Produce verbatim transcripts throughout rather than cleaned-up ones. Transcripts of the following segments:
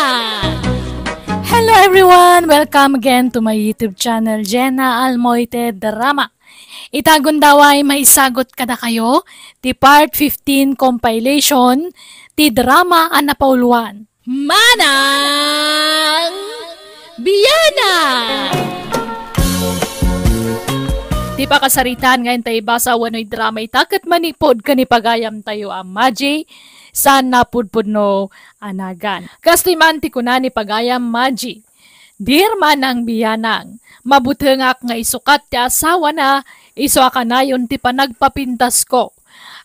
Hello everyone! Welcome again to my YouTube channel, Jenna Almoite Drama. Ita gundaway maisagut kadakayo ti part fifteen compilation ti drama a napauluan, Manang Bianang! Ti pakasaritaan nga intay basa wenno idrama ita ket manipud ken ni pagayamtayo a Maji, saan napudpudno a nagan. Kastoy man ti kuna ni pagayam Maji, "Dear Manang Bianang, mabutengak nga isukat ti asawana, isu a kanayon ti panagpapintasko.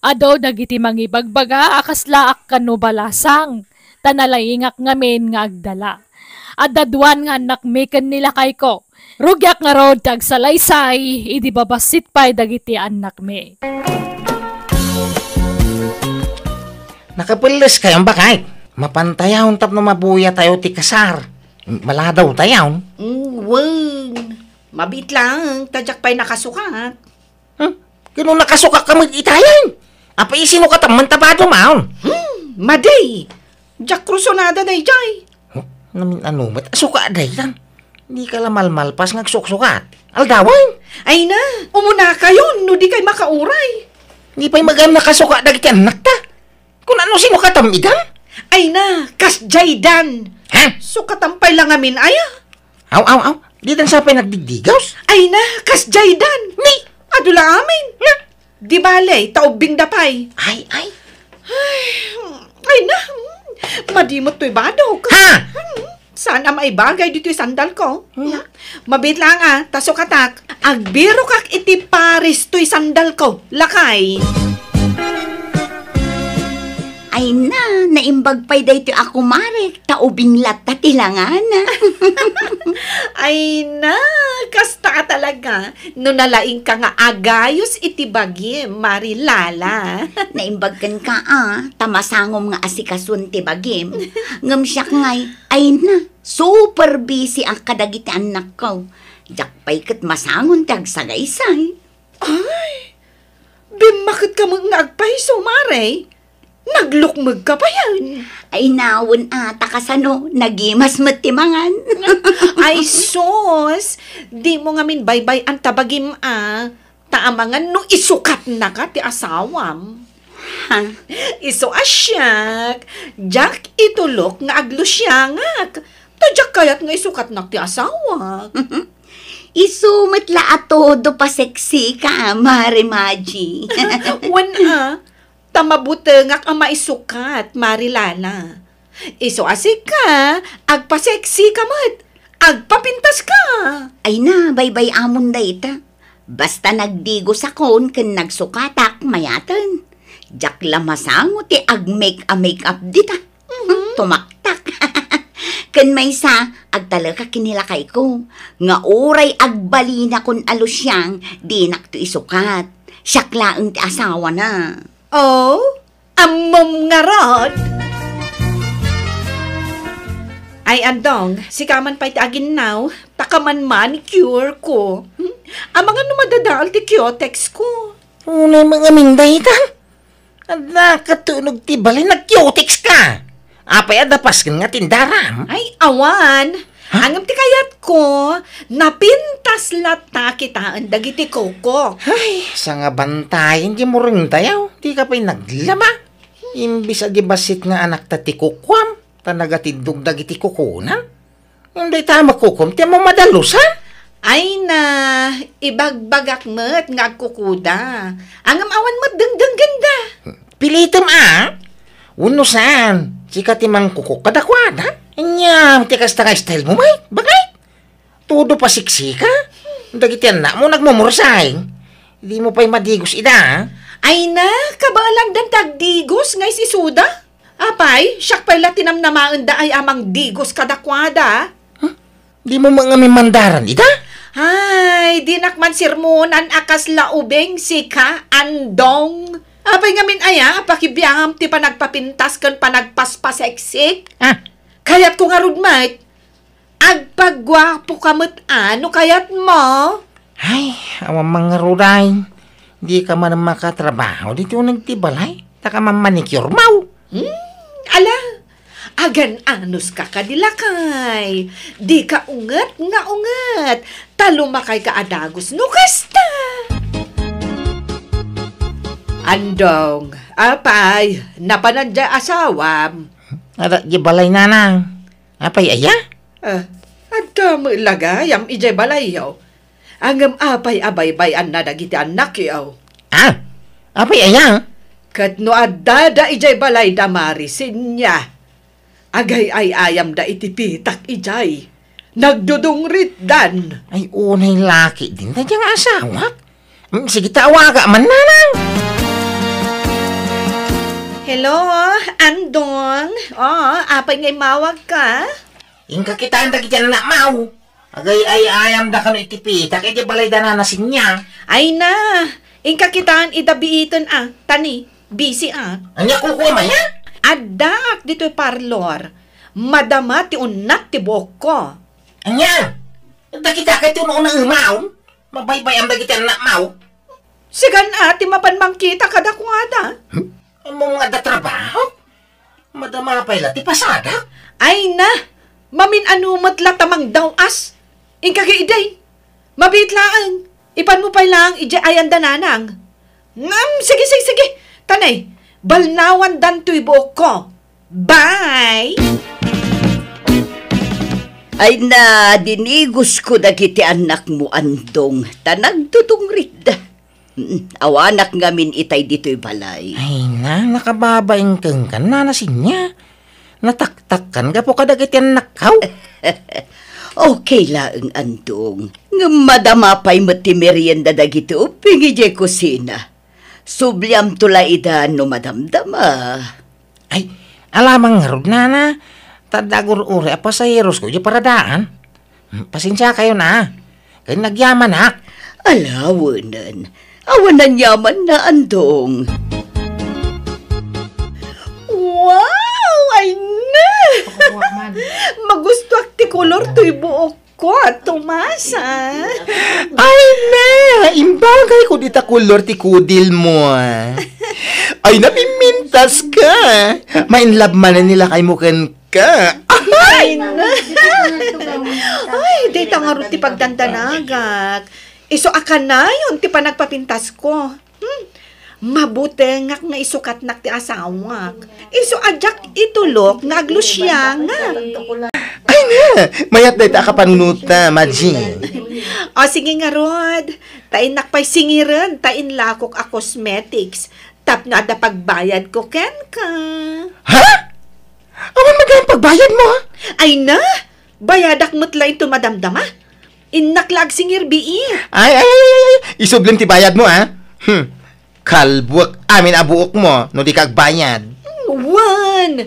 Adu dagiti mangibagbaga a kaslaak kano balasang, ta nalaingak ngamin nga agdala. Adda duan nga annakmi ken ni lakayko. Rugiak ngarud ti agsalaysay idi babassit pay dagiti annakmi." Nakapelles kayon, baket? Mapantayon tapno mabuya tayo ti kasar. Maladaw tayon. Mm, wen. Mabit lang, ta diak pay nakasukat. Hmm? Kano nakasukat ka met itayen? Apay, isinukatam man ta bado maon? Hmm, madi! Diak krusonada daydiay. Huh? Namin-ano met a sukat daytan? Di ka la malmalpas nga agsuksukat. Aldawen? Ay na, umunakayon no di kay makauray. Di pay magam nakasukat dagiti annakta. Kun ano sinukatam idan? Ay na, kasdiay dan. Ha? Sukatam pay la ngamin aya. Aw, aw, aw. Didan sa pay nagdigdigaws? Ay na, kasdiay dan. Ni? Adu la amin. Na? Di bale, ta ubbingda pay. Ay, ay. Ay, ay na. Madi met toy badok. Ha? Hmm, saan a maibagay ditoy sandal ko? Hmm? Mabit lang a, ta sukatak. Agbirokak iti pares toy sandal ko. Lakay. Ay na, naimbag pay daytoy a kumarek, ta ubing latta ti langana. Ay na, kasta a talaga. No nalaingka nga agayos iti bagim, Mari Lala. Naimbag kenka a, ta masangom nga asikasuen ti bagim. Ngem siak ngay, ay na, super busy ak kadagiti annakko. Diak pay ket masangon ti agsagaysay. Ay, bimmaketka met nga agpayso, Mare. Naglukmegka payen. Ay, nawen a, ta kasano, nagimas met ti mangan. Ay, sus! Dimo ngamin baybay-an ta bagim a, ta amangan no isukatnaka ti asawam. Ha? Isu a siak, diak itulok nga aglusiangak. Ta diak kayat nga isukatnak ti asawak. Isu met la a todo paseksika, Mare Maji. Wen a, ta mabutengak a maisukat, Mari Lala. Isu a sika, agpaseksika met, agpapintaska. Ay na, baybay-amon dayta. Basta nagdigosakon ken nagsukatak, mayaten. Diak la masango ti agmake-a-make up dita. Mhm. Tumaktak. Ken maysa, agtalekak ken ni lakayko, nga uray agbalinakon a lusiang, dinakto isukat. Siak laeng ti asawana. Oh, ammom ngarud? Ay, Andong, sika man pay ti aginnaw, ta kaman manicure ko. Hmm? Amangan no madadael ti cutex ko. Unay mangamin dayta? Adda katunog ti balay, nag-cutex ka. Apay, adda pasken nga tindaram? Ay, awan. Ha? Ngem ti kayat ko, napintas latta kitaen dagiti kukok. Ay, sangabantayen ti murengtayo. Di ka pay naglaba. Imbis a di bassit nga anakta ti kukuam, ta nagatindog dagiti kukunan. Ngem dayta a makukom ti ammom a dalusan? Ay na, ibagbagak met nga agkukuda. Ngem awan met dengdenggenda. Pilitem a? Wenno saan, sika ti mangkukok kadakuada? Ania, ti kasta nga style mo, met? Bagay? Todo pasiksika? Dagiti annakmo nagmumursay. Di mo pay madigos ida, a? Ay na, kabaelandan ti agdigos nga is-isuda? Apay, siak pay la ti namnamaendaay a mangdigos kadakuada. Huh? Di mo met ngamin mandaran ida? Ay, dinak man sermonan a kasla ubing sika, Andong. Apay ngamin aya a pakibiangam ti panagpapintas ken panagpaspaseksik? Ah. Kayatko ngarud met, agpaguapoka met a no kayatmo. Ay, awan man ngarud ay. Di ka man makatrabaho ditoy uneg ti balay. Ta ka man manicure mo. Hmm, ala, Agan-anuska kadi lakay. Dika unget nga unget. Ta lumakayka a dagus no kasta. Andong, apay, napanan diay asawam? Adda diay balay, nanang. Apay aya? Ah, adda met la gayam idiay balayyo. Ngem apay a baybay-anna dagiti annakyo? Ah, apay aya? Ket no addada idiay balay da Mari Sinya, agay-ay-ayamda iti pitak idiay. Nagdudungritdan. Ay, unay laki din ta nga asawak. Mm, sige ta, awaga man, nanang. Hello, Andong. Oh, apay nga immawagka? Inka kitaen dagiti annakmo. Agay-ay-ayamda kano iti pitak iti balay da Nana Sinya. Ay na, inka kitaen ida biiten a, tani, busy a. Ania, kukuam aya? Addaak ditoy parlor. Madama ti unnat ti buokko. Ania? Dagita kay ti uno-unaemaon? Mabaybay-am dagiti annakmo? Sigan a ti mapan mangkita kadakuada. Hmm? Ammom nga adda trabaho? Madama pay la ti pasadak? Ay na! Mamin-ano met la ta mangdaw-as. Inka idi. Mabiit laeng. Ipanmo pay laeng idiay ayan da Nanang. Ngem, sige, sige, sige. Tanay, balnawandan toy buokko. Bye! Ay na, dinigosko dagiti annakmo, Andong, ta nagdudungritda. Mm, awanak ngamin itay ditoy balay. Ay na, nakababain kenka, Nana Sinya. Nataktakkan gapu kadagiti annakko. Okay laeng, Andong. Ngem madama pay met ti merienda dagiti ubbing idiay kusina. Subliamto la ida no madamdama. Ay, alamang ngarud, Nana. Ta adda agur-uray a pasaherosko idiay paradaan. Hmm, pasensiakayon a. Ken nagyamanak. Ala, wenen. Awan a yamanna, Andong. Wow! Ay na! Magustuak ti kolor toy buokko, Tomasa. Ay na! Imbagayko dita kolor ti kudilmo. Ay na, pimpintaska. Ma-in love manen ni lakaymo ken ka. Ay, na. Ay, dayta ngarud ti pagdandanagak. Isu a kanayon ti panagpapintasko. Hmm. Mabutengak nga isukatnak ti asawak. Isu a diak itulok nga aglusiangak. Ay na, mayat dayta a kapanunota, Madji. O, sige ngarud. Ta innak pay singiren ta inlakok a cosmetics. Tapno adda pagbayadko kenka. Ha? Awan man gayam pagbayadmo, ha? Ay na! Bayadak met la inton madamdama. Innak la agsingir biit. Ay, ay, ay, ay, ay. Isublim ti bayadmo, ha? Hmm. Kalbuek amin a buokmo no dika agbayad. Hmm, wen!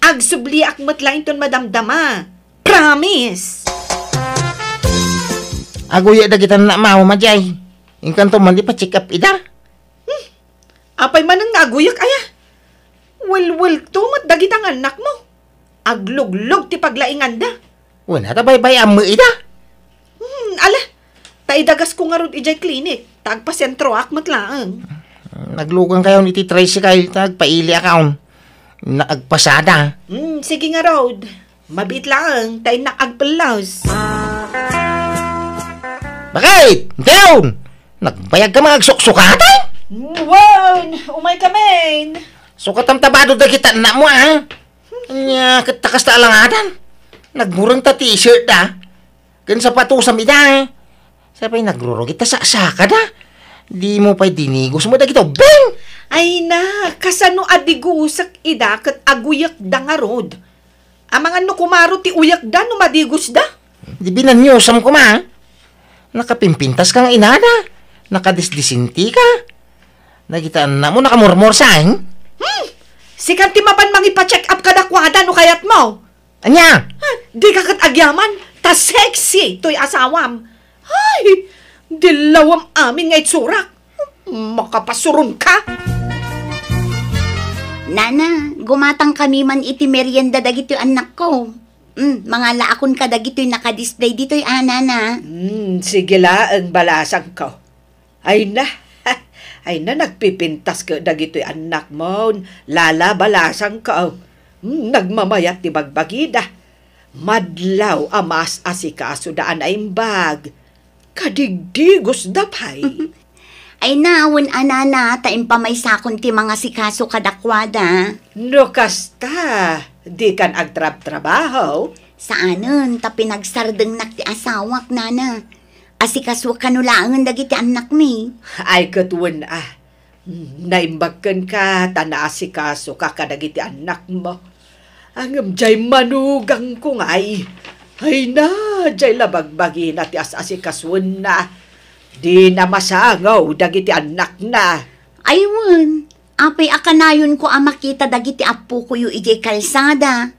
Agsubliak met la inton madamdama. Promise! Aguya dagita na mama, Jay. Inkanto man di pa-check up ida. Hmm. Apay manen nga aguyek aya? Welwelto met dagita nga annakmo. Agluglog ti paglainganda. Wen, ata baybay-am met ida. Hmm, ala. Ta idagasko ngarud idiay klinik, ta agpasentroak met laeng. Naglugankayon iti tricycle, ta agpailiakon. Naagpasada. Hmm, sige ngarud. Mabiit laeng, ta innak agpellos. Bakit? Intayon! Nagbayagka nga agsuksukatan? Wen, umaykamin. Sukatam ta bado dagita annakmo, a. Ania, ket ta kasta alangadan. Nagbureng ta t-shirt da. Ken sapatos a mida, a. Sapay nagrurugit ta saksakada. Dimo pay dinigos met dagita ubbing. Ay na, kasano a digusek ida ket aguyekda ngarud? Amangan no kumaro ti uyekda no madigosda? Di binaniosam koma. Nakapimpintaska nga inada. Nakadisdisintika. Dagita annakmo nakamurmursa, eh? Hmm! Sikan ti mapan mangipa-check up kadakuada no kayatmo. Ania? Ah, dika ket agyaman, ta sexy toy asawam. Ay, dillawem amin nga itsurak. Makapasuronka. Nana, gumatangkami man iti merienda dagitoy annakko. Mm, mangalaakon kadagitoy nakadisplay ditoy, a, nana. Mm, sige laeng, balasangko. Ay na, ay na, nagpipintas ket dagitoy annakmo, lala, balasangko. Nagmamayat ti bagbagida. Madlaw a maas-asikasoda a naimbag. Kadigdigosda pay. Ay na, wen a nana, ta impamaysakon ti mangasikaso kadakuada. No kasta, dikan agtrabtrabaho? Saanen, ta pinagsardengnak ti asawak, nana. Asikaso kano laengen dagiti annakmi. Ay, ket wen a. Naimbag kenka ta naasikasoka kadagiti annakmo. Ngem jay manugangko ngay. Ay na, jay la bagbagina ti as-asikasoenna. Dina masangaw dagiti annakna. Ay wen, apay a kanayonko a makita dagiti appokoyo idiay kalsada.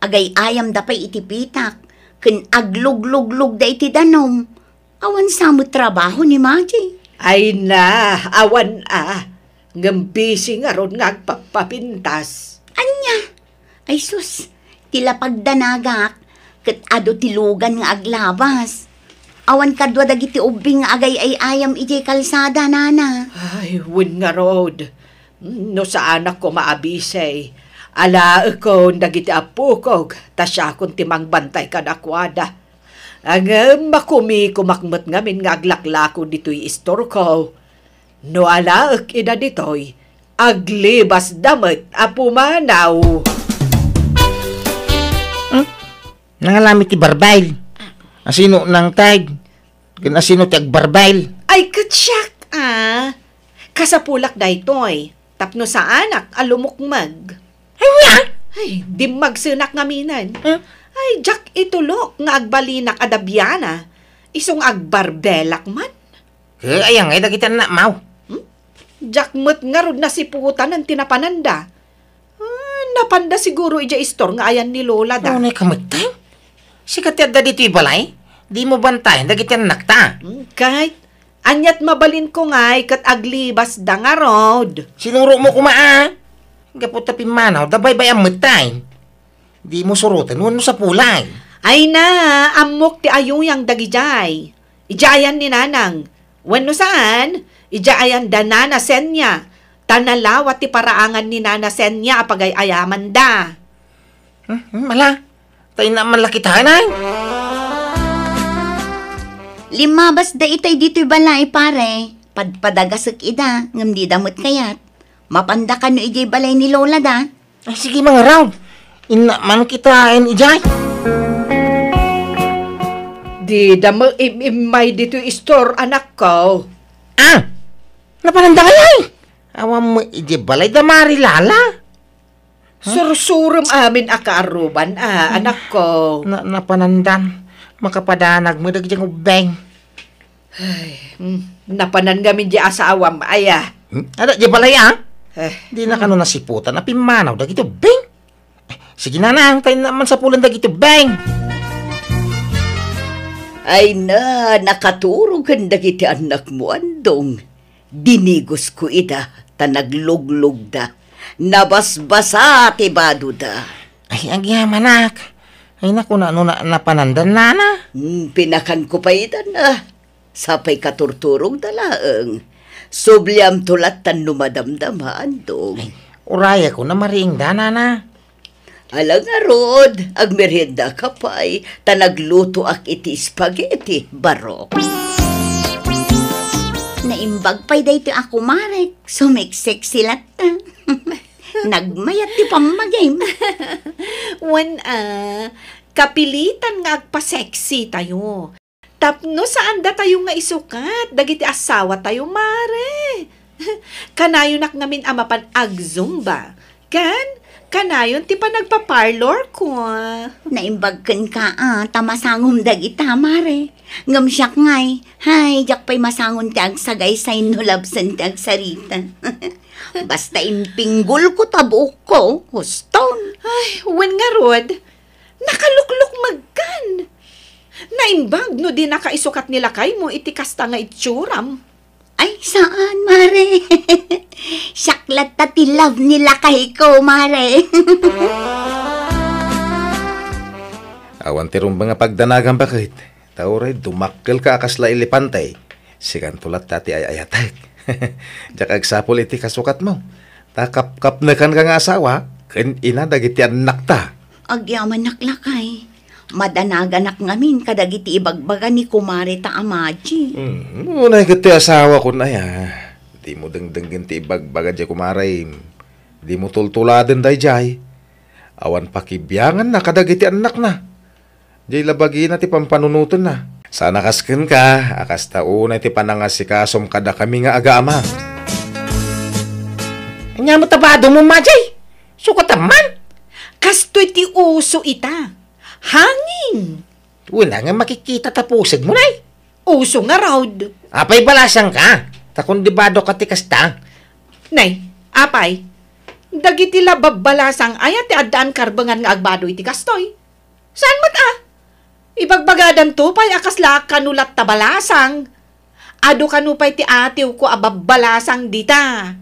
Agay-ayamda pay iti pitak, ken agluglugluglugda iti danum. Awan sa met trabaho ni Maji. Ay na, awan a. Ngem busy ngarud nga agpappapintas. Ania? Ay sus, ti lapagdanagak, ket adu ti lugan nga aglabas. Awan kadua dagiti ubbing nga agay-ay-ayam idiay kalsada, nana. Ay, wen ngarud. No saanak koma a busy, alaekon dagiti appokok, ta siakon ti mangbantay kadakuada. Ngem makumikomak met ngamin nga aglaklako ditoy istorko. No alaek ida ditoy, aglibasda met a pumanaw. Hmm? Nangalami ti barbail. Asino nangtag? Ken asino ti agbarbail? Ay, ket siak, a. Kasapulak daytoy, tapno saanak a lumukmeg. Ania? Ay, dimmagsenak ngaminen. Hmm? Ay, diak itulok nga agbalinak a dabiana. Isu nga agbarbelak man. Ket aya ngay dagiti annakmo? Hmm? Diak met ngarud nasiputan ti napananda. Ah, napanda siguro idiay istor nga ayan ni Lola da. Unay ka met, tay? Sika ti adda ditoy balay? Dimo bantayan dagiti annakta. Hmm, ket, aniat mabalinko ngay ket aglibasda ngarud. Sinurotmo koma, a. Gapu ta pimmanawda, baybay-am met, tay. Dimo suroten wenno sapulay. Ay na, ammok ti ayuyang dagidiay. Idiay ayan ni Nanang. Wenno saan, idiay ayan da Nana Senia. Ta nalawa ti paraangan ni Nana Senia a pagay-ayamanda. Hmm, hmm, ala, ta inna man la kitaen, ay. Limmabasda itay ditoy balay, pare. Padpadagasek ida, ngem dida met kayat. Mapanda kano idiay balay ni Lola da? Ay, sige, mangarud. Inna man kitaen idiay. Dida met im-immay ditoy istor, anakko. Ah! Napananda ngay, ay? Awan met idiay balay da Mari Lala. Huh? Sursurem amin a kaaruban, a, anakko. Na, napanandan. Makapadanag met dagiti ubbing. Ay, hmm, napanan ngamin di asawam, aya. Hmm? Ada di balay, a? Eh. Dina kano nasiputan a pimmanaw dagiti ubbing? Eh, sige, Nanang, ta inna man sapulen dagiti ubbing. Ay na, nakaturog ken dagiti annakmo, Andong. Dinigosko ida, ta nagluglugda. Nabasbasa ti badoda. Ay, agyamanak. Ay, naku, na, no na, napanandan, nana? Hmm, pinakanko pay ida na. Sapay katurturogda laeng. Subliamto lattan no madamdama, Andong. Ay, urayakon a mariingda, nana. Ala ngarud, agmeriendaka pay, ta naglutoak iti spaghetti, barok. Naimbag pay daytoy a kumarek, sumeksexy latta. Nagmayat ti pammagim. Wen a, kapilitan nga agpa-sexy tayo. Tapno saandatayo nga isukat dagiti asawatayo, mare. Kanayonak ngamin a mapan agzumba. Ken, kanayon ti panagpa-parlor ko. Naimbag kenka a, ta masangom dagita, mare. Ngem siak ngay, hay, diak pay masangon ti agsagaysay no labsen ti agsarita. Basta impinggolko ta buokko, huston. Ay, wen ngarud, nakaluklukmegkan. Naimbag no dinaka isukat ni lakaymo iti kasta nga itsuram. Ay, saan, mare. Siak latta ti love ni lakayko, mare. Awan ti rumbeng a pagdanagan, baket. Ta uray dumakkelka a kasla elepante, sikanto latta ti ay-ayatek. Diak agsapul iti kasukatmo. Ta kapkapnekanka nga asawa, ken ina dagiti annakta. Agyamanak, lakay. Madanaganak ngamin kadagiti ibagbaga ni kumareta a Maji. Hmm, unay ket ti asawakon aya. Dimo dengdenggen ti ibagbaga diay kumarem. Dimo tultuladen daydiay. Awan pakibianganna kadagiti annakna. Diay la bagina ti pampanunotenna. Saan a kas kenka, a kasta unay ti panangasikasom kadakami nga agaama. Ania met a badom, Maji? Sukatam man. Kastoy ti uso ita. Hangin. Wen, nga makikita ta pusegmo, nay. Uso ngarud. Apay balasangka? Ta kundi badoka ti kasta. Nay, apay, dagiti la babbalasang aya ti addaan karbengan nga agbado iti kastoy? Saan met a? Ibagbagadanto pay a kasla kano latta balasang. Adu kano pay ti atiwko a babbalasang dita.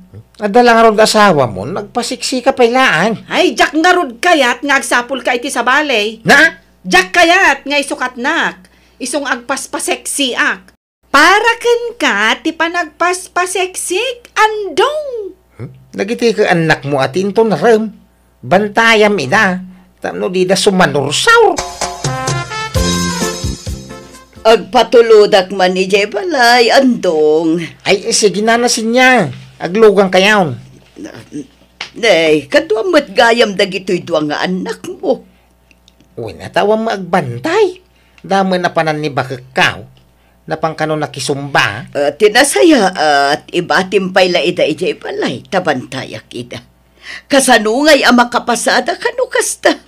Adda la ngarud asawamon, agpasiksika pay laeng. Ay, diak ngarud kayat nga agsapulka iti sabali. Na? Diak kayat nga isukatnak, isu nga agpaspaseksiak. Para kenka ti panagpaspaseksik, Andong. Hmm? Dagiti ket annakmo a ti inton rem. Bantayam ida, tapno dida sumanursaur. Agpatulodak man idiay balay, Andong. Ay, sige, Nana Sinya. Aglugang kayaw. Nay, kaduam met gayam dagitoy dua nga annakmo. Wen, a, ta awan met agbantay. Damo a napanan ni bakekkaw. Napan kano nakisumba. Ah, ti nasayaat, ibatim pay la ida idiay balay, ta bantayak ida. Kasano ngay a makapasada kano kasta?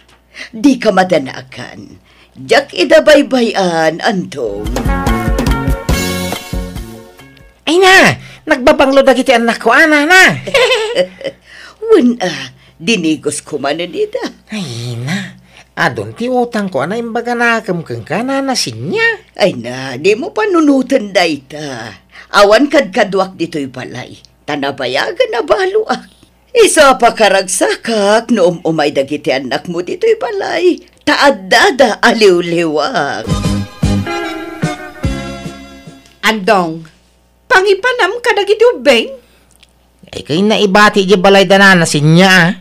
Dika madanagan. Diak ida baybay-an, Andong. Ay na, nagbabanglo dagiti annakko, a, Nana. Wen, a, dinigos ko manen ida. Ay na, adun ti utangko a naimbaganakem kenka, Nana Sinya. Ay na, dimo panunoten dayta. Awan kadkaduak ditoy balay, ta nabayagan a baloak. Isu a pakaragsakak no um-umay dagiti annakmo ditoy balay, ta addada a liwliwak. Andong, pangipanam kadagiti ubbing? Ay, kayatna ibati idiay balay da Nana Sinya, a.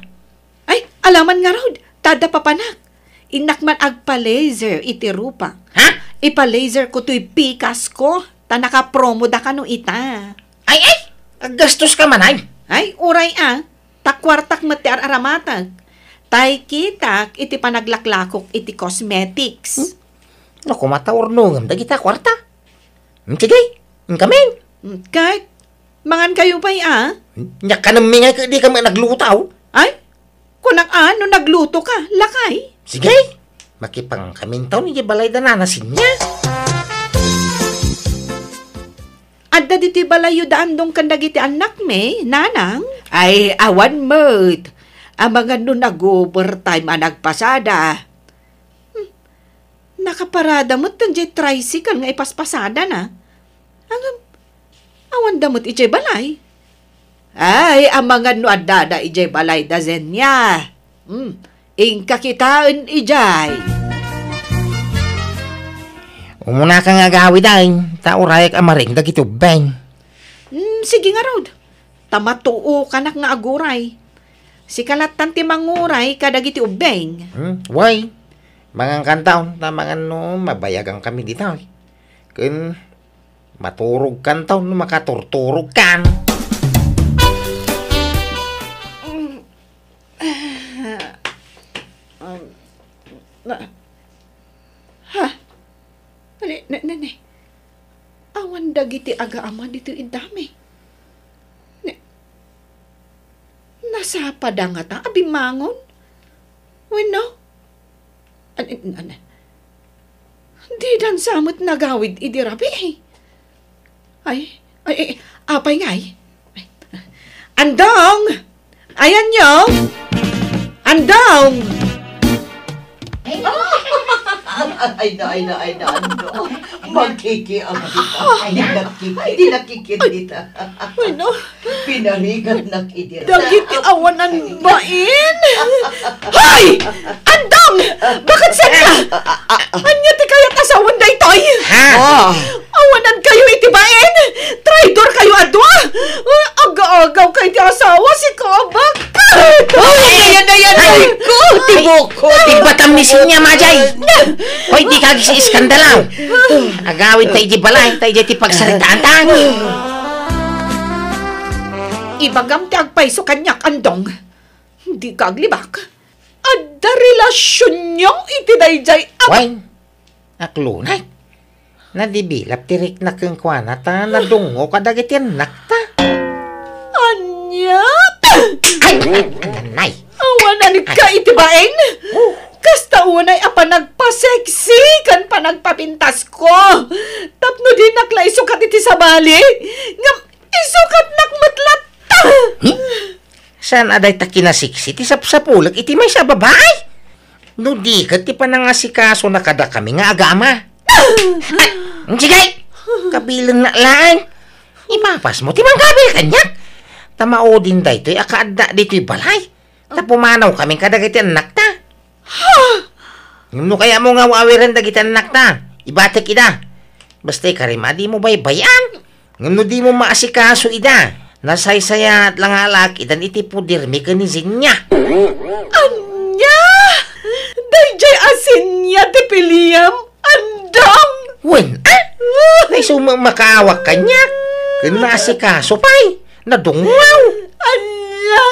Ay, alaman ngarud, ta adda papanak. Innak man agpa-laser iti rupak. Ha? Ipa-laser ko toy pikas ko, ta nakapromo da kano ita. Ay, ay! Aggastos ka man, ay! Ay, uray, a. Ta kuartak met ti ar-aramatek. Tay kitak iti panaglaklakok iti cosmetics. Hmm? Naku, mataurnongem dagita kuarta. Hmm, sige, inkamin. Hmm, ket, mangan kayo pay, a? Hmm, nia kanemmi nga ket dika met nagluto, aw? Ay, kunak, a, no nagluto ka, lakay. Sige, makipankamin taon iti balay da Nana Sinya. Adda ditoy balayyo da Andong ken dagiti annakmi, nanang? Ay, awan met. Amangan no nag-overtime a nagpasada. Hmm. Nakaparada met diay tricycle nga ipaspasadana. Ngem, awanda met idiay balay. Ay, amangan no addada idiay balay da Zenia. Hmm. Inka kitaen idiay. Umunaka nga agawid, ay, ta urayak a maring dagiti ubbing. Hmm, sige ngarud. Ta matuokanak nga aguray. Sika lattan ti manguray kadagiti ubbing. Hmm, why? Mangan kantaon, ta mangan no mabayagan kami dita, ay. Ken maturog kantaon no makaturturog kan. Um, na, ha? Ali, ne, ne, ne. Awan dagiti agaama ditoy iddami. Ne, nasapada ngata a bimmangon? Wenno? An-, an-, an-, didansa met nagawid idi rabii. Ay, ay, ay, apay ngay? Andong! Ayanyo! Andong! Ay, na, ay, na, ay, na, ano? Magkikiam kita. Ay, nakiki-, di nakikita. Ay, no. Pinarigat na kidira. Dagiti awanan bain! Hoy! Andong! Bakit saan ka? Anya ti kayat asawan daytoy? Ha? Oh. Awanan kayo iti bain! Traidor kayo a dua! Aga-agaw kayo ti asawa, si Kabak! Ay, ayan, ayan, Ay ko, ti buko. Ti batam ni Sinya, Majay. Hoy, dika agis-iskandalaw. Agawid ta iti balay, ta iti pagsaritaan ta. Ibagam ti agpayso kaniak, Andong. Dika aglibak. Adda relasionyo iti daydiay a Wen, aklunay. Nadibilap ti rikna kenkuana ta nadungngo kadagiti annakta. Ania? Ay, nanay. Awan a nikka iti bain. Oh. Kasta unay a panagpaseksi ken panagpapintasko. Tapno dinak la isukat iti sabali. Ngem isukatnak met latta. Hmm? Saan a dayta kinaseksi ti sapsapulek iti maysa a babai? No di ket ti panangasikasona kadakami nga agama. Ay, sige! Kabilenna laeng. Ipapasmo ti mangkabil kaniak. Ta maudin daytoy a kaadda ditoy balay. Ta pumanawkami kadagiti annakta. Ha? Ngem no kayatmo nga aw-awiren dagiti annakta, ibatek ida. Basta ikarima, dimo baybay-an. Ngem no dimo maasikaso ida, nasaysayaat la nga alakidan iti podermi ken ni Sinya. Ania? Daydiay a Sinya ti piliem? Andong! Wen, a? Naiso met makaawak kaniak. Ken naasikaso pay. Nadungngaw. Ala,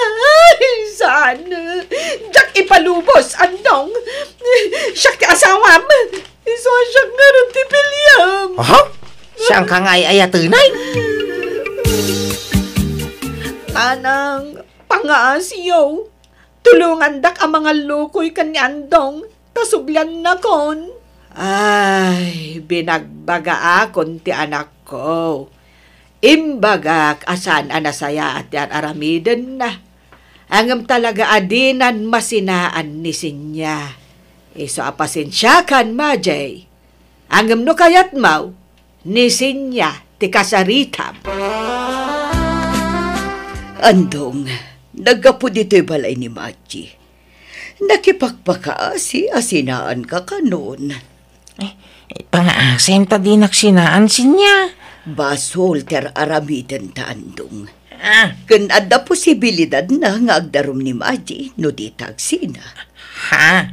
saan? Diak ipalubos, Andong. Siak ti asawam. Isu a siak ngarud ti piliem. Aha? Sianka nga ay-ayatenay? Nanang, pangaasiyo. Tulongandak a mangallukoy ken ni Andong, ta subliannakon. Ay, binagbagaakon ti anakko. Imbagak a saan a nasayaat ti ar-aramidenna. Ngem talaga a dinan masinaan ni Sinya. Isu a pasensiakan, Majay. Ngem no kayatmo, ni Sinya ti kasaritam. Andong, naggapu ditoy balay ni Maji. Nakipakpakaasi a sinaanka kanon. Eh, pangaasim ta dinak sinaan, Sinya. Basol ti ar-aramidenta, Andong. Ah. Ken adda posibilidadna nga agdarum ni Maji no dita agsina. Ha?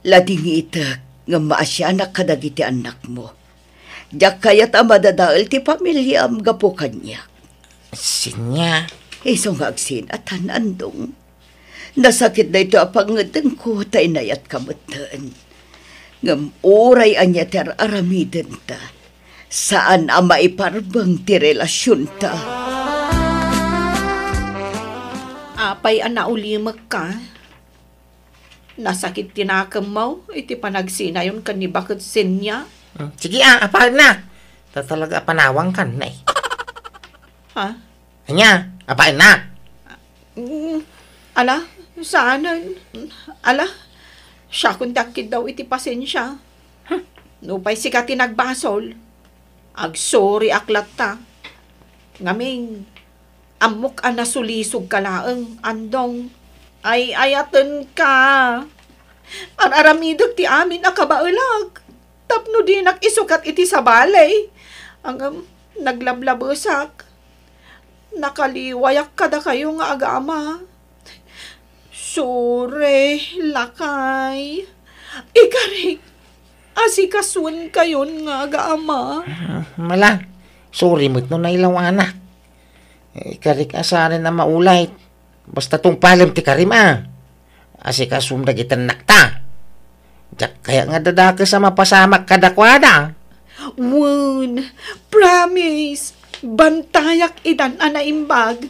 Ladingitek ngem maasianak kadagiti annakmo. Diak kayat a madadael ti familiam gapu kaniak. Sinya. Isu nga agsinatan, Andong. Nasakit daytoy a pangngeddengko ta inayatka metten. Ngem uray ania ti ar-aramidenta, saan a maiparbeng ti relasionta. Apay a naulimekka? Nasakit ti nakemmo iti panagsinayon ken ni Baket Sinya? Hmm, sige, a, apaennak. Ta talaga a panawangkan, nay. Ha? Ania, apaennak? Mm, ala, saanen. Ala, siakon ti agkiddaw iti pasensia. Hmm. Nupay sika ti nagbasol, agsoriak latta. Ngamin, ammok a nasulisogka laeng, Andong. Ay-ayatenka. Ar-aramidek ti amin a kabaelak tapno dinak isukat iti sabali. Ngem naglablabesak. Nakaliwayak kadakayo nga agama. Sorry, lakay. Ikarik, asikasuenkayon nga agama. Ah, mala, sorry met no nailawanak. Eh, ikarik a saan a maulay. Basta tungpalem ti karim a. Asikasum dagiti annakta. Diak kayat nga dadakes a mapasamak kadakuada. Wen, promise, bantayak idan a naimbag.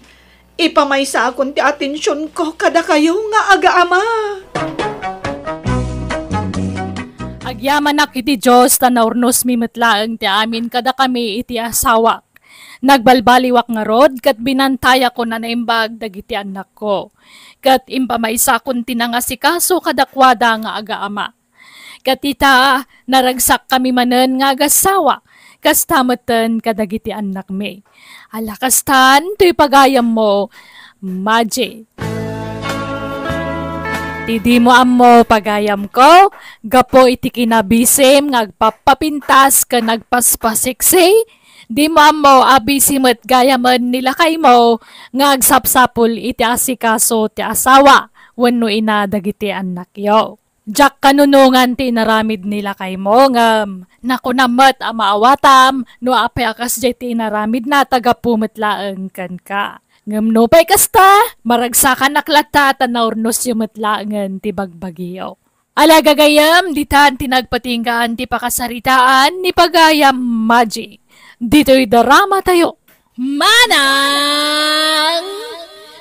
Ipamaysakon ti atensionko kadakayo nga agaama. Agyamanak iti Dios ta naurnosmi met laeng ti amin kadakami iti asawak. Nagbalbaliwak ngarud ket binantayakon a naimbag dagiti annakko. Ket impamaysakon ti nangasikaso kadakuada nga agaama. Ket ita, naragsakkami manen nga agassawa, kasta metten kadagiti annakmi. Ala kastan, toy pagayammo, Maji. Ti dimo ammo, pagayamko, gapu iti kinabisim nga agpappapintas ken agpaspasiksi, dimo ammo a bisi met gayamen ni lakaymo nga agsapsapul iti asikaso ti asawa wenno ina dagiti annakyo. Diak kanunongan ti inaramid ni lakaymo, ngem nakunam met a maawatam no apay a kasdiay ti inaramidna ta gapu met laeng kenka. Ngem nupay kasta, maragsakanak latta ta naurnosyo met laengen ti bagbagiyo. Ala gagayyem, ditan ti nagpatinggaan ti pakasaritaan ni Pagayam Magic. Ditoy drama tayo. Manang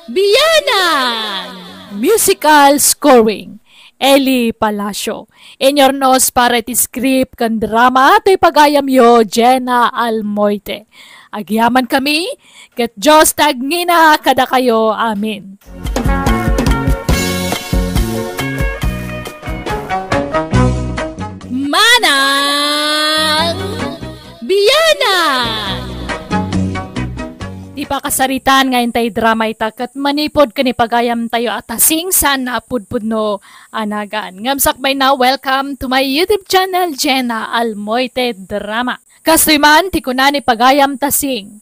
Bianang! Musical scoring, Eli Palacio. Inurnos para iti script ken drama toy pagayamyo, Jenna Almoite. Agyamankami, ket Dios ti agngina kadakayo. Amen. Manang Bianang! Ti pakasaritaan nga intay drama ita ket manipud ken ipagayamtayo a tasing saan a pudpudno a nagan. Ngem sakbayna, welcome to my YouTube channel, Jenna Almoite Drama. Kastoy man ti kuna ni Pagayam Tasing,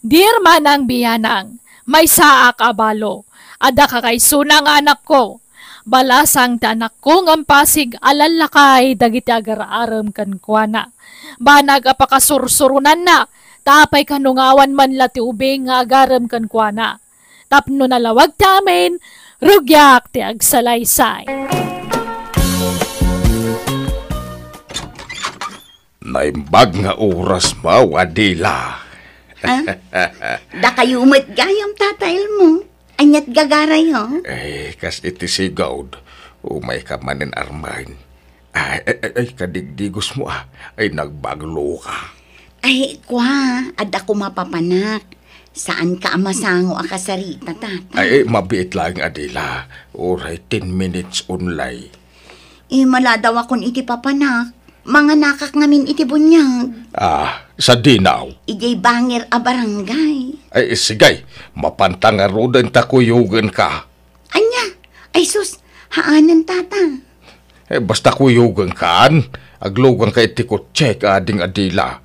"Dear Manang Bianang, maysaak a balo. Adda kakaisuna nga anakko. Balasang ti anakko ngem pasig a lallakay dagiti agar-arem kenkuana. Banag a pakasursuronanna, ta apay kano nga awan man la ti ubing nga agarem kenkuana. Tapno nalawag ti amin, rugiak ti agsalaysay." Naimbag nga oras mo, Adela. Ha? Dakayo met gayam, Tata Elmo. Aniat gagarayo? Eh, kas iti sigud, umayka manen armen. Ay, ay, ay, ay, kadigdigos mo, ah. Ay, nagbaglo ka. Ay, kua, adda koma papanak. Saanka a masango a kasarita, Tata. Ay, mabiit laeng, Adela. Uray ten minutes only. Eh, maladaw akon iti papanak. Manganakak ngamin iti buniag. Ah, sadino? Idiay bangir a barangay. Ay, sige, mapanta ngaruden ta kuyogenka. Ania? Ay sus, haanen, Tata. Eh, basta kuyogenkan, agluganka iti kotsek, ading Adela.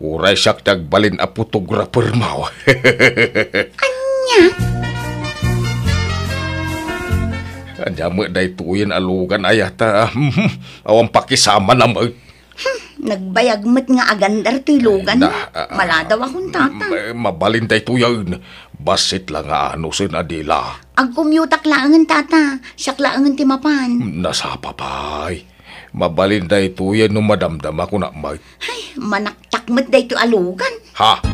Uray siak ti agbalin a photographer mo. Ania? Ania met daytoyen a lugan, ayat, ah, awan pakisama na met. Hmm, nagbayag met nga agandar toy lugan. Na, ah, maladaw akon, Tata. Ma-, mabalin daytoyen. Bassit la nga anusen, Adela. Agkumyotak laengen, Tata. Siak laengen ti mapan. Nasapa pay. Mabalin daytoyen no madamdama ko na met. Ay, manaktak met daytoy a lugan. Ha?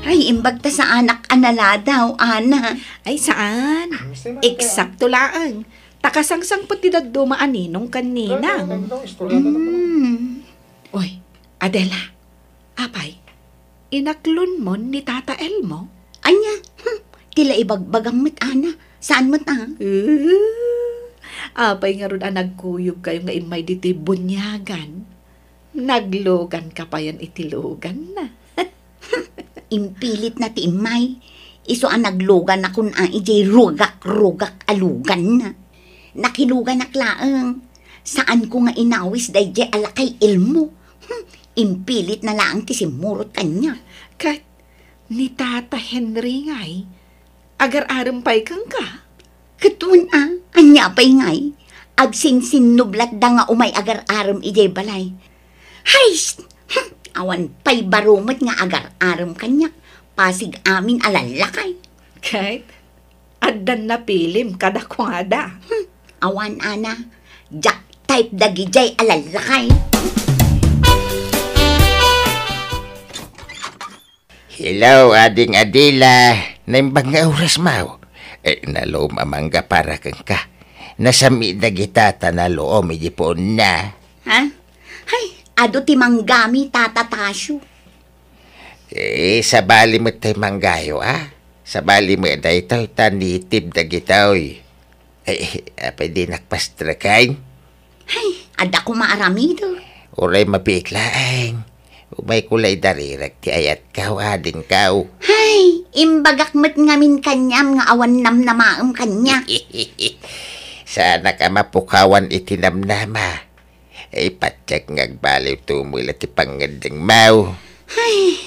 Ay, imbag ta saanak a naladaw, Ana. Ay, saan. Eksakto laeng. Ta kasangsangpet ti dadduma a ninong ken ninang. Mm. Oy, Adela, apay, inaklonmon ni Tata Elmo? Ania? Hmm, ti la ibagbagam met, Ana. Saan met, ah? Uh, apay ngarud a nagkuyogkayo nga immay ditoy buniagan? Nagluganka payen iti luganna. Impilitna ti immay. Isu a nagluganakon a idiay rugak-rugak a luganna. Nakiluganak laeng. Saanko nga inawis daydiay a lakay Elmo. Hmm, impilitna laeng ti simmurot kaniak. Ket ni Tata Henry ngay, agar-arem pay kenka? Ket wen a, ania pay ngay? Agsinsinnublatda nga umay agar-arem idiay balay. Hay! Hmm, awan pay baro met nga agar-arem kaniak. Pasig amin a lallakay. Ket addan napilim kadakuada. Hmm, awan, Ana. Diak type dagidiay a lallakay. Hello, Ading Adela. Naimbag nga oras mo? Eh, nalom a mangga para kenka. Nasami dagita ta nalom iti puonna. Ha? Hay, adu ti manggami, Tata Tasio. Eh, sabali met tay manggayo, ah. Sabali met daytoy ta native dagitoy. Ay, apay dinak pastreken? Hay, adda koma aramid. Uray mabiit laeng. Umayko la idarirek ti ayatko, adingko. Hay, imbagak met ngamin kaniam nga awan namnamaem kaniak. Saanak a mapukawan iti namnama. Ay, patiek nga agbaliwto met la ti pangngeddengmo. Hay.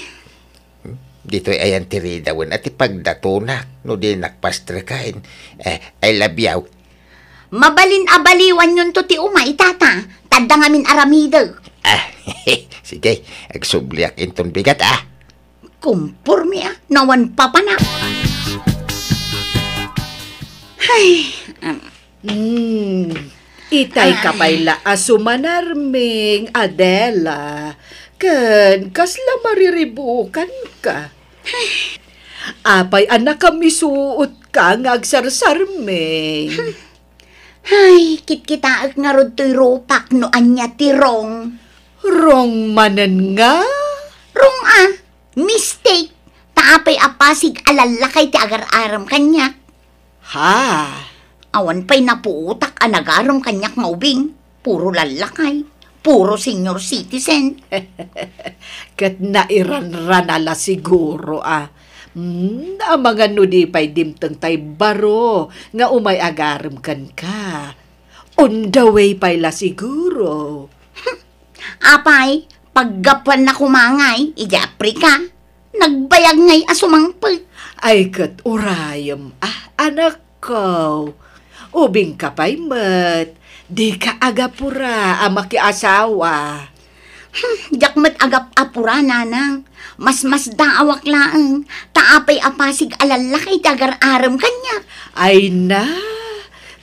Ditoy ayan ti ridawen a ti pagdatonak no dinak pastreken. Eh, I love you. Mabalin a baliwanyonto ti umay, tata. Tadda ngamin aramidek. Ah, sige, agsubliak inton bigat, ah. Kumporme, ah, nawan papana. Ay, um, Hmm, itay ka pay la a sumanarming, Adela. Ken kasla mariribukanka. Apay a nakamisuotka nga agsarsarming? Ay, kitkitaek ngarud toy rupak no ania ti wrong. Wrong manen nga? Wrong, ah. Mistake. Ta apay a pasig a lallakay ti agar-arem kaniak? Ha? Awan pay napuotak a nagarem kaniak nga ubing. Puro lallakay. Puro senior citizen. Ket nairanrana la siguro, ah. Hmm, amangan no di pay dimteng tay baro nga umay agarem kenka. On the way pay la siguro. Apay, paggapuanna koma ngay, idiay Africa, nagbayag ngay a sumangpet. Ay, ket urayem, ah, anakko. Ubingka pay met, dika agapura a makiasawa. Hmm, diak met agap-apura, nanang. Masmasdaawak laeng, ta apay a pasig a lallakay ti agar-arem kaniak. Ay na,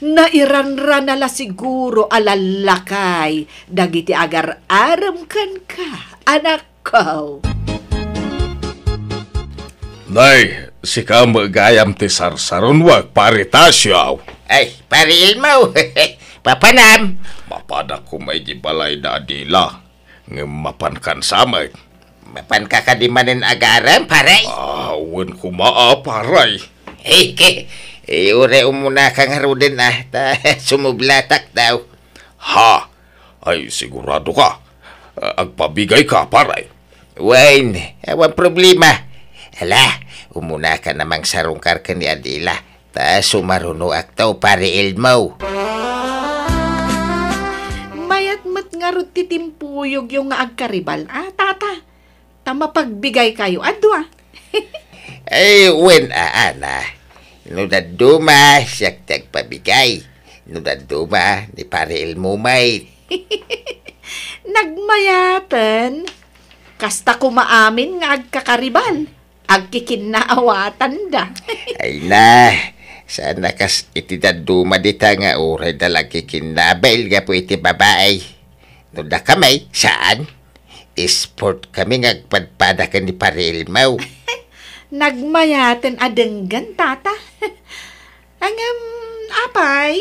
nairanrana la siguro a lallakay dagiti agar-arem kenka, anakko. Nay, sika met gayam ti sarsarunak, Pare Tasio. Ay, Pare Elmo, papanam? Mapanak koma iti balay da Adela. Ngem mapankan sa met. Mapanka kadi manen agarem, pare? Ah, wen koma, ah, pare. Eh, ke, eh, uray umunaka ngaruden, ah, ta sumublatak daw. Ha? Ay, sigurado ka? Ah, agpabigay ka, pare? Wen, awan problema. Ala, umunaka a mangsarungkar ken ni Adela. Ta sumarunoakto, Pare Elmo. Mayat met ngarud ti timpuyogyo nga agkaribal, a, tata. Ta mapagbigaykayo a dua. Ay, wen, a, ana. No dadduma, siak ti agpabigay. No dadduma, ni Pare Elmo met. Nagmayaten. Kasta koma amin nga agkakaribal. Agkikinnaawatanda. Ay na, saan a kas iti dadduma dita nga uray da la agkikinnabail gapu iti babai. No dakami, saan? Sport kami nga agpadpada ken ni Pare Elmo. Nagmayaten a denggen, tata. Ngem, apay,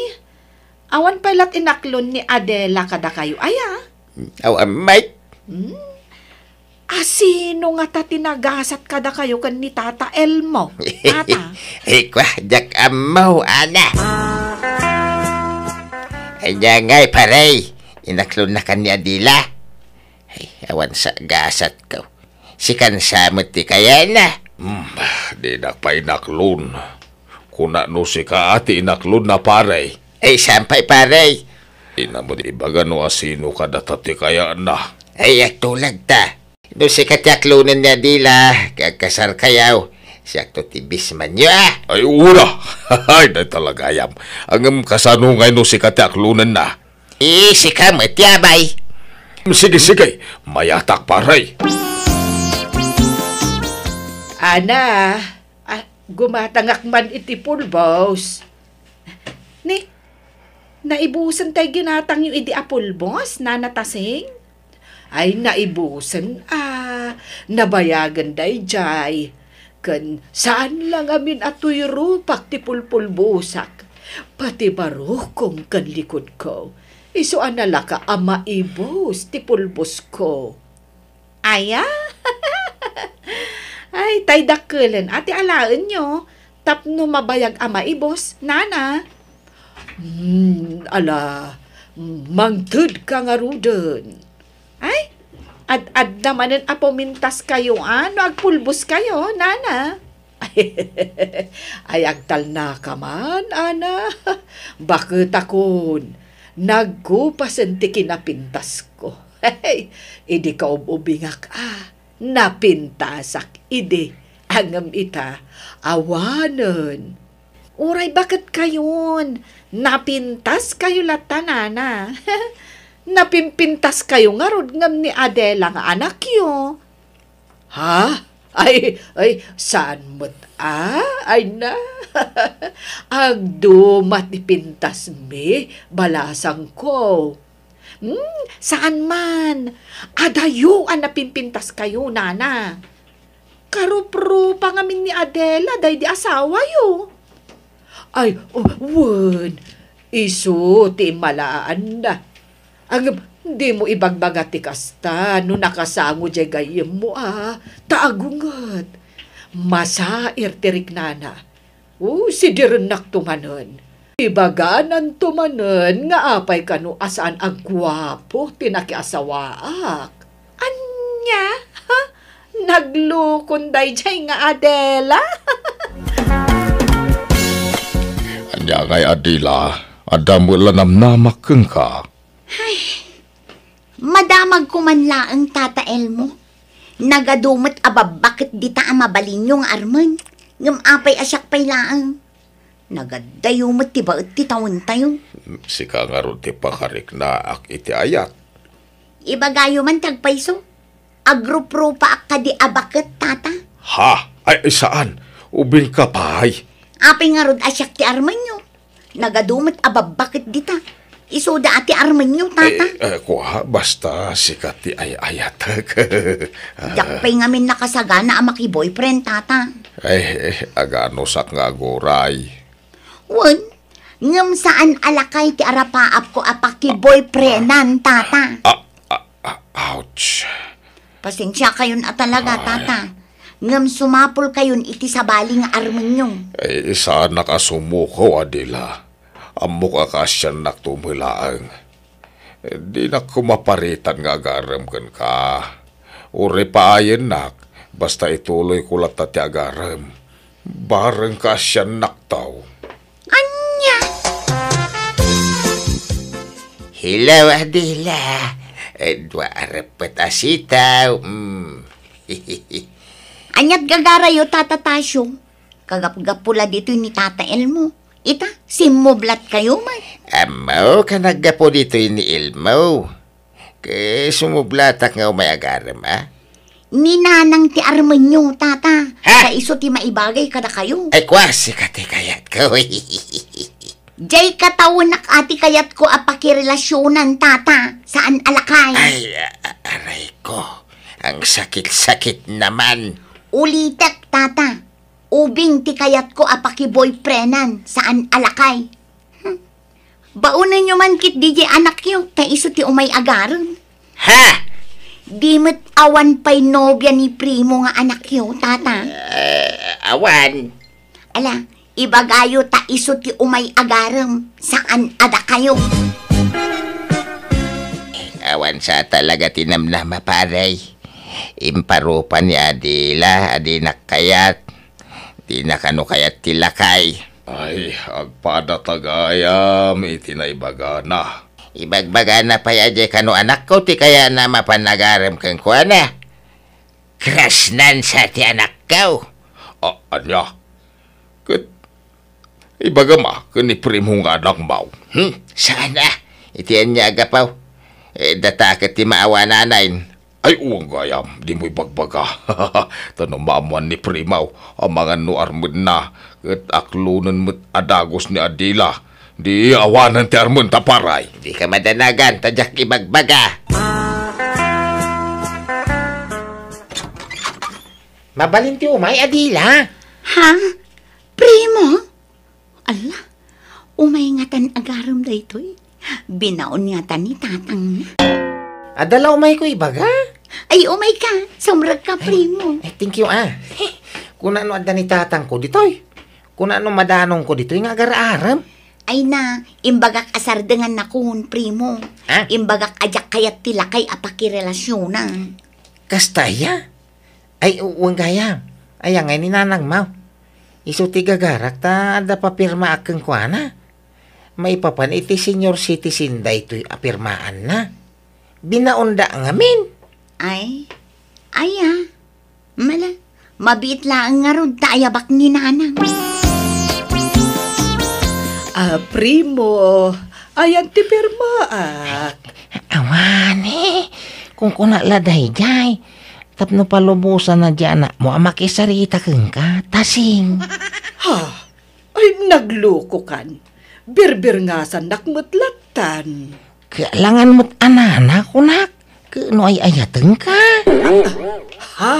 awan pay lat inaklon ni Adela kadakayo, aya? Aw, amay. Hmm? Asino ngata ti nagasat kadakayo ken ni Tata Elmo, tata? Eh, kua, diak ammo, ana. Ania ngay, pare? Inaklonnakan ni Adela? Ay, awan sa gasatko. Sikan sa met ti kayana. Hmm, dinak pay inaklon. Kuna no sika ti inaklonna, pare. Ay, saan pay, pare? Dina met ibaga no asino kadata ti kayana. Ay, agtulag ta. No sika ti aklonen ni Adela, agkasarkayo. Siakto ti bismanyo, a. Ay, ura! Ay, dayta la gayam. Ngem kasano ngay no sika ti aklonenna? Eh, sika met ti abay. Sige, sige. Mayatak, pare. Ana, ah, gumatangak man iti pulbos. Ni, naibusen tay ginatangyo idi a pulbos, Nana Tasing? Ay, naibusen a, nabayagen daydiay. Ken saan la ngamin a tuyrupak ti pulpulbosak. Pati barukong ken likudko. Isu a nalaka a maibus ti pulbosko. Aya? Ay, tay dakkelen a ti alaenyo tapno mabayag a maibus, nana. Hmm, ala, mangtedka ngaruden. Ay, ad-adda manen a pumintaskayo, a, no agpulboskayo, nana. Ay, agtalnaka man, ana. Baketakon, nagkupasen ti kinapintasko. Idi kaub-ubingak, a, napintasak idi Ngem ita, awanen. Uray baket kayon, napintas kayo latta, nana. Napimpintas kayo ngarud ngem ni Adela nga anakyo. Ha? Ay, ay, saan met a? Ay na. Agduma ti pintasmi, balasangko. Hmm, saan man. Adayo a napimpintas kayo, nana. Karuprupa ngamin ni Adela, daydi asawayo. Ay, oh, wen, isu ti immalaanna. Ngem, dimo ibagbaga ti kasta no nakasango diay gayyemmo a, ta agunget. Masair ti riknana. Oh, sidirennakto manen. Ibagananto manen nga apay kano a saan a guapo ti nakiasawaak. Ania? Ha? Naglukon daydiay nga Adela? Ania ngay, Adela? Adda met la namnamak kenka. Ay, madamagko man laeng, Tata Elmo. Nagadu met a babbaket dita a mabalinyo nga armen. Ngem apay a siak pay laeng? Nagadayo met ti baet ti tawentayo. Sika ngarud ti pakariknaak iti ayat. Ibagayo man ti agpayso. Agruprupaak kadi a baket, Tata. Ha? Ay, saan. Ubingka pay. Apay ngarud a siak ti armenyo? Nagadu met a babbaket dita. Isuda a ti armenyo, Tata. Eh, eh, kua, basta sika ti ay-ayatek. Diak pay ngamin nakasagana a maki-boyfriend, Tata. Ay, eh, aganusak nga aguray. Wen, ngem saan a lakay ti arapaapko a paki-boyfriendan, Tata. Ah, ah, ah, ouch. Pasensiakayon a talaga, Ay. Tata. Ngem sumapulkayon iti sabali nga armenyo. Ay, saanak a sumuko, Adela. Ammok a kaasiannakto met laeng. Dinak koma paritan nga agarem kenka. Uray paayennak, basta ituloyko latta ti agarem. Bareng kaasiannakto. Ania? Hello, Adela. Eh, dua a reppet a sitaw. Mm. Aniat gagarayo, Tata Tasio? Kagapgapu la ditoy ni Tata Elmo. Ita, simmublatkayo man. Ammok a naggapu ditoy ni Elmo. Ket sumublatak nga umay agarem, a? Ni nanang ti armenyo, Tata. Ha? Ta isu ti maibagay kadakayo. Ay, kua, sika ti kayatko. Diay katawenak a ti kayatko a pakirelasionan, Tata. Saan a lakay. Ay, a-, a-, aray ko. Ang sakit-sakit naman. Ulitek, Tata. Ubing ti kayatko a pakiboyfriendan, saan a lakay. Hmm. Baonenyo man ketdi diay anakyo, ta isu ti umay agarem. Ha? Di met awan pay nobia ni Primo nga anakyo, Tata. Eh, awan. Ala, ibagayo ta isu ti umay agarem, saan a dakayo. Awan sa talaga ti namnama, pare. Imparupa ni Adela a dinak kayat. Dina kano kayat ti lakay. Ay, agpadata gayam iti naibagana. Ibagbagana pay a diay kano anakko ti kayatna a mapan agarem kenkuana. Krasnan sa ti anakko. A-, ania? Ket ibagam a ken ni Primo nga anakmo. Hmm? Saan a? Iti ania a gapu? Eh, data ket ti maawananay. Ay, uwang gayam, dimo ibagbaga. Ta no maammuan ni Primo, amangan no armenna, ket aklonen met a dagus ni Adela. Di awanen ti armenta, pare. Dika madanagan, ta diak ibagbaga. Mabalin ti umay, Adela? Ha? Primo? Ala, umay ngatan agarem daytoy. Binaon ngatan ni tatangna. Adda la umayko ibaga? Ay, umayka. Sumrekka, Primo. Ay, thank you, a. Kuna no adda ni tatangko ditoy. Kuna no madanongko ditoy nga agar-arem. Ay na, imbagak a sardengannakon, Primo. Ha? Imbagak a diak kayat ti lakay a pakirelasionan. Kasta aya? Ay, u-, wen gayam. Aya ngay ni nanangmo? Isu ti gagarak ta adda papirmaak kenkuana. Maipapan iti senior citizen daytoy a pirmaanna. Binaonda ngamin. Ay, aya. Mala, Mabiit laeng ngarud ta ayabak ni Nanang. Ah, Primo, ayan ti pirmaak. Awane, kunkuna la daydiay. Tapno palubosan na di anakmo a makisarita kenka, Tasing. Ha? Ay, naglukokan. Birbirngasannak met lattan. Kailangan met a nana, kunak. Ket no ay-ayatenka. Ha?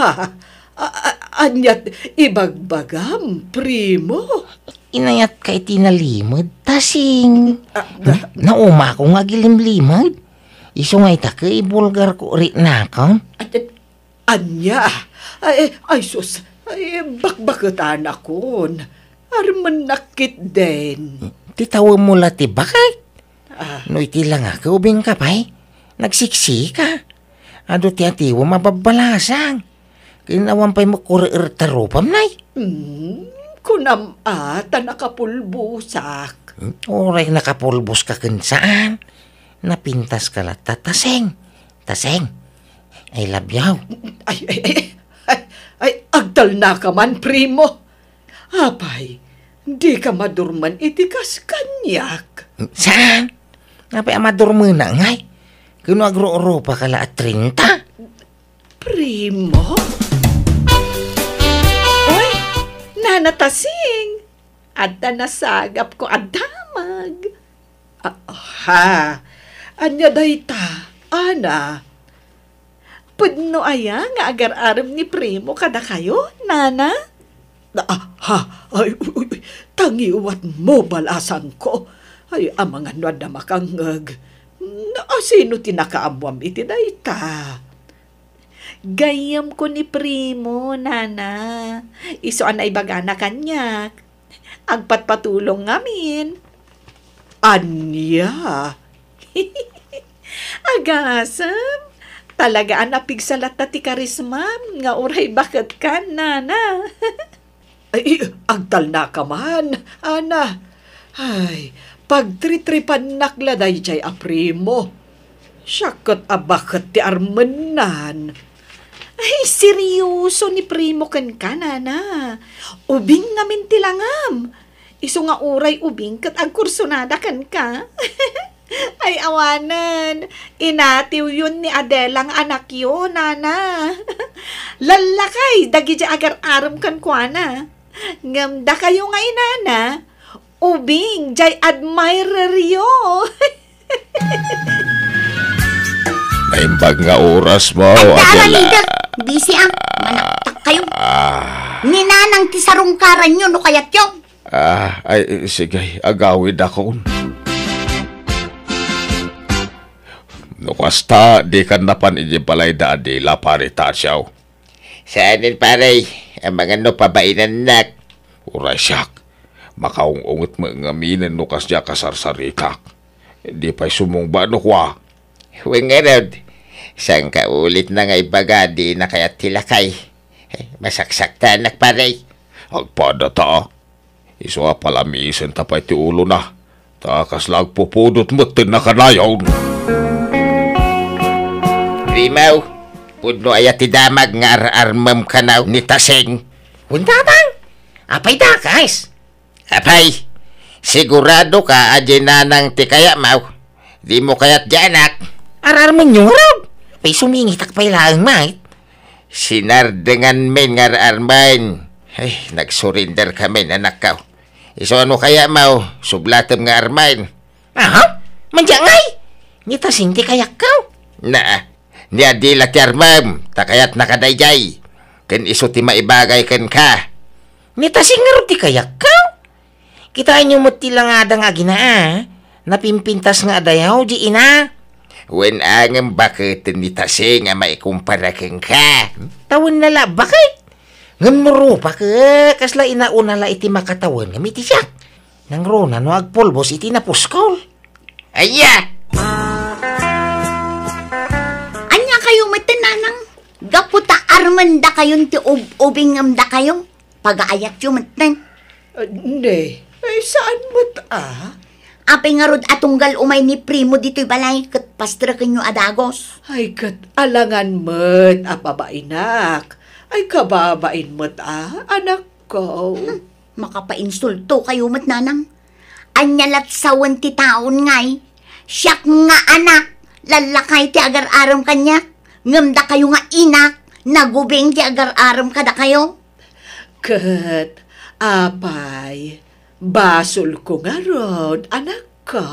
A-, a-, aniat ibagbagam, Primo? Inayatka iti nalimed, Tasing. Ah, da- Naumaak nga agilimlimed. Isu nga ita ket ibulgarko riknakon. At, at, ania? Ay, ay, sus. Ay, bakbaketanakon. Armennak ketdin. Ti tawemmo la ti baket. Ah. No iti langak, ubingka pay. Nagsiksika. Adu ti atiwem a babbalasang. Ken awan pay makureer ta rupam, nay. Hmm, kunam a, ta nakapulbosak. Hmm, uray nakapulboska ken saan. Napintaska latta, Tasing. Tasing, I love you. Ay, ay, ay, ay, ay, agtalnaka man, Primo. Apay, dika madurman iti kas kaniak? Saan? Apay a madurmena ngay? Kuno agrurupa ka la a treinta? Primo? Oy, Nana Tasing! Adda nasagapko a damag. Ah, ha? Ania dayta, Ana? Pudno aya nga agar-arem ni Primo kadakayo, Nana? Ah, ha? Ay, uy, uy, uy, tangiwatmo, balasangko. Ay, amangan no adda makangngeg. Asino ti nakaammoam iti dayta? Gayyemko ni Primo, Nana. Isu a naibagana kaniak. Agpatpatulong ngamin. Ania? Agasem, talaga a napigsa latta ti karismam nga uray baketkan, Nana. Ay, agtalnaka man, Ana. Ay, pagtritripannak la daydiay a Primo. Siak ket a baket ti armennan. Ay, serioso ni Primo kenka, Nana. Ubing ngamin ti langam. Isu nga uray ubing ket agkursunada kenka. Ay, awanen. Inatiwyon ni Adela nga anakyo, Nana. Lallakay dagiti agar-arem kenkuana. Ngem dakayo nga inana, ubing jay admireryo. Naimbag nga oras mo, Adela. Busy, ah. Manaktak kayo. Ah. Ni Nanang ti sarungkaranyo no kayatyo. Ah, ay, sige, agawidakon. No kasta, dikan napan idiay balayda, Adela, Pare Tasio. Saanen, pare, amangan no pabainannak. Uray siak, makaung-unget met ngamin no kasdiay a kasarsarikak. Di pay sumungba no kua. Wen ngarud, saan ka ulit na nga ibaga, di na kayat ti lakay. Masaksaktanak, pare. Agpada ta. Isu a palamiisenta pay ti ulona, ta kasla agpupudot met ti nakanayon. Primo, pudno aya ti damag nga ar-armem kano ni Tasing? Wen, Tatang. Apay dakas? Apay, sigurado ka a di Nanang ti kayatmo? Dimo kayat ti anak? Ar-armenyo ngarud. Apay, sumingitak pay laeng, met. Sinardengan men nga ar-armen. Ay, nag-surrender ka men, anakko. Isu a no kayatmo, sublatem nga armen. Aha? Madiay ngay? Ni Tasing ti kayatko? Naa, ni Adela ti armem, ta kayatna kadaydiay. Ken isu ti maibagay kenka. Ni Tasing ngarud ti kayatko? Kitaenyo met ti langada nga aginaa. Napimpintas nga adayo, di ina. Wen, ngem baketen ni Tasing a maikumpara kenka? Ta wen na la, baket. Ngem no rupak, kasla inauna la iti makatawen ngem iti siak. Nangruna no agpulbos iti napuskol. Aya! Ania kayo met, Nanang? Gapu ta armen dakayon ti ub-ubing ngem dakayo? Pagaayatyo metten. Ah, ne, ay, saan met a? Apay ngarud a tunggal umay ni Primo ditoy balay ket pastrakenyo a dagos? Ay, ket alangan met a pabainak. Ay, kababain met a, anakko. Hmm, makapainsulto kayo met, nanang. Ania lat sawen ti taon ngay? Siak nga anak, lallakay ti agar-arem kaniak. Ngem dakayo nga inak, nagubing ti agar-arem kadakayo. Ket, apay, basolko ngarud, anakko?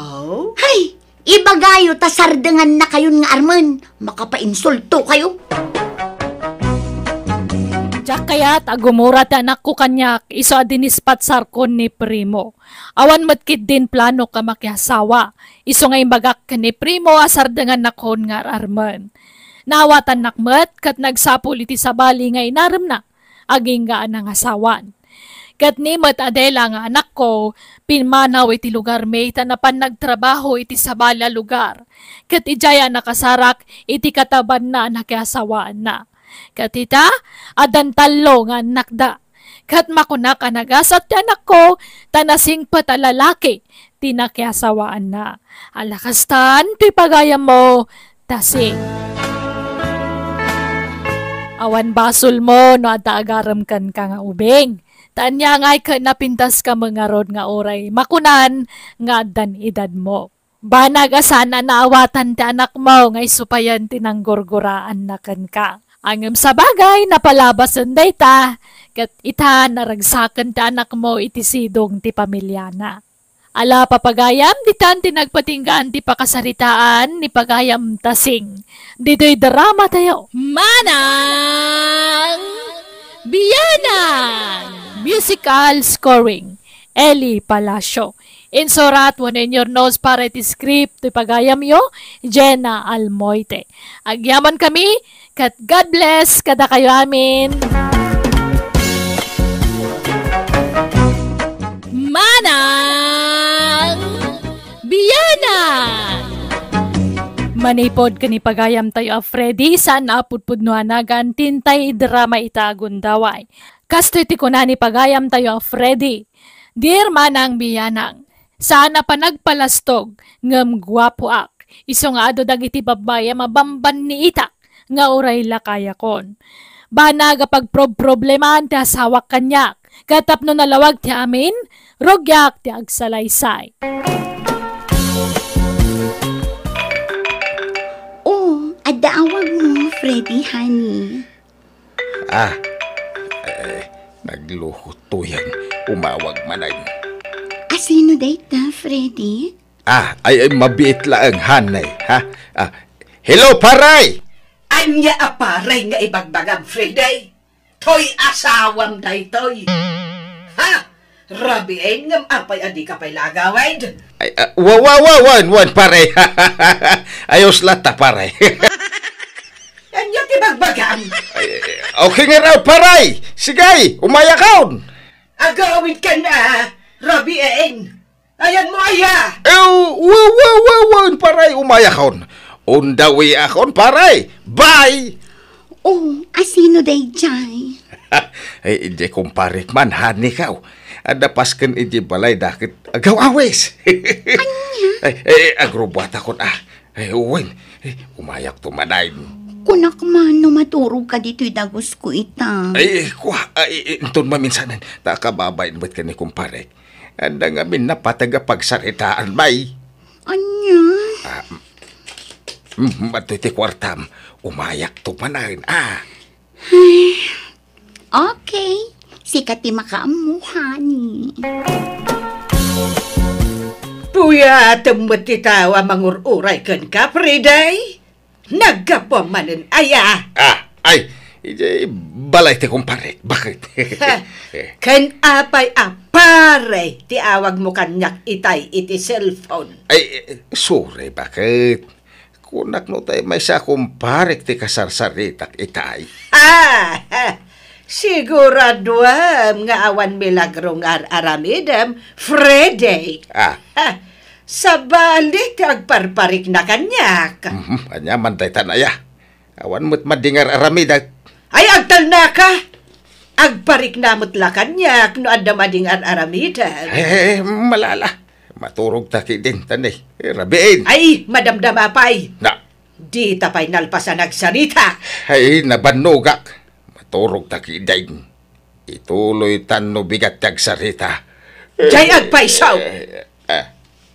Hay! Ibagayo ta sardengannakayon nga armen, makapainsulto kayo. Diak kayat a gumura ti anakko kaniak, isu a dinispatsarkon ni Primo. Awan met ketdin planok a makiasawa, isu nga imbagak ken ni Primo a sardengannakon nga ar-armen. Naawatannak met ket nagsapul iti sabali nga inaremna, agingga a nangasawan. Ket ni met Adela nga anakko, pimmanaw iti lugarmi ta napan nagtrabaho iti sabali a lugar. Ket idiay a nakasarak iti katabanna a nakiasawaanna. Ket ita, addan tallo nga annakda. Ket makunak a nagasat ti anakko, ta nasingpet a lalaki ti nakiasawaanna. Ala kastan ti pagayammo, Tasing. Awan basolmo no adda agarem kenka nga ubing. Ta ania ngay ket napintaska met ngarud nga uray makunan nga addan edadmo. Banag a saan a naawatan ti anakmo nga isupayen ti nanggurguraanna kenka. Ngem sabagay, napalabasen dayta, ket ita, naragsaken ti anakmo iti sidong ti pamiliana. Ala, papagayam, ditan ti nagpatinggaan ti pakasaritaan ni pagayam Tasing. Ditoy drama tayo. Manang Bianang! Musical scoring, Eli Palacio. Insurat wenno inyurnos para iti script ti pagayamyo, Jenna Almoite. Agyaman kami, ket God bless kadakayo amin. Manang Bianang! Manipod ken ni pagayam tayo a Freddy, saan a pudpudno a nagan ti intay drama ita a gundaway. Kastoy ti kuna ni pagayam tayo a Freddy, Dear Manang Bianang, saan a panagpalastog, ngem guapoak. Isu nga adu dagiti babbai a mabambanniitak nga uray lakayakon. Banag a pagprobproblemaan ti asawak kaniak, ket tapno nalawag ti amin, rugiak ti agsalaysay. Oh, adda awagmo, Freddy, honey. Ah, eh, nagluhot to yan. Umawag manen. Asino dayta, Freddy? Ah, ay, ay, mabiit laeng, honey, ha? Ah, hello, paray! Ania a paray nga ibagbagam, Freddy? Toy asawam daytoy. Ha? Rabiin ngem apay a dika pay la agawid? Ay, ah, wa, wa, wa, wen, wen, pare. Ayos latta, pare. Ania ti bagbagam? Ay, okay nga raw, pare. Sige, umayakon. Agawid ka na, Rabiin. Ayan mo, aya. Eh, wa, wa, wa, wen, pare, umayakon. On the way akon, pare. Bye. Oh, asino daydiay? Ay, idiay kumparek man, honey, kaw. Adda pasken idiay balay da ket agaw-awis. Ania? Ay, eh, agrubuatakon, ah. Ay, wen, eh, umayakto manen. Kunak man no maturog ka ditoy dagus ko ita. Ay, kua, ay, inton maminsanen, ta kababain met ken ni kumparek. Adda ngamin napateg a pagsaritaan, bay. Ania? Ah, mm, mm, adtoy ti kuartam. Umayakto manen, ah. Ay, okay. Sika ti makaammo, honey. Puyatem met ti tao a mangur-uray kenka, Friday? Naggapuam manen aya? Ah, ay, idiay balay ti kumparek. Bakit? Ha, ken apay a pare ti awagmo kaniak itay iti cellphone? Ay, eh, sorry, bakit? Kunak no tay maysa a kumparek ti kasarsaritak itay. Ah, ha, siguraduam nga awan milagro nga ar-aramidem, Friday. Ah. Ha, sabali ti agparparikna kaniak. Mhm, ania man daytan aya? Awan met madi nga ar-aramidek. Ay, agtalnaka! Agparikna met la kaniak no adda madi nga ar-aramidek. Eh, malala. Maturog ta ketdin, tani. Eh, rabiin. Ay, madamdama pay. Na. Dita pay nalpas a nagsarita. Ay, nabannogak. maturog ta kiding. Ituloy tan no bigat ti agsarita. Jay agpayso! Eh, eh.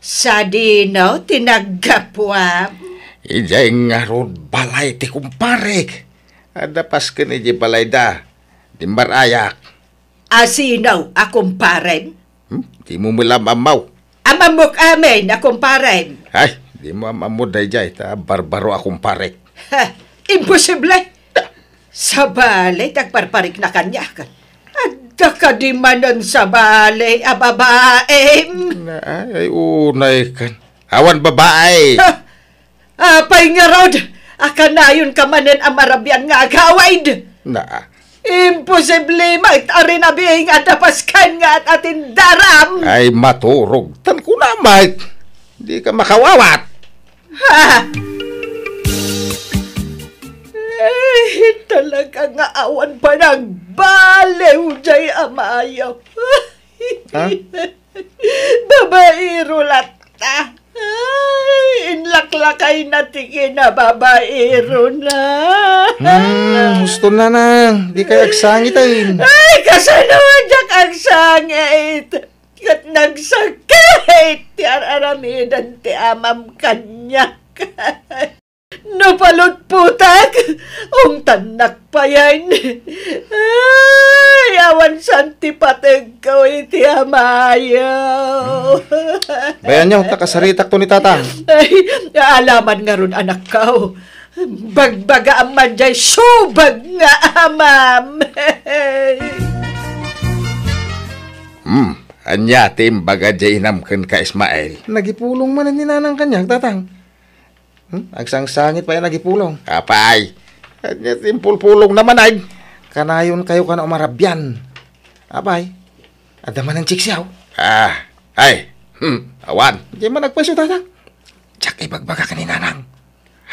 Sadino ti naggapuam? Idiay ngarud balay ti kumparek. Adda pasken idiay balayda. Dimmar-ayak. Asino a kumparem? Hmm? Dimo met la am-ammo. Am-ammok amin a kumparem. Ay, dimo am-ammo daydiay, ta barbaro a kumparek. Ha, imposible! Sabali ti agparparikna kaniak. Adda kadi manen sabali a babaem? Na, ay, unay kan. Awan babae. Ha! Apay ngarud, a kanayonka manen a marabian nga agawid? Na. Imposible met a rinabiing a dapas ken nga at-atindaram. Ay, maturog. Tan kuna met. Dika makawawat. Ha? Eh, talaga nga awan panagbaliw jay amayo. Ha? Babaero latta. Ay, inlaklakayna ti kinababaerona. Hmm, husto, nanang. Dikay agsangiten. Ay, kasano diak agsangit? Ket nagsakit ti ar-aramiden ti amam kaniak. No palutputak, ungtannak payen. Ay, awan saan ti pategko iti amayo. Bayanyo, ta kasaritakto ni Tatang. Ay, alaman ngarud, anakko. Bagbagaam man jay subag nga amam. Hmm, ania ti imbaga jay inam kenka, Ismael? Nagipulong manen ni Nanang kaniak, Tatang. Hmm? Agsangsangit pay a nagipulong. Apay, ania ti impulpulongna manen? Kanayonkayo kano a marabian. Apay, adda manen cheque siak? Ah, ay, hmm, awan. Diay man agpayso, Tatang. Diak ibagbaga ken ni Nanang.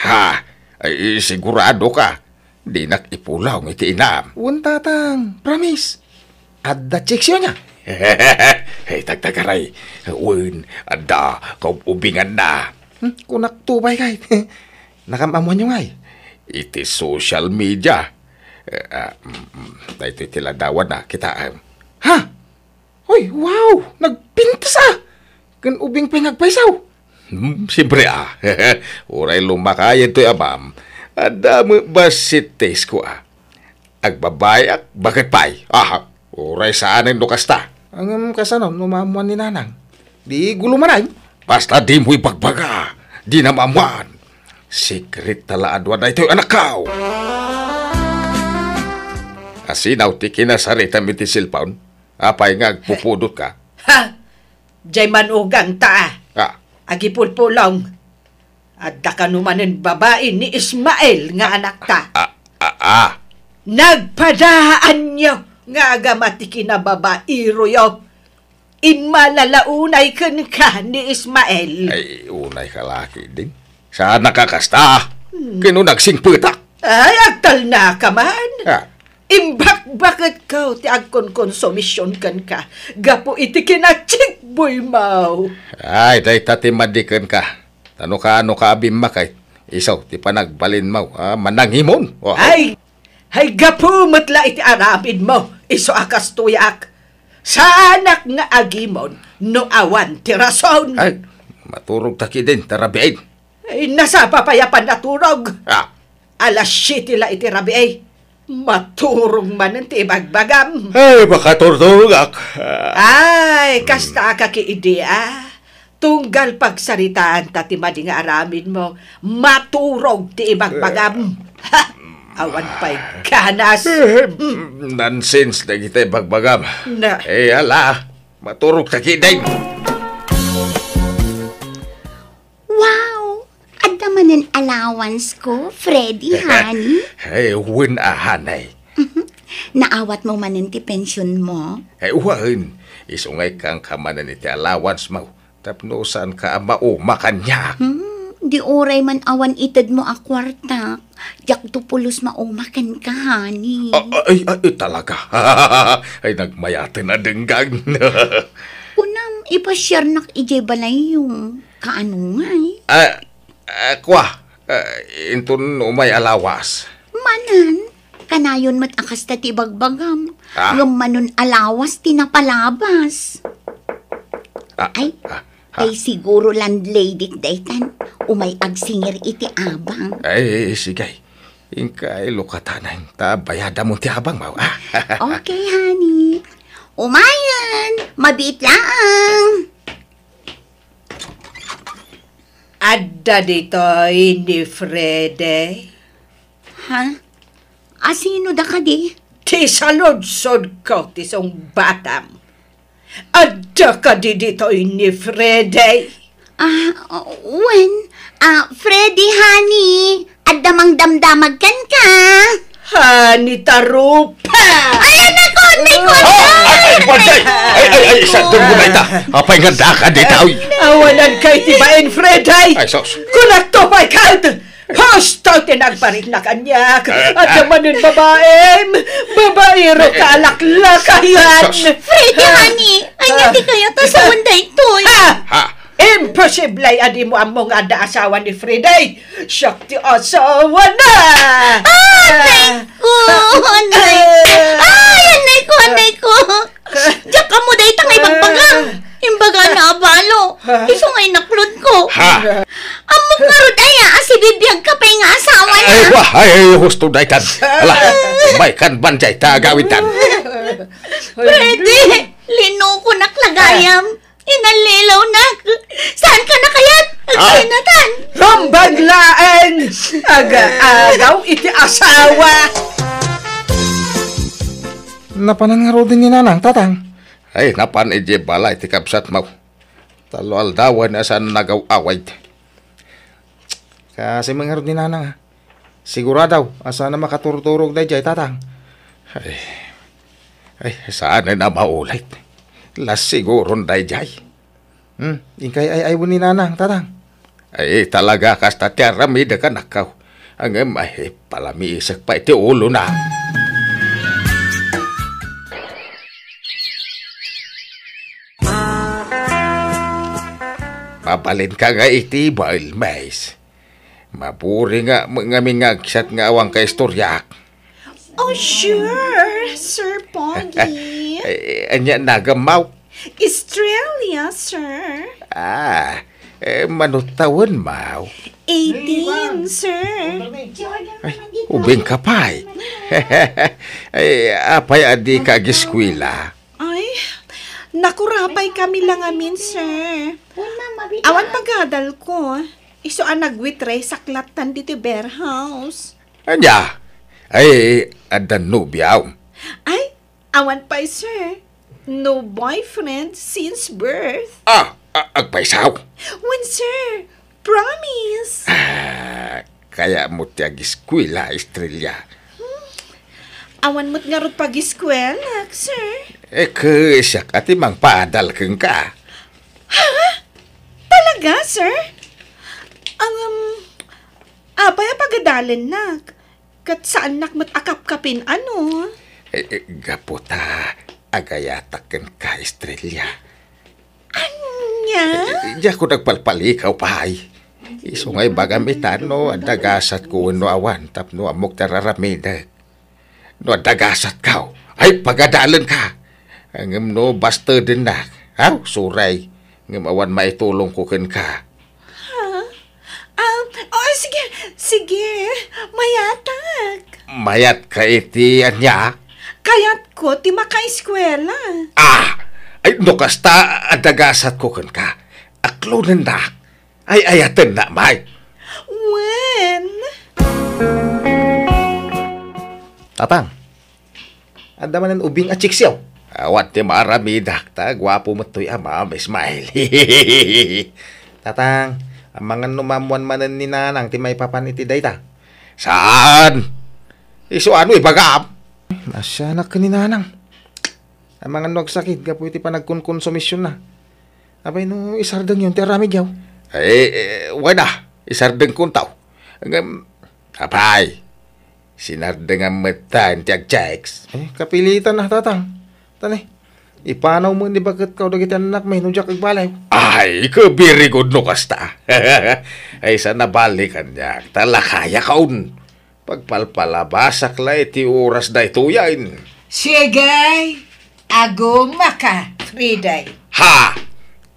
Ha? Ay, sigurado ka? Dinak ipulong iti inam. Wen, Tatang. Promise. Adda cheque siak nia. Hey, tagtagaray. Wen, adda kaub-ubinganna. Hmm, kunak to pay kay. Nakam-ammoanyo ngay? Iti social media. Eh, ah, mm, mm, daytoy ti ladawanna, kitaem. Ha? Hoy, wow! Nagpintas a! Ken ubing pay nga agpayso. Hmm, siempre a. Uray lumakayen toy amam, adda met bassit ti isko a. Agbabayak, baket pay. Aha, uray saanen no kasta. Ngem kasano no maammoan ni Nanang? Di gulo manen. Basta dimo ibagbaga. Dina maammoan. Secret ta la a dua daytoy, anakko. Asino ti kinasaritam iti cellphone? Apay nga agpupudotka? Ha? Jay manugangta. Ah. Agipulpulong. Adda kano manen babai ni Ismael nga anakta. Ah, ah, ah. Nagpadaanyo nga agama ti kinababaeroyo. Immala la unay kenka ni Ismael. Ay, unay ka la ketdin. Saanak a kasta. Hmm. Ken no nagsingpetak. Ay, agtalnaka man. Ah. Imbakbaketko ti agkonkonsumision kenka gapu iti kinachikboymo. Ay, dayta ti madi kenka. Ta no kaano ka a bimmakay, isu ti panagbalinmo a manangimon. Oh. Ay, ay, gapu met la iti aramidmo, isu a kastoyak. Saanak nga agimon no awan ti rason. Ay, maturog ta ketdin ta rabiin. Ay, nasapa pay a pannaturog. Ah. Alas siete la iti rabii. Maturog manen ti ibagbagam. Ay, makaturturogak. Ay, kasta a kakiidi a. Tunggal pagsaritaanta ti madi nga aramidmo, maturog ti ibagbagam. Ha! Awan pay ganas. Eh, nonsense dagiti ibagbagam. Na. Eh, ala, maturog ta ketdin. Wow! Adda manen allowance ko, Freddy, honey? Ay, wen a, honey. Mhm. Naawatmo manen ti pensionmo? Ay, wen. Isu nga ikkanka manen iti allowance mo. Tapno saanka a mauma kaniak. Hmm, di uray man awan itedmo a kuartak. Diakto pulos mauma kenka, honey. Ah, ay, ay, ay, talaga. Ay, nagmayaten a denggan. Kunam, ipasiarnak idiay balayyo. Kaano ngay? Ah, ah, kua, ah, inton umay a lawas. Manen? Kanayon met a kasta ti ibagbagam. Ah. Ngem manon a lawas ti napalabas. Ah, Ay, ah, ah. Ay siguro landlady daytan. Umay agsingir iti abang. Ay, sige. Inkay lukatanan ta bayadamon ti abang, maw, ah? Okay, honey. Umayen, mabiit laang. Adda ditoy ni Freddy. Ha? Asino da kadi? Ti saludsodko ti sungbatam. Adda kadi ditoy ni Freddy? Ah, wen. Ah, Freddy, honey. Adda mangdamdamag kenka. Honey, tarupa! Ay, anak ko, anak ko, Oh, ay, ay, anak ko! Ay, ay, ay, sa dunggo na ita. Apay nga daka dita, uy. Awanan kay ti bain, Freddy. Ay, sus. Kunakto pay ka. Husto ti nagbarit na kaniak. Adda manen babaem. Babaero ka alaklakayan. Sus. Freddy, honey, ania ti kayat a sawen daytoy? Ha? Ha? Imposible a dimo ammo nga adda asawa ni Freddy. Siak ti asawana. Ah, anay ko, anay. Ay, anay ko, anay ko. Diak ammo dayta nga ibagbagam. Imbaga na abalo. Isu nga inaklod ko. Ha? Ammok ngarud aya a sibibiag ka pay nga asawa na. Ay, wa, ay, ay, husto daytan. Ala, may kan ban dayta agawitan. Pwede. Linuko nak lagayam. Inallilaw nak. Saan ka na kayat? Ah. Agsinatan. Rumbag laeng. Aga-agaw iti asawa. Napanan ngaruden ni Nanang, Tatang? Ay, napan idiay balay ti kabsatmo. Tallo aldawen a saan nagaw-away. Kasi mangarud ni Nanang, ah. Sigurado a saan a makaturturog daydiay, Tatang. Ay, ay, saan a maulit. Las siguron daydiay. Hmm, inkay ay-aywen ni Nanang, Tatang. Ay, talaga, kasta ti aramidek, anakko. Ngem, ay, palamiisek pay ti ulona. Mabalinka nga iti bael, Miss. Maburing nga, ngamin nga agsat nga awan kaistoriak. Oh, sure, Sir Pogi. Eh, ania nagammo? Estrella, sir. Ah, eh, mano tawenmo? Eighteen, sir. Ay, ubing ka pay. Ay, apay a dika agiskwela? Ay, nakurapay kami la ngamin, sir. Awan pagadalko. Isu a nagwitresak lattan ditoy beer house. Ania? Ay, adda nobiam? Ay, awan pay, sir. No boyfriend since birth. Ah, a-, agpayso? Wen, sir. Promise. Ah, kayatmo ti agiskwela, Estrella. Hmm. Awan met ngarud pagiskwelak, sir. Eh, kasiak a ti mangpaadal kenka. Ha? Talaga, sir? Ang, um, apay a pagadalennak? Ket saannak met a kapkapin, ano? Eh, eh, gapu ta agayatak kenka, Estrella. Ania? Eh, eh, diak nagpalpalikaw pay. Isu nga ibagam ita no adda gasatko wenno awan tapno ammok ti ar-aramidek. No adda gasatko, ay pagadalenka. Ngem no bastedennak, aw, suray. Ngem awan maitulongko kenka. Ha? Ah, oh, sige, sige. Mayatak. Mayatka iti ania? Kayatko ti makaeskwela. Ah! Ay, no kasta, adda gasatko kenka. Aklonennak. Ay, ayatennak, may. Wen? Tatang, adda manen ubing a chicks, yaw? Awan ti maaramidak, ta guapo met toy amam, Ismael. Tatang, amangan no maammuan manen ni Nanang ti maipapan iti dayta? Saan? Isu ano ibagam? Naasianak ken ni Nanang. Amangan no agsakit gapu iti panagkonkonsumisyonna. Apay no isardengyon ti aramid, yaw? Eh, eh, wen a, isardengkonto. Ngem, apay, sinardengam metten ti agchicks. Eh, kapilitan a, Tatang. Tani, ipanaw met ni baketko dagiti annakmi no diak agbaliw. Ay, very good no kasta. Ay, saan a bali kaniak, ta lakayakon. Pagpalpalabasak la iti oras daytoyen. Sige, agumaka, Friday. Ha?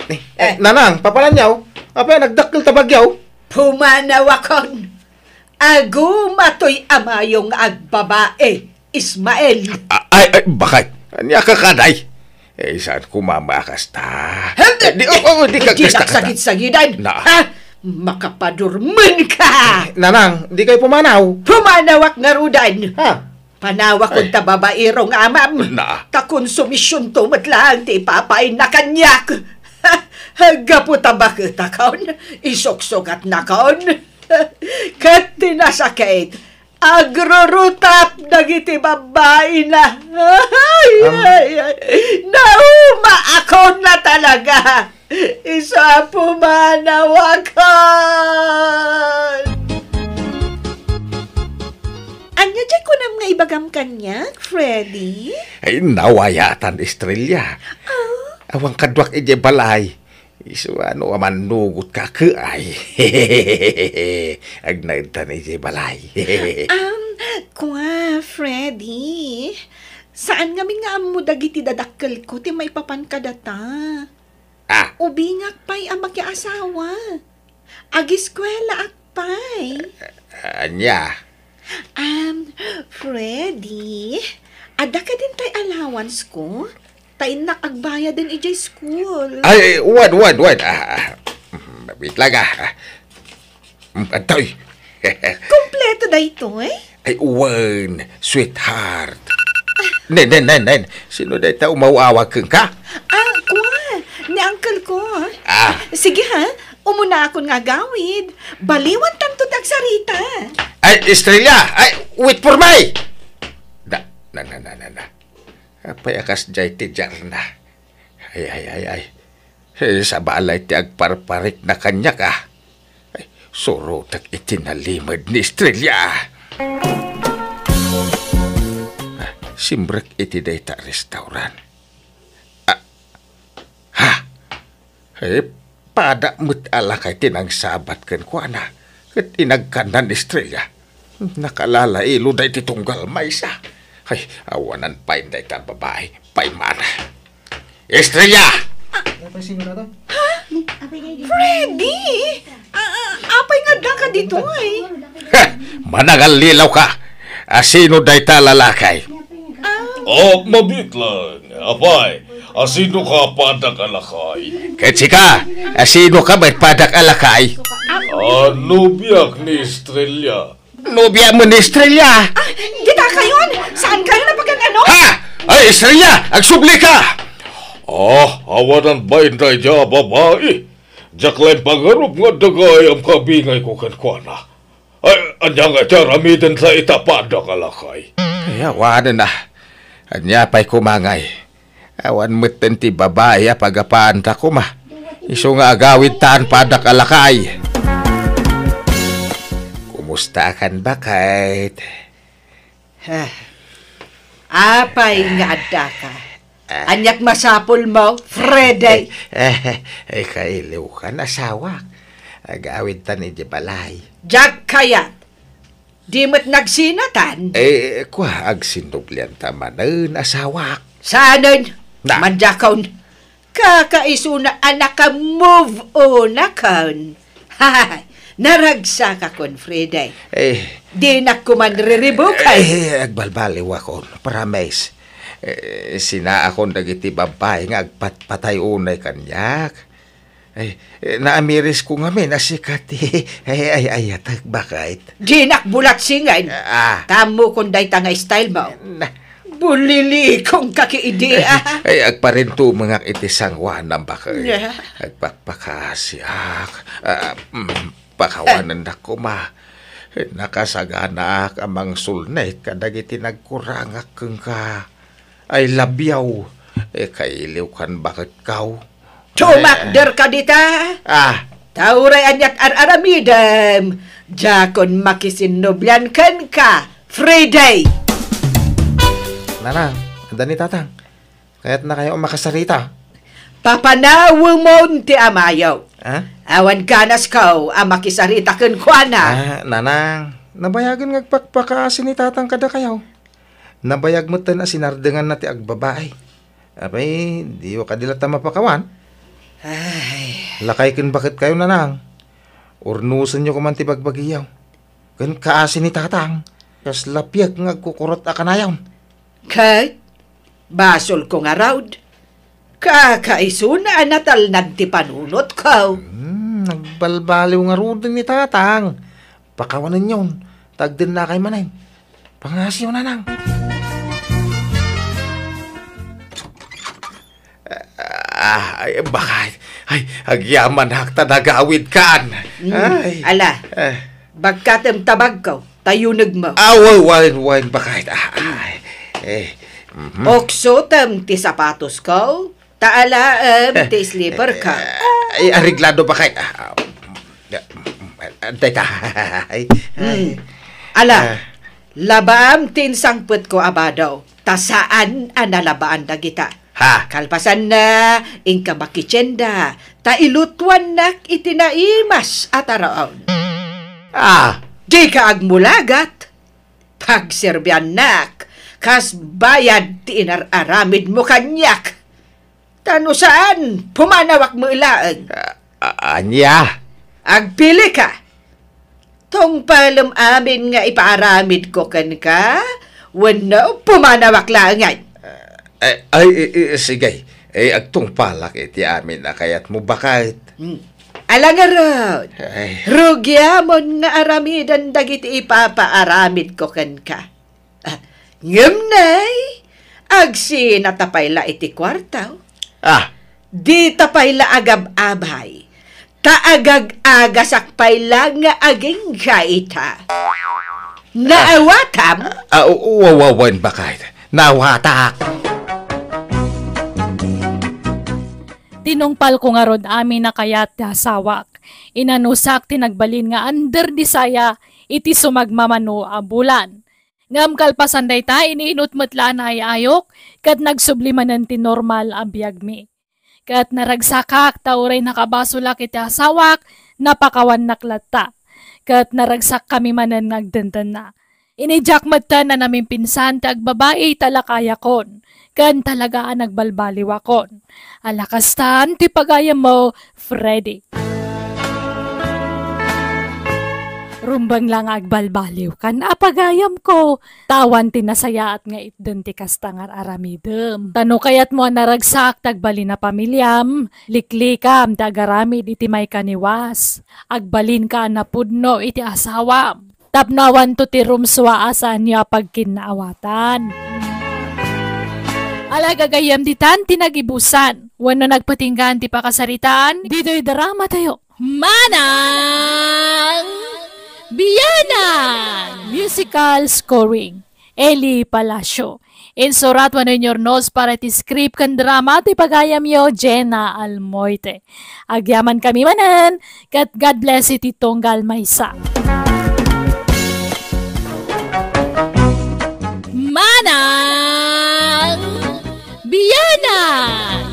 Eh, eh, Eh. Nanang, papananyaw? Apay, nagdakkel ta bagyaw? Pumanawakon. Aguma toy amayo nga agbabae, Ismael. A-, ay, ay, bakit? Ania ka, kaday? Eh, saan ko mamaya kasta? Hindi! Eh, di, oh, oh, di ka Hindi kasta, kasta. Nagsagid-sagidan, Na. Ha? Makapadurmen ka! Eh, Nanang, di kayo pumanaw. Pumanawak nga rudan. Ha? Panawak Ay. Unta babaero nga amam. Na. Ta konsumisyonto met laeng ti ipapain na kaniak. Gapu ta baketakon, isuksugatnakon. Ket ti nasakit, agrurutap dagiti babbaina. Ay, Am- ay, ay. Naumaakon na talaga. Isu a pumanawakon. Ania diay kunam nga ibagam kaniak, Freddy? Ay, nawayatan, Estrella. Ah? Awan kaduak idiay balay. Isu a no a mannugot ka, ke ay. Agnaedtan idiay balay. Um, kua, Freddy. Saan ngamin nga ammo dagiti dadakkelko ti maipapan kadata? Ah. Ubingak pay a makiasawa. Agiskuelaak pay. Ania? Um, Freddy, adda kadin tay allowance ko? Ta innak agbayaden idiay school. Ay, wen, wen, wen. Ah, ah. Mm, wait lang, ah. Ah. Mm, antoy. Kompleto daytoy? Ay, wen, sweetheart. Nen, nen, nen, nen. Sino dayta umaw-awag kenka? Ah, kua. Ni uncle ko. Ah. Sige ha, umunaakon nga agawid. Baliwantanto ti agsarita. Ay, Estrella! Ay, wait for me! Na, na, na, na, na, na. Apay a kasdiay ti diarna? Ay, ay, ay, ay. Eh, sabali ti agparparikna kaniak, ah. Ay, surotek iti nalimed ni Estrella. Ah, simrek iti dayta restaurant. Ah, ha? Eh, pada met a lakay ti nangsabat kenkuana, ket inagkanna ni Estrella. Nakalalailo dayta tunggal maysa. Ay, awanan pay dayta babai. Paymana. Estrella! Freddy! Ah, ah, apay nga addaka ditoy? Ha! Manangallilaw ka! Asino dayta lalakay? Ah. Oh, mabiit lang. Apay, asino ka padak a lakay? Ket sika, asino ka met padak a lakay? Ah, nobiak ni Estrella. Nobia mo ni Estrella? Ah, dita kayon? Saan kayo napagan-ano? Ha? Ay, Estrella, agsubli ka! Ah, awanan ba inday dia babai? Diak la impagarup nga adda gayam kabingay ko kenkuana. Ay, ania nga iti aramiden ta ita padak a lakay? Ay, awanen na. Ania pay kumangay? Awan metten ti babai a pagapanta koma. Isu nga agawid taan padak a lakay. Kumusta kan bakit? Ah, apay nga addaka? Ah. Aniak masapul mo, Freddy? Eh, eh, kailiw kan asawak. Agawid tan iti balay. Diak kayat. Di met nagsinatan. Eh, kua, agsinnublian ta manen, asawak. Saanen? Na. Manjakon. Kakaisuna a naka-move on akon. Hay, naragsakakon, Freddy. Eh. Dinak kuman riribukay. Eh, agbalbaliwakon. Promise. Eh, sinaakon dagiti babbai nga agpatpatay unay kaniak. Ay, eh, naamiris ko ngamin a sika ti ay, ay, ayatek, bakit? Dinak bulat singen. Ah. Tammo kon dayta nga style mo. Na- Bulilikong ka ki idi, ah. Ay, agparintumengak iti sangoanam, bakit? Yeah. Agpakpakasiak. Ah, mm, pakawanennak koma. Nakasaganaak a mangsulnek kadagiti nagkurangak kenka. Ay, labyaw. Eh, kailiw kan baketkaw. Tumakder ka dita. Ah. Ta uray aniat ar-aramidem, diakon makisinnublian kenka, Freddy. Nanang, adda ni Tatang. Kayatna kayo makasarita. Papanawemon ti amayo. Ah? Awan ganasko a makisarita kenkuana. Ah, Nanang, Nabayagen nga agpakpakaasi ni Tatang kadakayo. Nabayag metten a sinardenganna ti agbabai. Apay, diyo kadi latta mapakawan? Ay. Lakay ken baketkayo, Nanang. Urnosenyo koman ti bagbagiyo. Ken kaasi ni Tatang, kasla piek nga agkukurot a kanayon. Ket basolko ngarud, kakaisuna a natalnad ti panunotko. Hmm, nagbalbaliw ngaruden ni Tatang. Pakawanenyon, ta agdennakay manen. Pangasiyo, Nanang. Ah, ay, bakay. Ay, agyamanak ta nagawidkan. Mm. Ay. Ala, eh. Bagkatem ta bagko, ta yunegmo. Ah, wa-, wen, wen, bakay. Ah, ay. Eh, mhm. Oksotem ti sapatosko, ta alaem ti slipperko. Eh, eh, areglado, bakay. Ah, ah, dayta. Ay, ay. Hmm. Ala, ah. Labaam ti insangpetko a bado, ta saan a nalabaan dagita. Ha? Kalpasanna, inka makitienda, ta ilutuannak iti naimas a taraon. Ah! Dika agmulagat, pagserbiannak, kas bayad ti inar-aramidmo kaniak. Ta no saan, pumanawak met laeng. A-, a-, ania? Agpilika. Tungpalem amin nga ipaaramidko kenka, wenno pumanawak laengen. Eh, ay, i-, i-, sige. Eh, agtungpalak iti amin a kayatmo, baket. Hmm. Ala ngarud, ay. Rugiamon nga aramiden dagiti ipapaaramidko kenka. Ah, ngem nay, agsinata pay la iti kuarto. Ah. Dita pay la agab-abay, ta agag-agasak pay la nga agingga ita. Naawatam? Ah, wa-, wa-, wen, bakay. Naawatak. Tinungpalko ngarud amin a kayat ti asawak. Inanusak ti nagbalin nga under di saya iti sumagmamano a bulan. Ngem kalpasan dayta, ininut met la a naay-ayok, ket nagsubli manen ti normal a biagmi. Ket naragsakak ta uray nakabasolak iti asawak, napakawannak latta. Ket naragsakkami manen nga agdendenna. Inidiak metten a namimpinsan ti agbabai ta lakayakon, ken talaga a nagbalbaliwakon. Ala kastan ti pagayammo, Freddy. Rumbeng la nga agbalbaliwkan a pagayamko, ta awan ti nasayaat nga itden ti kasta nga aramidem. Ta no kayatmo a naragsak ti agbalin a pamiliam, liklikam ti agaramid iti maikaniwas. Agbalinka a napudno iti asawam. Tapno awanto ti rumsua a saanyo a pagkinnaawatan. Ala gagayyem ditan ti nagibusan wenno nagpatinggaan ti pakasaritaan ditoy dramatayo. Manang Bianang! Musical scoring, Eli Palacio. Insurat wenno inyurnos para iti script ken drama ti pagayamyo, Jenna Almoite. Agyamankami manen, ket God bless iti tunggal maysa. Manang Bianang!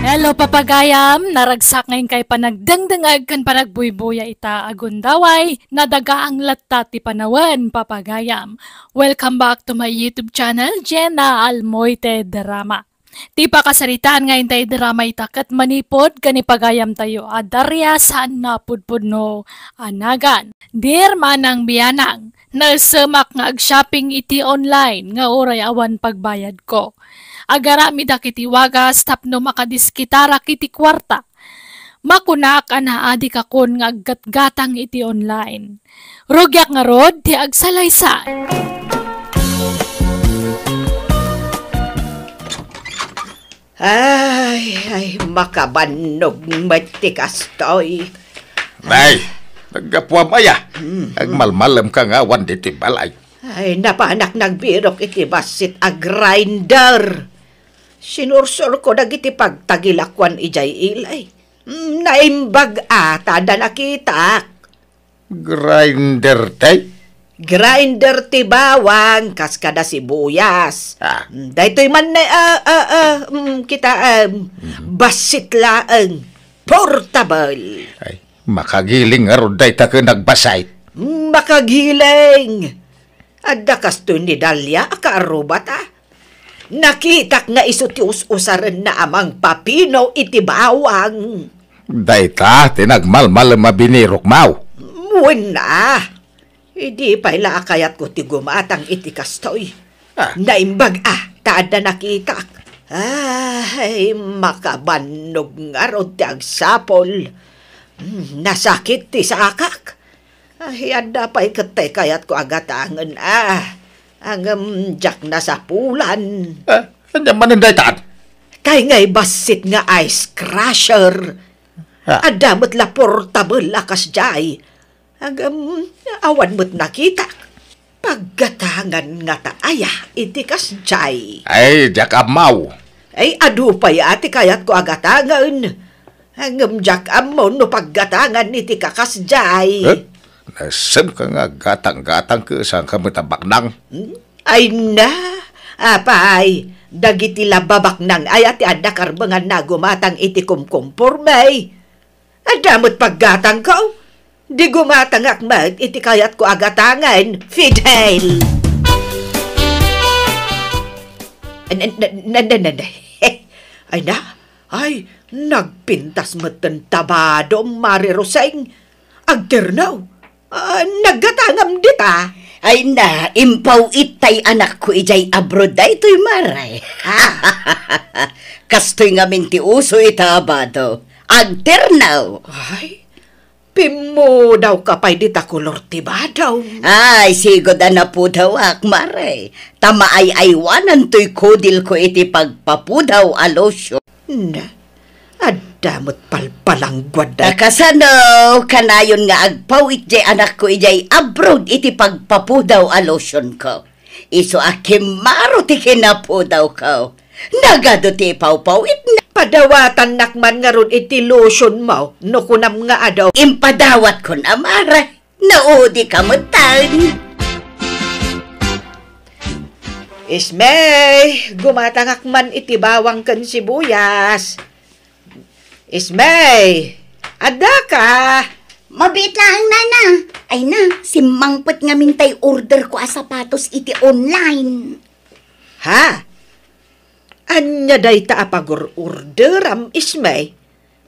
Hello, papagayam! Naragsak nga inkay panagdengdengeg ken panagbuybuya ita a gundaway, nadagaang latta ti panawen, papagayam. Welcome back to my YouTube channel, Jenna Almoite Drama. Ti pakasaritaan nga intay drama ita ket manipud ken ipagayamtayo a Daria San Napudpudno a nagan. Dear Manang Bianang, naesemak nga ag-shopping iti online nga uray awan pagbayadko. Agaramidak iti wagas tapno makadiskitarak iti kuarta. Makunak a naadikakon nga aggatgatang iti online. Rugiak ngarud ti agsalaysay. Ay, ay, makabannog met ti kastoy. Nay, naggapuam aya. Mm. Agmalmalemka nga awan ditoy balay. Ay, napanak nagbirok iti bassit a grinder. Sinursurko dagiti pagtagilakuan idiay ilay. Mm, naimbag a ta adda nakitak. Grinder ti? Grinder ti bawang, kas kada sibuyas. Ah. Mm, daytoy man, ah, ah, ah, mm, kita, ah, mhm, bassit laeng. Portable. Ay, makagiling ngarud dayta ken agbassit. Makagiling! Adda kastoy ni Dalia a kaarrubata. Nakitak nga isu ti us-usarenna a mangpapino iti bawang. Dayta ti nagmalmalem a binirokmaw. Wen a. Idi pay la a kayatko ti gumatang iti kastoy. Ah. Naimbag a ta adda nakitak. Ay, makabannog ngarud ti agsapul. Hmm, nasakit ti sakak. Ay, adda pay ket ti kayatko a gatangen a. Ngem diak nasapulan. Ah, ania manen daytan? Kay ngay bassit nga ice crusher. Ah. Adda met la portable a kasdiay. Ngem awan met nakitak. Paggatangan ngata aya iti kasdiay? Ay, diak ammo. Ay, adu pay a ti kayatko a gatangen. Ngem diak ammo no paggatangan iti kakasdiay. Eh? Nasemka nga gatang-gatang ket saanka met a baknang? Hmm? Ay na, apay, dagiti la babaknang aya ti adda karbenganna a gumatang iti kumkumporme. Adda met paggatangko. Di gumatangak met iti kayatko a gatangen, Fidel. N-, n-, n-, n-, n-, n-, Ay na, ay, nagpintas metten tabado, Mare Roseng. Agternaw. Ah, naggatangam dita. Ay na, impaw-it tay anakko idiay abroad daytoy, Mare. Ah. Kastoy ngamin ti uso ita a bado. Agternaw. Ay, pimmudawka pay dita kolor ti bado. Ay, sigud a napudawak, Mare. Ta maay-aywanantoy kudilko iti pagpapudaw a lotion. Na, adda met palpalangguad. Ta kasano kanayon nga agpaw-it diay anakko idiay abroad iti pagpapudaw a lotionko? Isu a kimmaro ti kinapudawko. Nagadu ti ipawpaw-itna. Padawatannak man ngarud iti lotionmo, no kunam nga adu. Impadawatkon, Mare. Naudika metten. Ismay, gumatangak man iti bawang ken sibuyas. Ismay, addaka? Mabiit laeng, Nana. Ay na, simmangpet ngamin tay orderko a sapatos iti online. Ha? Ania dayta a pagur-orderam, Ismay?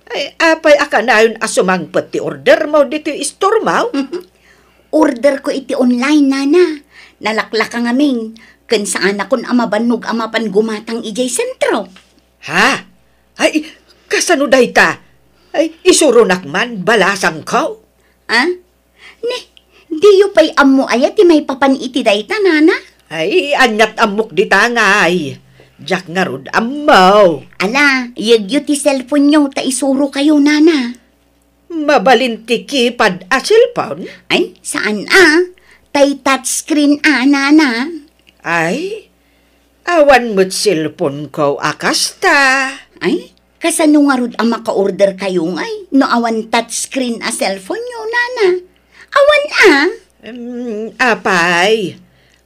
Ay, apay a kanayon a sumangpet ti ordermo ditoy istormo? Orderko iti online, Nana. Nalaklaka ngamin, ken saanakon a mabannog a mapan gumatang idiay sentro. Ha? Ay, kasano dayta? Ay, isuronak man, balasangko. Ha? Ni, diyo pay ammo aya ti maipapan iti dayta, Nana? Ay, aniat ammok dita ngay. Diak ngarud ammo. Ala, yegyo ti cellphone-yo ta isurokayo, Nana. Mabalin ti keypad a cellphone? Ay, saan a. Tay touchscreen a, Nana. Ay, awan met cellphone-ko a kasta. Ay, kasano ngarud a maka-order kayo ngay no awan touchscreen a cellphone-yo, Nana? Awan a. Em, apay,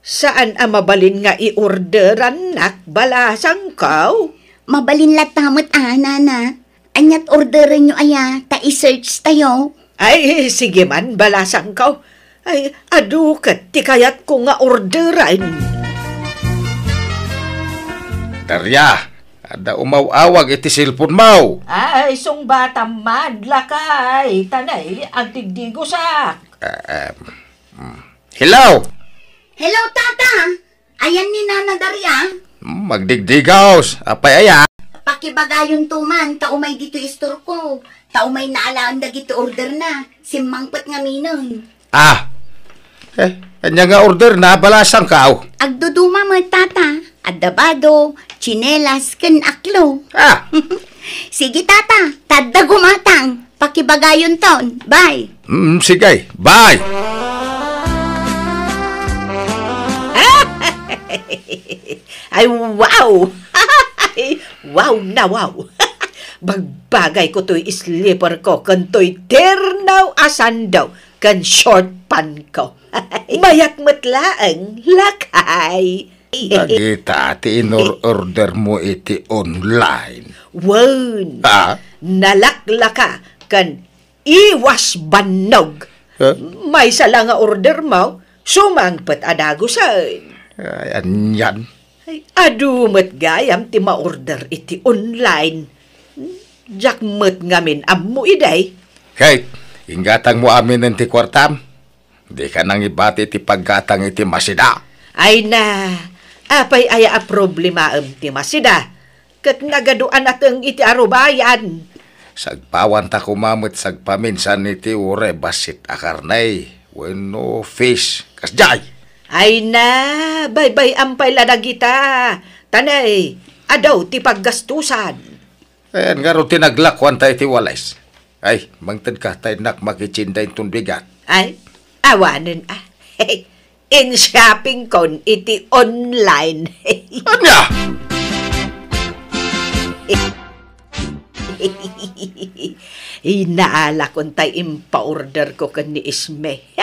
saan a mabalin nga i-orderannak, balasangko? Mabalin latta met a, Nana. Aniat orderenyo aya, ta i-search tayo? Ay, sige man, balasangko. Ay, adu ket ti kayatko nga orderen. Daria, adda umaw-awag iti cellphone-mo. Ay, sungbatam man, lakay, ta nay, agdigdigosak. Ah, em, mm. Hello? Hello, Tata! Ayan ni Nana Daria. Hmm, magdigdigaws. Apay aya? Pakibagayonto man, ta umay ditoy istorko. Ta umay naalaen dagiti orderna. Simmangpet ngaminen. Ah. Eh, ania nga orderna, balasangko? Agduduma met, Tata. Adda bado, tsinelas, ken aklo. Ah. Sige, Tata. Ta adda gumatang. Pakibagayonton. Bye. Mm, sige. Bye. Ay, wow! Wow na wow! Bagbagayko toy slipper-ko ken toy ternaw a sando ken short pant-ko. Mayat met laeng, lakay. Dagita ti inor-ordermo iti online. Wen, ah? Nalaklaka ken iwas bannog. Huh? Maysa la nga order mo, sumangpet a dagusen. Ay, anian. Ay, adu met gayam ti ma-order iti online. Diak met ngamin ammo idi. Kate, inggatangmo aminen ti kuartam. Dika nangibati ti paggatang iti masida. Ay na, apay aya a problemaem ti masida? Ket nagadu a nateng iti arubayan. Sagpawanta koma met sagpaminsan iti uray bassit a karne wenno fish. Kasdiay. Ay na, baybay-am pay la dagita. Tanay, adu ti paggastusan. Ayan ngarud ti naglakuanta iti wales. Ay, mangtedka ta innak makitsinda inton bigat. Ay, awanen a. In-shoppingkon iti online. Ania? Inaalakon tay impaorderko ken ni Isme.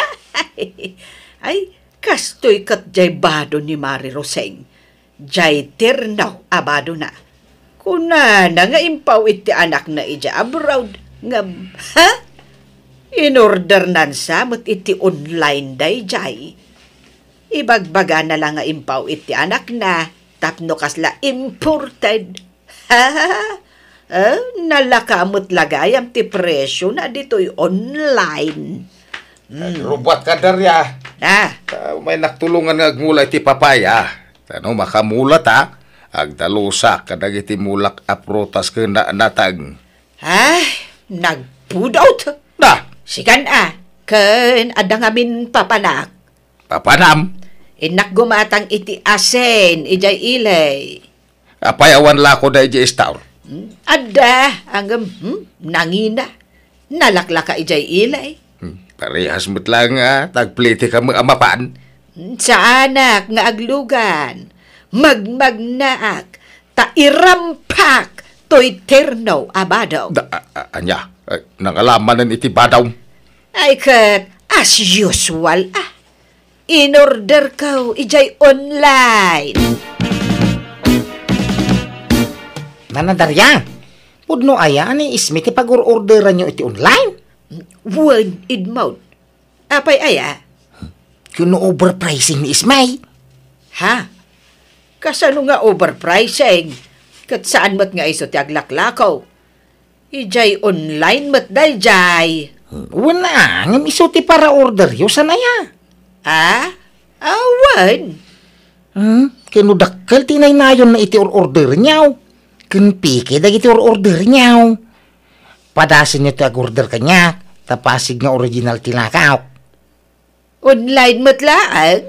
Ay, kastoy ket jay bado ni Mari Roseng. Jay terno a badona. Kunana nga impaw iti anakna idiay abroad, ngem, ha? Inordernan sa met iti online dayjay. Ibagbagana la nga impaw iti anakna tapno kasla imported. Ha? Eh, nalaka met la gayam ti presiona ditoy online. Hmm. Agrubuatka, Daria. Ah. Ah, umay naktulongan nga agmula iti papaya. Ta no makamulata, agdalusak kadagiti mulak a prutas ken na-, natag. Ah, nagpudot. Na! Sikan a, ken adda ngamin papanak. Papanam? Innak gumatang iti asin, idiay ili. Apay awan lako da idiay store? Hmm, adda, ngem, hmm, nangina. Nalaklaka idiay ili. Hmm, parehas met laeng nga tagplete kami a mapan. Hmm, saanak nga aglugan. Magmagnaak, ta irampak toy terno a bado. Da, a, a, ania? Ay, nangala manen iti bado. Ay, ket, as usual, ah. Inorderko idiay online. Nana Daria, pudno aya ni Isme ti pag-or-orderanyo iti online? Wen, Edmond. Apay aya? Kuno overpricing ni Isme. Ha? Kasano nga overpricing? Ket saan met nga isu ti aglaklako. Idiay online met daydiay. Wen a, ngem isu ti para-orderyo, saan aya? Ah? Awan. Hmm? Ken no dakkel ti naynayonna iti or-orderenyo, ken peke dagiti or-orderenyo. Padasenyo ti ag-order kaniak, ta pasig nga original ti lakok. Online met laeng?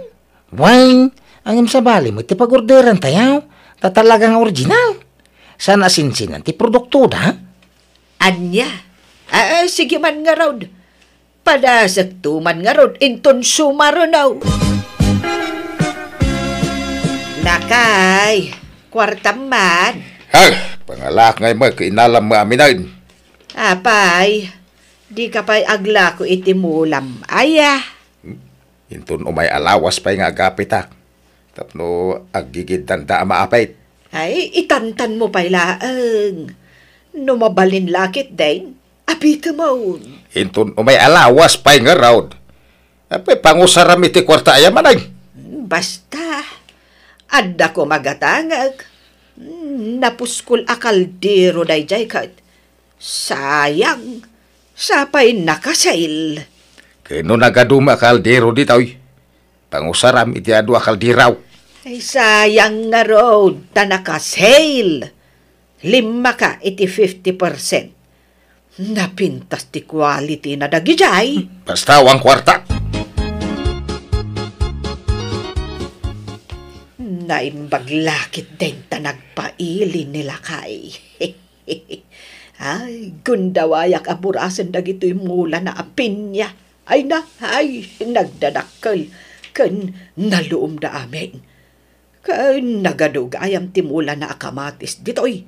Wen, ngem sabali met ti pag-orderantayo, ta talaga nga original. Saan a sinsinan ti produktoda. Ania? Ah, ah, sige man ngarud. Padasekto man ngarud inton sumaruno. Lakay, kuartam man. Ay, pangalak ngay met, inalam mo aminen. Apay, dika pay aglako iti mulam, aya? Hmm? Inton umay a lawas pay nga agapitak, tapno aggigiddanda a maapit. Ay, itantanmo pay laeng. No mabalin la ketdin, apitemon. Inton umay a lawas pay ngarud, apay pangusaram iti kuarta aya manen? Basta, adda koma gatangek. Hmm, napuskol a kaldero daydiay ket. Sayang, sapay naka-sale. Ken no nagadum a kaldero ditoy, pangusaram iti adu a kaldero. Ay, sayang ngarud, ta naka-sale. Limmaka iti fifty percent. Napintas ti quality na dagidiay. Basta awan kuarta. Naimbag la ketdin ta nagpaili ni lakay. Ay, gundawayak a burasen dagitoy mulana a pinya. Ay na, ay, nagdadakkel ken naluomda amin. Ken nagadu gayam ti mulana a kamatis ditoy.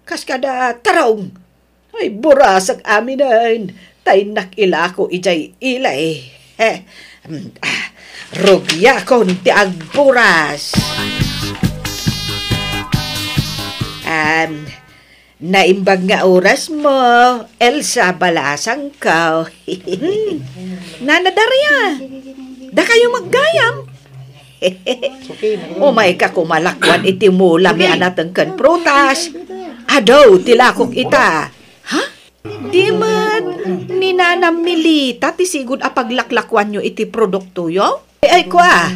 Kas kada tarong. Ay, burasek aminen, ta innak ilako idiay ili. He, mm, ah, rugiakon ti agburas. Am, Naimbag nga oras mo, Elsa, balasangko. Hmm. Nana Daria, dakayo maggayam. Umayka koma lakuan iti mula mi a natengken prutas. Adu ti lakok ita. Ha? Di met ni Nana Melita ti sigud a paglaklakuanyo iti produktoyo? Ay, ay, kua.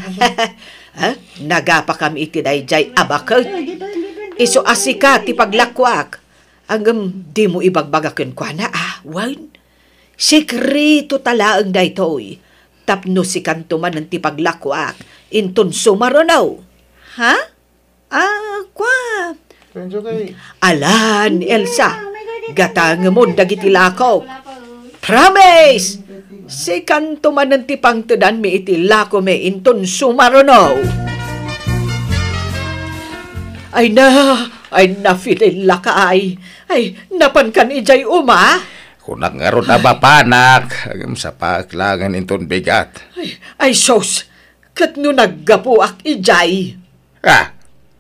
Ha? Nagapakami iti daydiay a baket. Isu a sika ti paglakuak. Ngem dimo ibagbaga kenkuana, a, wen? Sekreto ta laeng daytoy. Tapno sikanto manen ti paglakuak, inton sumaruno. Ha? Ah, kua. Alan, Elsa, gatangemon dagiti lakok. Promise! Sikanto manen ti pangtedanmi iti lakomi inton sumaruno. Ay na, ay na, Fidel lakay. Ay, napankan idiay uma? Kunak ngarud a mapanak, ngem sapaek laengen inton bigat. Ay, ay, sus, ket no naggapuak idiay? Ah,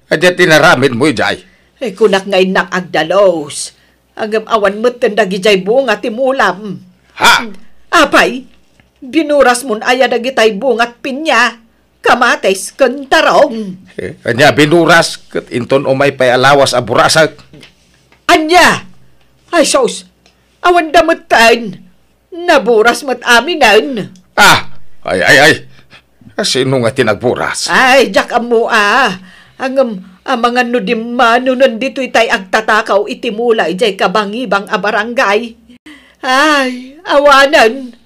ania ti inaramidmo idiay? Eh, kunak nga innak agdalus. Ngem awan metten dagidiay bunga ti mulam. Ha? Apay, binurasmon aya dagitay bungat pinya, kamatis, ken tarong? Eh, ania binuras, ket inton umay pay a lawas a burasek? Ania? Ay, sus! Awan da metten. Naburas met aminen. Ah! Ay, ay, ay! Sino nga ti nagburas? Ay, diak ammo a. Ngem, amangan no dimmanonen ditoy tay agtatakaw iti mula idiay kabangibang a barangay. Ay, awanen.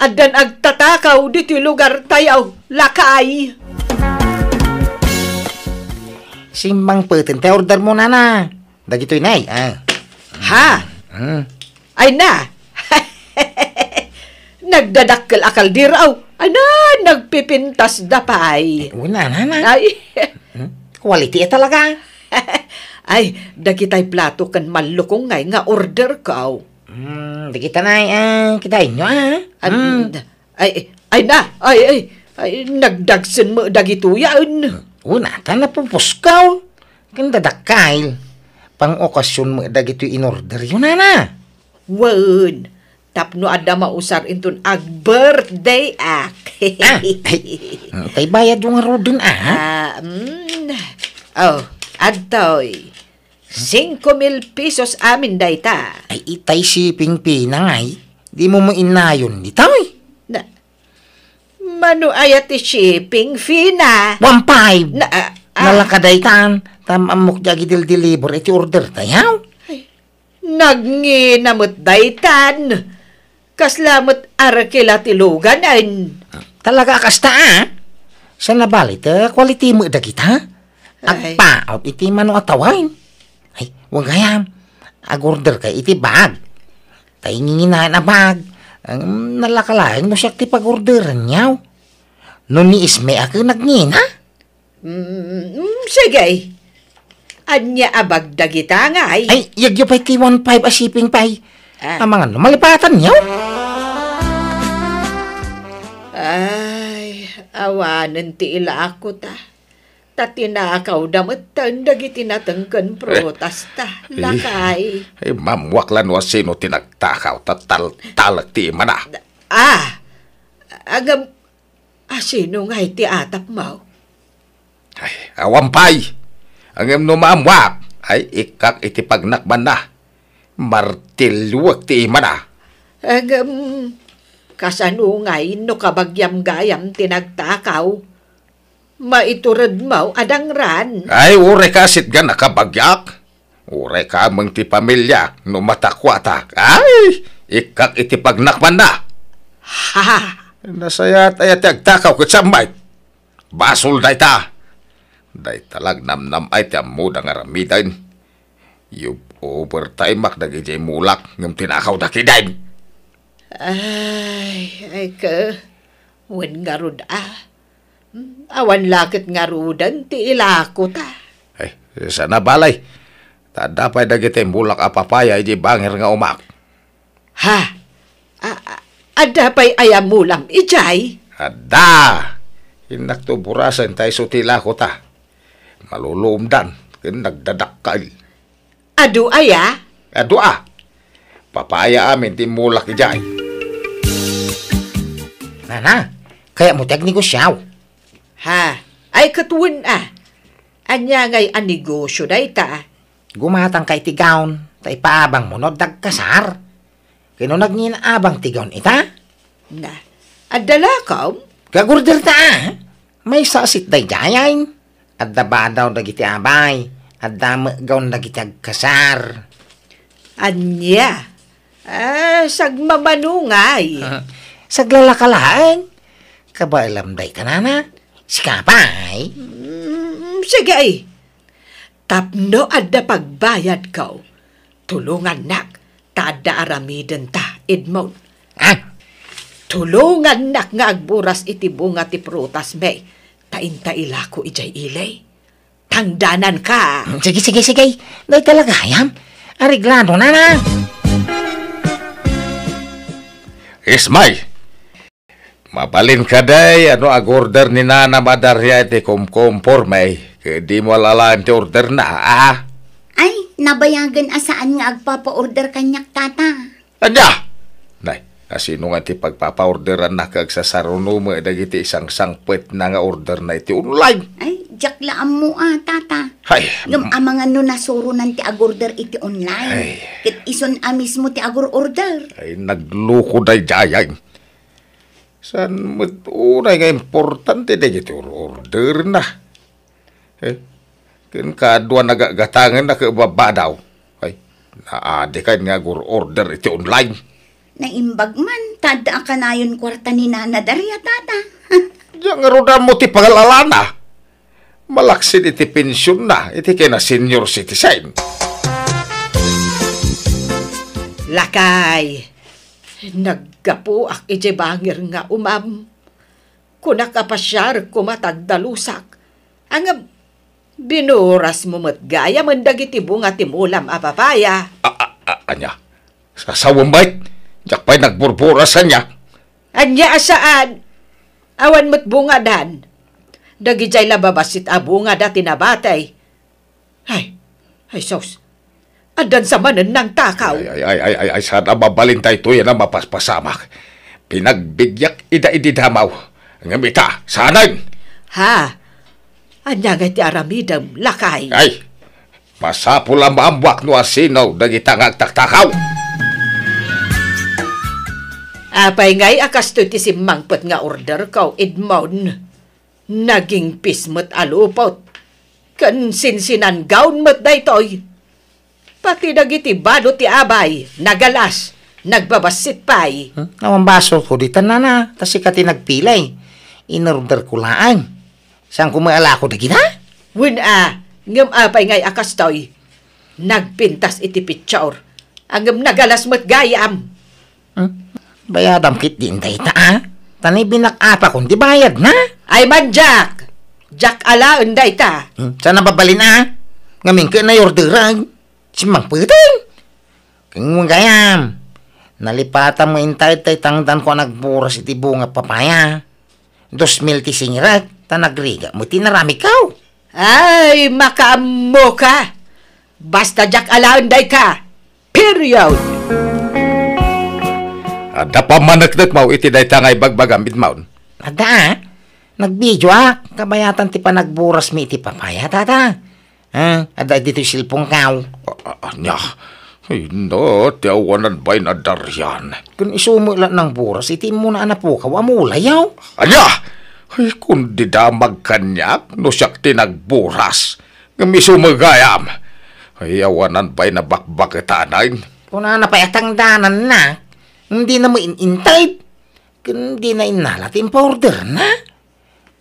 Addan agtatakaw ditoy lugar tayo, lakay. Simmangpeten tay order mo, nana. Dagitoy nay, ah. Ha? Hmm. Ay na! Nagdadakkel a kaldero, aw. Ay na, nagpipintas da pay. Eh, una, nana. Ay. Hmm? Quality, eh, talaga. Ay, dagitay plato ken mallukong ngay nga order ko. Hmm, dagita nay, ah, kitaenyo, ah. Ay, Hmm. ay, ay na, ay, ay, ay, nagdagsen mo dagitoyan. Una, ta napupuskaw. Ken dadakkel. Pang-okasyon mo dagitoy inorderyo, nana. Wen, tapno adda mausar inton ag-birthday ak. Ah, ay, mm, tay bayadyo ngaruden, ah? Ah, mm. Oh, adtoy. Singko mil pesos amin dayta. Ay, itay shipping fee na ngay. Di mo mainnayon ditoy. Na, mano aya ti shipping fee na? One five. Na, ah, ah. Nalaka daytan. Tam ammok di agidel-deliver iti order tayo. Ay, nagngina met daytan. Kasla met arkila ti luganen. Talaga a kasta, ah? Saan nabali ti quality mo dagita? Ay. Agpaot iti mano a tawen. Ay, wen gayam. Ag-order kay iti bag. Tay nginginaen a bag. Ang nalaka laeng no siak ti pag-orderan niyaw. No ni Isme a ken nagngina? Mm, mm, sige. Ania a bag dagita ngay? Ay, yagyo pay ti one five a shipping pay. Ah. Amangan no malipatan niyo? Ay, awanen ti ilako ta. Ta tinakaw da metten dagiti natengken prutas ta. Eh, lakay. Eh, mammuak la no asino ti nagtakaw ta tal-, talek ti imana. Ah, agam-, Asino ngay ti atapmo? Ay, awan pay. Ngem no maammuak, ay ikkak iti pagnakbanna. Martilluek ti imana. Ngem, kasano ngay no kabagiam gayam ti nagtakaw? Maituredmo a dangran. Ay, uray ka sitgan a kabagiak. Uray ka ameng ti pamiliak no matakuatak. Ay, ikkak iti pagnakbanna. Ha! Nasayaat aya ti agtakaw ket sammay. Basol dayta. Dayta la agnamnam-ay ti ammoda nga aramiden. Yub-overtimeak dagidiay mulak ngem tinakawda ketdin. Ay, ay ka. Wen ngarud a. Hmm, awan la ket ngaruden ti ilako ta. Ay, saan a bale. Ta adda pay dagiti mulak a papaya idiay bangir nga umak. Ha? A-, a-, adda pay aya mulam idiay? Adda! Innakto burasen ta isu ti ilako ta. Maluluomdan ken nagdadakkel. Adu aya? Adu a. Papaya amin ti immulak idiay. Nana, kayatmo ti agnegosiaw? Ha? Ay, ket wen a. Ania ngay a negosio dayta? Gumatangka iti gown, ta ipaabangmo no adda agkasar. Ken no nagngin-abang ti gown ita? Na, adda lakom? Gag-order ta, a? Maysa a set daydiay. Adda badaw dagiti abay, adda met gown dagiti agkasar. Ania? Ah, sagmamano ngay. Saglalaka laeng. Kabaelam dayta, nana. Sika pay? Mm, sige ay. Tapno adda pagbayadko, tulongannak ta adda aramidenta, Edmond. Ah? Tulongannak nga agburas iti bunga ti prutasmi, ta inta ilako idiay ili. Tangdananka. Sige, sige, sige. Dayta la gayam. Areglado, nana. Ismay! Mabalin kadi a no ag-order ni Nana Madaria iti kumkumporme, ket dimo alalaen ti orderna, a? Ay, nabayagen a saan nga agpapa-order kaniak, tata. Ania? Nay, asino nga ti pagpapa-orderanna ket agsasaruno met dagiti sangsangpetna nga orderna iti online? Ay, diak la ammo a, tata. Hay, ngem amangan no nasuronan ti ag-order iti online. Ay. Ket isun a mismo ti agur-order. Ay, nagluko daydiay. Saan met unay nga importante dagiti or-orderna? Eh, ken kadua nagagatangen a ket babadaw. Ay, naadikay nga agur-order iti online. Naimbag man, ta adda a kanayon kuarta ni Nana Daria, tata. Diak ngarud ammo ti pangalalana. Malaksid iti pensionna, iti kina senior citizen. Lakay, naggapuak iti bangir nga umam. Kunak a pasiar koma ta agdalusak. Ngem, binurasmo met gayam dagiti bunga ti mulam a papaya. A, a, a, ania? Sasawem met? Diak pay nagburburas ania? Ania a saan? Awan met bungadan. Dagidiay la babassit a bungada ti nabatay. Ay, ay, sus. Addan sa manen nangtakaw. Ay, ay, ay, ay, ay, ay, saan a mabalin daytoy a mapaspasamak. Pinagbidiak ida idi damaw. Ngem ita, saanen? Ha? Ania ngay ti aramidem, lakay? Ay, masapul a maammoak no asino dagita nga agtaktakaw. Apay ngay a kastoy ti simmangpet nga orderko, Edmond? Nagingpis met a lupot, ken sinsinanggaon met daytoy. Pati dagiti bado ti abay, nagalas, nagbabassit pay. Hmm? Awan basolko ditan, nana, ta sika ti nagpili. Inorderko laeng. Saanko met a lako dagita? Wen a, ngem apay ngay a kastoy? Nagpintas iti picture, ngem nagalas met gayam. Hmm? Bayadam ketdin dayta, a? Ta ni binak-apakon ti bayadna. Ay man, Jack! Jack alaen dayta. Hmm? Saan a mabalin, a? Ngamin ket naiorderan. Simmangpeten. Ken gayam, nalipatam nga intaed tay tangdanko a nagburas iti bunga papaya. Dos mil ti singirek, ta nagrigat met ti inaramidko. Ay, makaammoka! Basta diak alaen dayta. Period! Adda pammaneknekmo iti dayta nga ibagbagam, Edmond? Adda, a? Nagbideoak, kabayatan ti panagburasmi iti papaya, tata. Ah, adda ditoy cellphone-ko. A-, a-, ania? Ay, no, ti awanan bain a Darian. Ken isu met la nangburas iti immuna a napukaw a mulayaw. Ania? Ay, kundi damag kaniak no siak ti nagburas. Ngem isu met gayam. Ay, awanan bain a bakbaketanen. Kunana pay a tangdananna. Dina met in-inted. Ken dina innala ti impaorderna.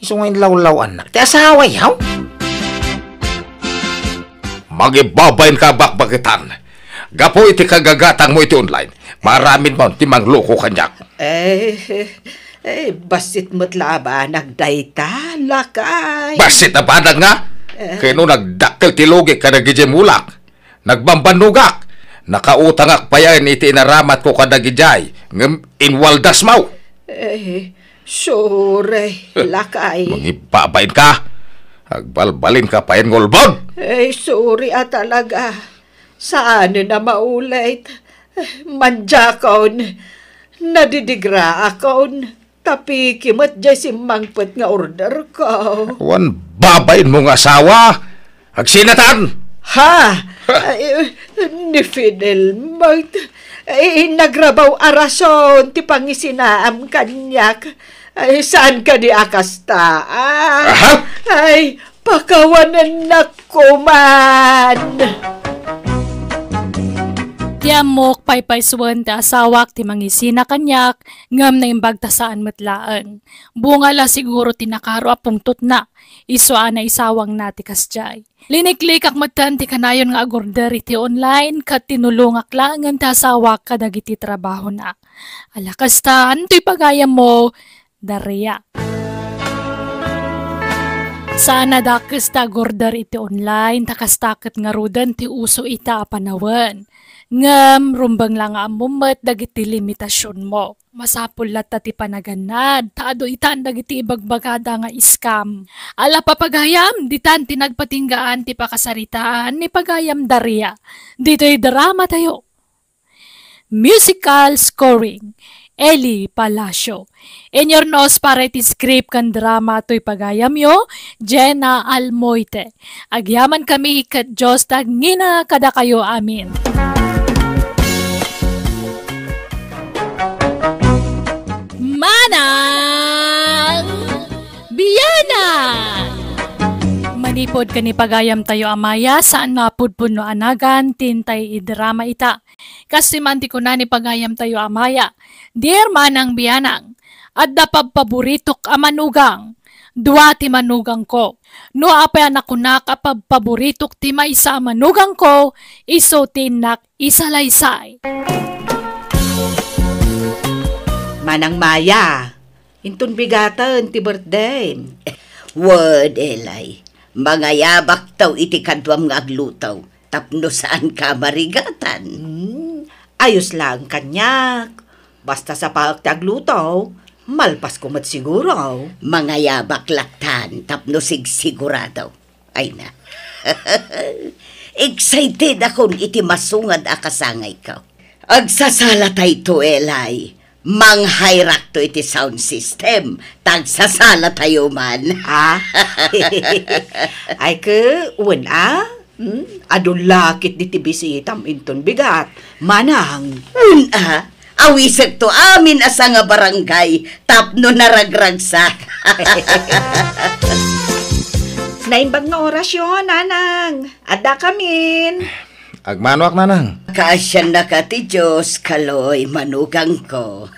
Isu nga inlawlaw-annak ti asawayo. Mangibabain ka a bakbaketan. Gapu iti kagagatangmo iti online, maaramidmon ti mangloko kaniak. Eh, eh, bassit met la a banag dayta, lakay. Bassit a banag nga? Eh. Ken no nagdakkel ti lugik kadagidiay mulak. Nagbambannogak. Nakautangak payen iti inaramatko kadagidiay, ngem inwaldasmo. Eh, sorry, lakay. Mangibabain ka. Agbalbalin ka payen nga ulbod. Eh, sorry a talaga. Saanen a maulit. Mandiakon. Nadidigraakon. Tapiki met jay simmangpet nga orderko. Wen babainmo nga asawa? Agsinatan! Ha? Ay, ni Fidel met. Ay, nagrabaw a rason ti pangisinaam kaniak. Ay, saan kadi a kasta? Ah, Aha? Ay, pakawanennak koman. Ti ammok, paypaysuen ti asawak ti mangisina kaniak, ngem naimbag ta saan met laeng. Bunga la siguro ti nakaro a pungtotna, isu a naisawangna ti kasdiay. Liniklikak metten ti kanayon nga agorder iti online ket tinulongak laengen ti asawak kadagiti trabahona. Ala kasta, antoy pagayammo, Daria? Saan a dakes ti agorder iti online, ta kasta ket ngaruden ti uso ita a panawen. Ngem rumbeng la nga ammom met dagiti limitasionmo. Masapul latta ti panagannad, ta adu itan dagiti ibagbagada nga scam. Ala, papagayam, ditan ti nagpatinggaan ti pakasaritaan ni pagayam Daria. Ditoy drama tayo. Musical scoring, Eli Palacio. Inyurnos para iti script ken drama toy pagayamyo, Jenna Almoite. Agyamankami ket Dios ti agngina kadakayo amin. Manang Bianang! Manipud ken ni pagayamtayo a Maya, saan mapudpudno a nagan ti intay idrama ita. Kastoy man ti kuna ni pagayamtayo a Maya, "Dear Manang Bianang, adda pabpaboritok a manugang. Dua ti manugangko. No apay a nakunak a pabpaboritok ti maysa a manugangko, isu ti innak isalaysay." Manang Maya, inton bigaten ti birthday. Wen, Eli, mangayabakto iti kaduam nga agluto. Tapno saanka a marigatan. Hmm, ayos laeng kaniak. Basta sapaek ti agluto, malpasko met siguro. Mangayabak lattan tapno sigsigurado. Ay na. Excited akon iti masungad a kasangayko. Agsasalatayto, Eli. Manghayrakto iti sound system. Tagsasalatayo man. Ah? Ay, ke, wen a? Hmm? Adu lakit diti bisitam inton bigat. Manang. Wen a, awisekto amin a sangabarangay tapno naragragsak. Naimbag nga orasyo, Nanang. Adda kamin. Agmanoak, Nanang. Kaasiannaka ti Dios, Kaloy, manugangko.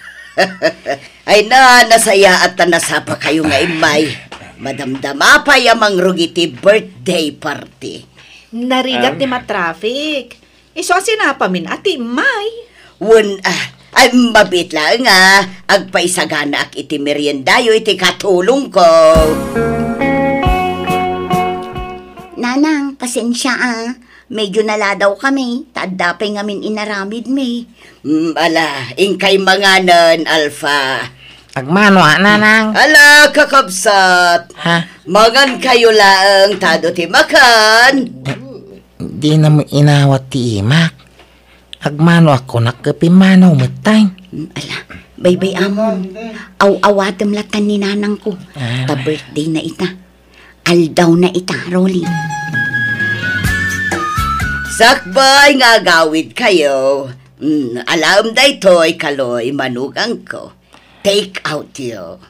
Ay na, nasayaat ta nasapakayo nga immay. Madamdama pay a mangrugi ti birthday party. Narigat ti matraffic. Isu a sinapamin a ti immay. Wen a, ay, mabiit laeng a agpaisaganaak iti meriendayo iti katulongko. Nanang, pasensia a. Medyo naladaw kami, ta adda pay ngamin inaramid mi. Mm, ala, inkay manganen, Alfa. Agmano a, Nanang? Ala, kakabsat. Ha? Mangan kayo laeng, ta adu ti makan. Eh, di na mo inawat ti imak. Agmano a kunak ket pimmanaw metten. Mm, ala, baybay-amon. Aw-awatem lattan ni Nanangko. Ah. Ta birthday na ita. Aldawna ita, Rolly. Sakbay nga agawid kayo. Mm, alaem daytoy, Kaloy, manugangko. Take out yo.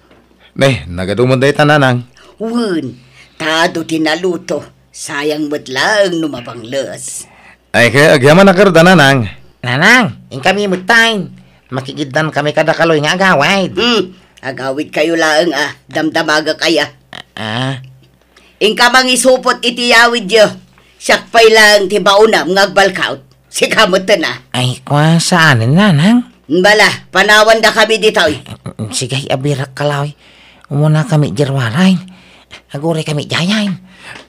Ne, nagaduman dayta, Nanang. Wen, ta adu ti naluto. Sayang met laeng no mabangles. Ay, kaya agyaman a karda, Nanang. Nanang, inkami metten. Makigiddan kami kada Kaloy nga agawid. Hmm, agawid kayo laeng a, damdamagak aya. Ah. Inka mangisupot iti yawidyo. Siak pay laeng ti baonam nga agbalkaut. Sika metten a. Ay, kua, saanen, Nanang? Bala, panawanda kami ditoy. Sige, abirak, Kaloy. Umuna kami, Jerwarain. Aguray kami, Jayain.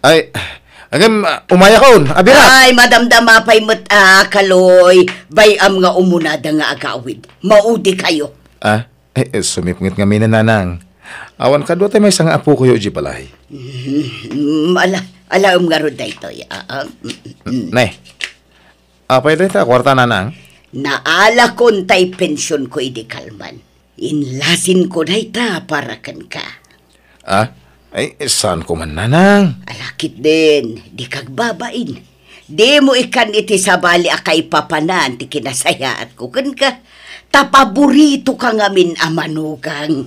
Ay, agem, umayakon, abirak. Ay, madamdama pay met a, Kaloy. Bay-am nga umunada nga agawid. Maudi kayo. Ah, eh, eh, sumipnget ngamin, Nanang. Awan kadua tay maysa nga apokoyo idiay balay. Mm, ala, alaem ngarud daytoy. Ah, ah, mm, mm. Ne. Apay dayta a kuarta, nanang? Naalakon tay pensionko idi kalman. Inlasinko dayta para kenka. Ah? Ay, saan ko man, nanang? Ala ketdin, dika agbabain. Dimo ikkan iti sabali a kaipapanan ti kinasayaatko kenka. Ta paboritoka ngamin a manugang.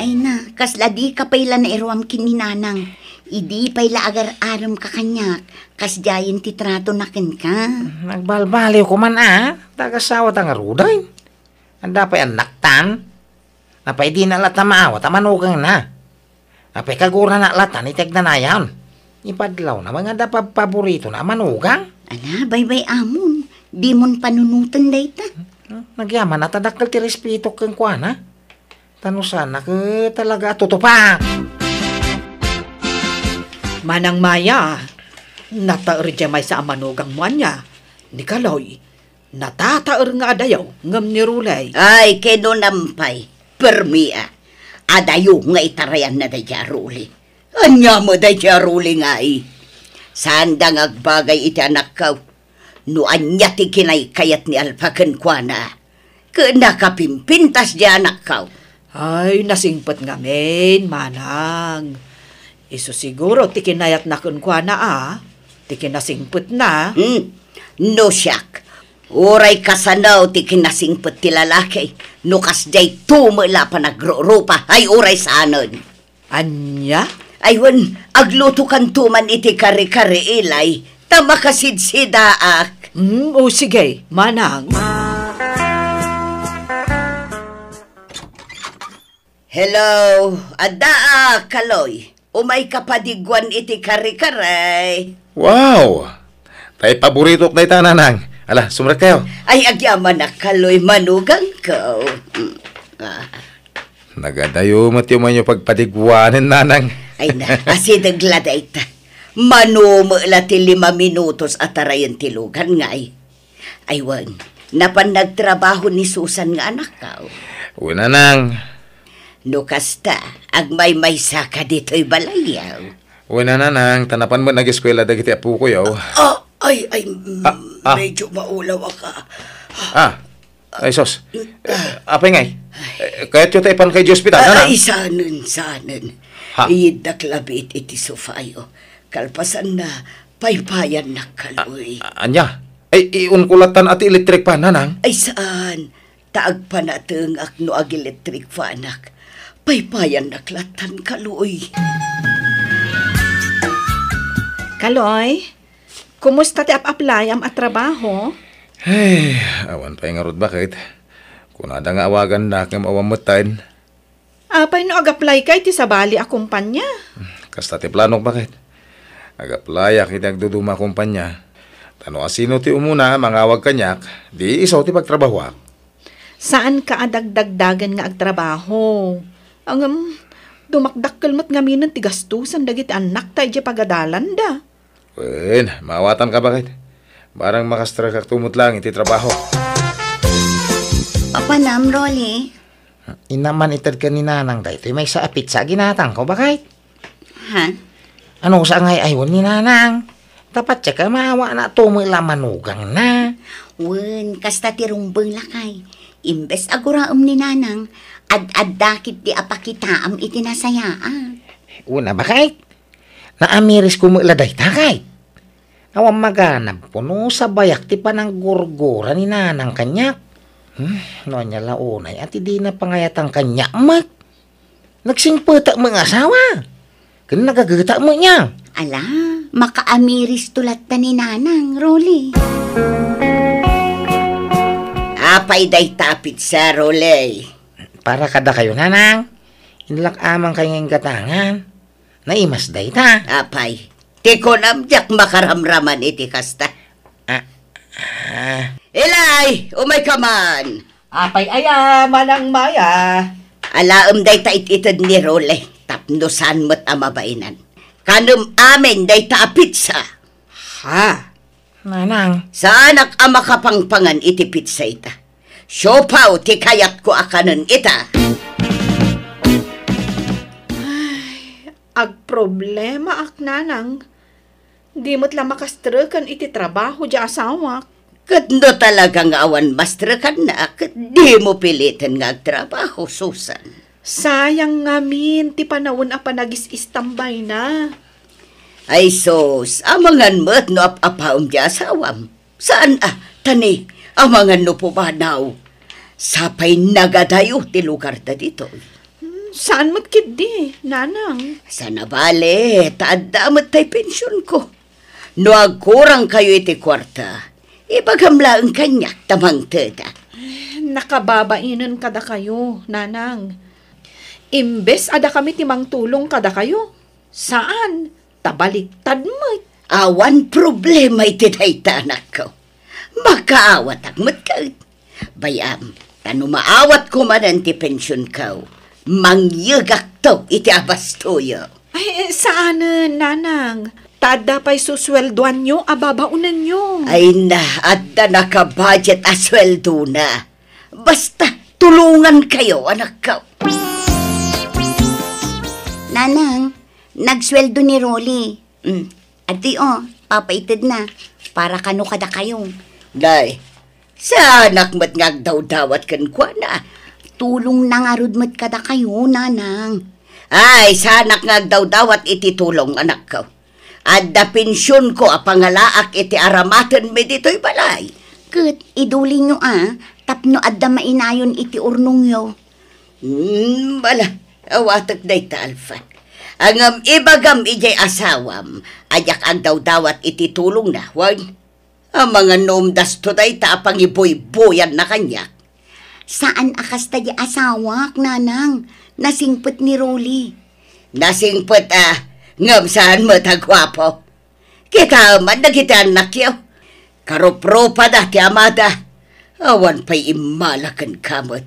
Ay na, kasla dika pay la nairuam ken ni nanang. Idi pay la agar-aremka kaniak, kasdiayen ti tratona kenka. Nagbalbaliwko man a, ta agasawata ngaruden. Adda pay annaktan. Apay dina latta maawat a manugangna? Apay kagurana latta iti agnanayon? Ipadlawna nga adda pabpaboritona a manugang? Ala, baybay-amon. Dimon panunoten dayta. Hmm, nagyaman a ta dakkel ti respetok kenkuana. Ta no saan a ket talaga a tutupak. Manang Maya, nataer diay maysa a manugangmo ania, ni Kaloy. Natataer nga adayo ngem ni Ruley. Ay, kinunam pay, permi a. Adayo nga itarayanna daydiay a Ruley. Ania met daydiay a Ruley ngay? Saanda nga agbagay iti anakko. No ania ti kinaykayat ni Alfa kenkuana, ket nakapimpintas diay anakko. Ay, nasingpet ngamin, manang. Isu siguro ti kinayatna kenkuana a, ti kinasingpetna. Hmm. No siak, uray kasano ti kinasingpet ti lalaki, no kasdiay to met la a panagrurupa, ay uray saanen. Ania? Ay wen, aglutokanto man iti kare-kare, Eli, ta makasidsidaak. Hmm, o sige, manang. Hello, addaak, Kaloy. Umayka padigguan iti kare-kare. Wow! Tay paboritok dayta, nanang. Ala, sumrekkayo. Ay, agyamanak, Kaloy, manugangko. Mm. Ah. Nagadayo met ti umayyo pagpadigguanen, nanang. Ay na, asideg la dayta. Mano met la ti lima minutos a tarayen ti lugan ngay. Ay wen, napan nagtrabaho ni Susan nga anakko? Wen, nanang. No kasta, agmaymaysaka ditoy balayyo? Wen, nanang, ta napan met nageskuela dagiti apokoyo. Ah, ay, ay, mm, Ah, ah. Medyo maulawaka. Ah, ay, sus. Eh, apay ngay? Eh, kayatyo ta ipanka iti ospital, Ah, nanang? Ay, saanen, saanen. Ha? Iyiddak labi iti sofayo. Kalpasanna, paypayannak, Kaloy. A-, ania? Ay, iunko lattan a ti electric fan, nanang? Ay, saan. Ta agpanatengak no ag-electric fanak. Paypayannak lattan, Kaloy. Kaloy, kumusta ti ap-aplayam a trabaho? Ay, awan pay ngarud, baket. Kunada nga awagannak ngem awan metten. Apay no ag-applyka iti sabali a kompania? Kasta ti planok, baket. Ag-applyak iti agduduma a kompania. Ta no asino ti umuna a mangawag kaniak, di isu ti pagtrabahoak. Saanka a dagdagdagen nga agtrabaho. Ngem, dumakdakkel met ngaminen ti gastusan dagiti annakta idiay pagadalanda. Wen, maawatanka, baket. Barang makastrekakto met laeng iti trabaho. Apanam, Rolly? Inna man ited ken ni Nanang daytoy maysa a pizza a ginatangko, baket. Ha? Ano sa ngay aywan ni Nanang? Dapat siya ka maawana to met la manugangna. Wen, kasta ti rumbeng lakay. Imbes a guraem ni Nanang, ad-adda ketdi a pakitaam iti nasayaat. Wen a, baket. Naamirisko met la dayta, kay. Awan maganabko no sabayak ti pananggurgura ni Nanang kaniak. Hmm, no ania la unay a ti dina pangayatan kaniak met. Nagsingpetak met nga asawa. Ken nagagetak met nia. Ala, makaamiristo latta ni Nanang, Rolly. Apay dayta a pizza, Rolly? Para kadakayo, Nanang. Inlak-amankayo nga inggatangan. Naimas dayta. Apay, ti kunam diak makaramraman iti kasta. Ah, ah. Eli, umayka man. Apay aya, Manang Maya? Alaem dayta it-ited ni Role, tapno saan met a mabainan. Kanem amin dayta a pizza. Ha? Nanang. Saanak a makapangpangan iti pizza ita. Siopaw ti kayatko a kanen ita. Ay, agproblemaak, Nanang. Di met la makastreken iti trabaho diay asawak. Ket no talaga nga awan mastrekanna, ket dimo piliten nga agtrabaho, Susan. Sayang ngamin ti panawen a panagis-istambayna. Ay sus, amangan met no ap-apaem diay asawam. Saan a, tani, amangan no pumanaw. Sapay nagadayo ti lugarda ditoy. Hmm, saan met ketdi, nanang? Saan a bale, ta adda met tay pensionko. No agkurangkayo iti kuarta, ibagam laeng kaniak ta mangteda. Nakababainen kadakayo, nanang. Imbes a dakami ti mangtulong kadakayo, saan, ta baliktad met. Awan problema iti dayta, anakko. Makaawatak met ket. Bay-am, ta no maawatko manen ti pensionko, mangyegakto iti abastoyo. Ay, saanen, nanang. Ta adda pay susueldoanyo a babaonenyo. Ay na, adda nakabudget a sueldona. Basta, tulongankayo, anakko. Nanang, nagsueldo ni Rolly. Mm. Adtoy, o, papaitedna para kano kadakayo. Nay, saanak met nga agdawdawat kenkuana. Tulongna ngarud met kadakayo, nanang. Ay, saanak nga agdawdawat iti tulong, anakko. Adda pensionko a pangalaak iti aramatenmi ditoy balay. Ket idulinyo a, tapno adda mainayon iti urnongyo. Hmm, bala, awatek dayta, Alfa. Ngem ibagam idiay asawam a diak agdawdawat iti tulongna, wen? Amangan no umdasto dayta a pangibuybuyanna kaniak. Saan a kasta diay asawak, nanang. Nasingpet ni Rolly. Nasingpet a, ngem saan met a guapo. Kitaem man dagiti annakyo. Karupropada ti amada. Awan pay immala kenka met.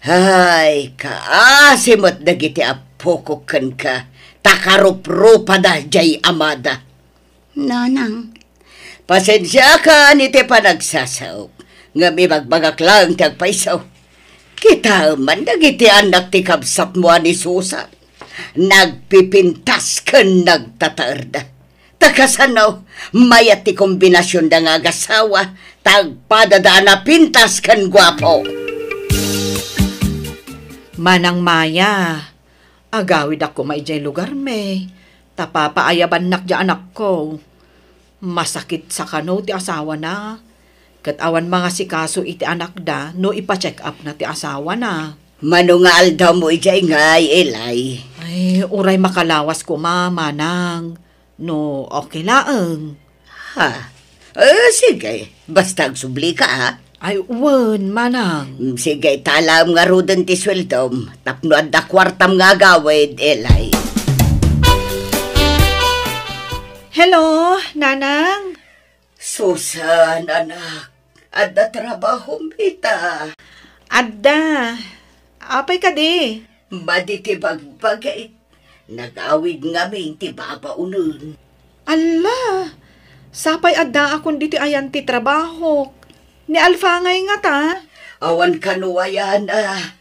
Ay, kaasi met dagiti appokok kenka, ta karupropada diay amada. Nanang. Pasensiakan iti panagsasaok, ngem ibagbagak laeng ti agpayso. Kitaem man dagiti annak ti kabsatmo a ni Susan. Nagpipintas ken nagtataerda. Ta kasano, mayat ti kombinasionda nga agasawa, ta agpadada a napintas ken guapo. Manang Maya, agawidak koma idiay lugarmi, ta papaayabannak diay anakko. Masakit sa kano ti asawana, ket awan mangasikaso iti anakda no ipa-check-upna ti asawana. Mano nga aldawmo idiay ngay, Eli? Ay, uray makalawas koma, manang. No okay laeng. Ha? Eh, sige. Basta agsublika, ha? Ay, wen, manang. Mm, sige, ta alaem ngaruden ti sueldom, tapno adda kuartam nga agawid, Eli. Hello, nanang? Susan, anak, adda trabahom ita? Adda. Apay kadi? Madi ti bagbagik. Nagawid ngamin ti babaonen. Alla, sapay addaakon ditoy ayan ti trabahok. Ni Alfa ngay ngata? Awan kano ayan a.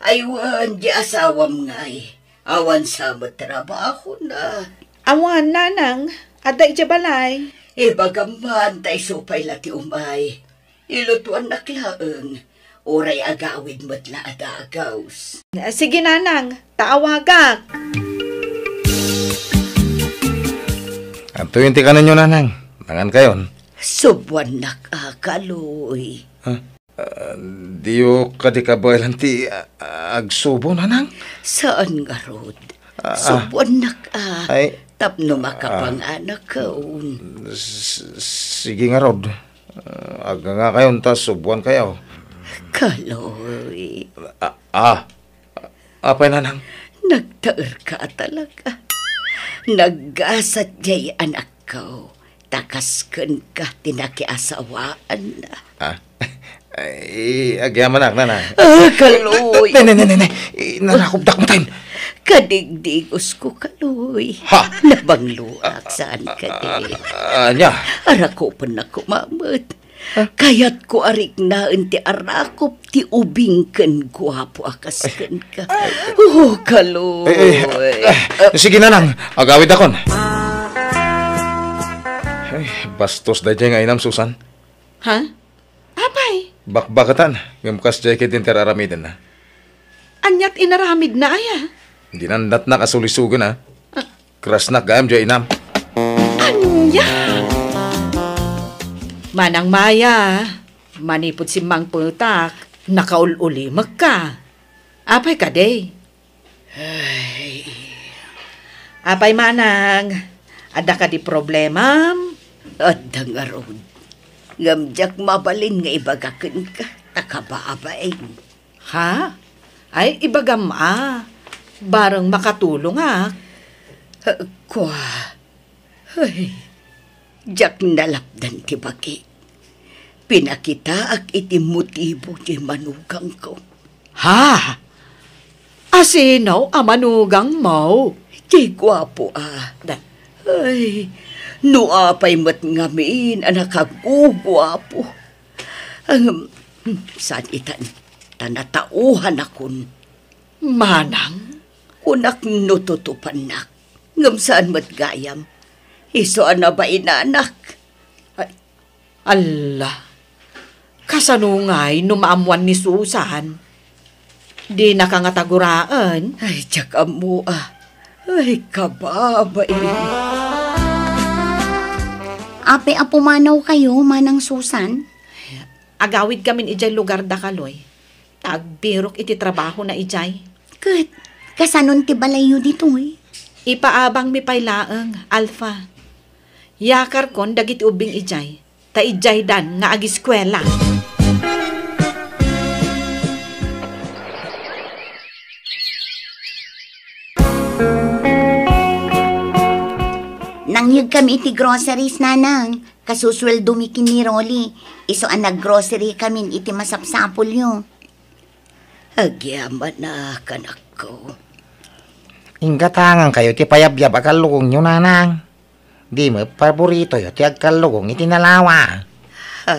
Ay wen, di asawam ngay. Awan sa met trabahona. Awan, nanang. Adda idiay balay. Ibagam man, ta isu pay la ti umay. Ilutuannak laeng. Uray agawid met la a dagus. Sige, nanang. Ta awagak. Adtoyen ti kanenyo, nanang. Mangankayon. Subuannak a, Kaloy. Ha? Ah, diyo kadi kabaelan ti, ah, agsubo, nanang? Saan ngarud. Ah, ah. Subuannak a, ay, tapno ah, makapanganakon. S-, sige ngarud. Ah, agngangakayon ta subuankayo. Kaloy. Ah, ah. Apay, nanang? Nagtaerka talaga. Naggasat diay anakko. Ta kas kenka ti nakiasawaanna. Ah? Ay, agyamanak, nanang. Ah, Kaloy. Ne, ne, ne, ne, ne. Eh, narakopdak met. Kadigdigosko, Kaloy. Ha? Nabangloak, saan kadi? Ah, ah, ania? Arakopennak koma met. Kayatko a riknaen ti arakop ti ubing ken guapo a kas kenka. Oh, Kaloy. Eh, eh, eh, sige, nanang. Agawidakon. Bastos daydiay nga inam, Susan. Ha? Apay? Bakbakatan, ngem kasdiay ketdi ti ar-aramidenna. Ania ti inaramidna aya? Dinannatnak a sulisogen, a. Krasnak gayam diay inam. Ania? Manang Maya, manipud simmangpetak, nakaul-ulimekka. Apay kadi? Ay. Apay manang, adda kadi problemam? Adda ngarud. Ngem diak mabalin nga ibaga kenka, ta kababain. Ha? Ay, ibagam a. Bareng makatulongak. Kua. Ay, diak nalapdan ti bagi. Pinakitaak iti motibo ti manugangko. Ha? Asino a manugangmo? Ti guapo a. Da- Ay, no apay met ngamin a nakaguguapo. Ang, saan itan, ta natauhanakon. Manang? Kunak no tutupannak. Ngem saan met gayam. Isu a nabainanak. Ay, alla. Kasano ngay no maammuan ni Susan? Dinaka ngata guraen? Ay, diak ammo a. Ay, kababain. Apay a pumanaw kayo, Manang Susan? Agawid kamin idiay lugar da Kaloy. Ta agbirok iti trabahona idiay. Ket, kasanon ti balayyo ditoy? Ipaabangmi pay laeng, Alpha. Yakarkon dagiti ubbing idiay, ta idiaydan nga agiskuela. Nangyegkami iti groceries, Nanang. Kasusueldomi ken ni Rolly. Isu a naggrocery kamin iti masapsapulyo. Agyamanak, anakko. Inggatangan kayo ti payabyab a kallugongyo, Nanang. Di met paboritoyo ti agkallugong iti nalawa. Ha?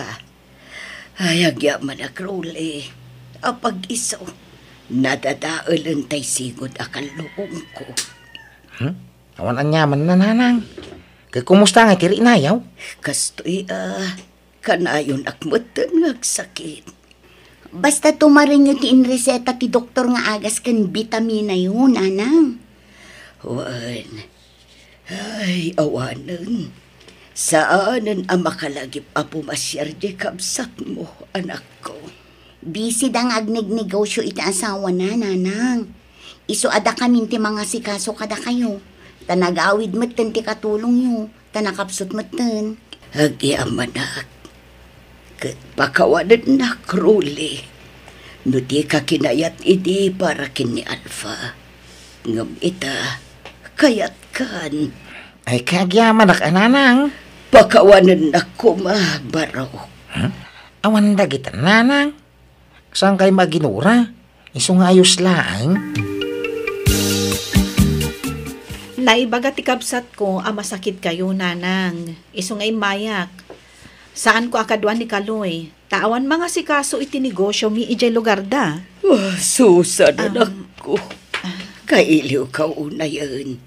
Ay, agyamanak, Rolly. Apag-isu, nadadaelen tay sigud a kallugongko. Hmm? Awan aniamanna, Nanang. Ket kumusta nga ti riknayo? Kastoy a, kanayonak metten nga agsakit. Basta tumarenyo ti inreseta ti doktor nga agas ken bitaminayo, Nanang. Wen, ay, awanen. Saanen a makalagip a pumasiar diay kabsatmo, anakko. Busy da nga agnegnegosyo iti asawana, Nanang. Isu a dakamin ti mangasikaso kadakayo, ta nagawid metten ti katulongyo, ta nakapsut metten. Agyamanak, ket pakawanennak, Rolly, no dika kinayat idi para ken ni Alpha. Ngem ita, kayatkan. Ay, kagyamanak a, Nanang. Pakawanennak koma, Barok. Hmm? Awan dagita, Nanang. Saan kayo maginura? Isu nga ayos laeng. Naibaga ti kabsatko a masakit kayo, Nanang. Isu nga immayak. Saanko a kaduan ni Kaloy, ta awan mangasikaso iti negosyomi idiay lugarda. Ah, Susan, Am, anakko. Kailiwka unayen.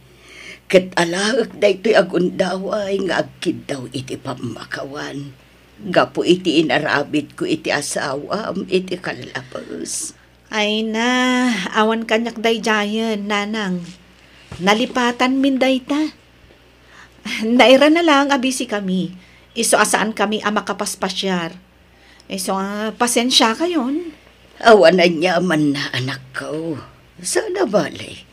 Ket alaek daytoy a gundaway nga agkiddaw iti pammakawan. Gapu iti inaramidko iti asawam iti kallabes. Ay na, awan kaniak daydiayen, Nanang. Nalipatanmin dayta. Nairana laeng a busy kami. Isu a saan kami a makapaspasiar. Isu a pasensia kayon. Awan aniamanna, anakko. Saan a bale.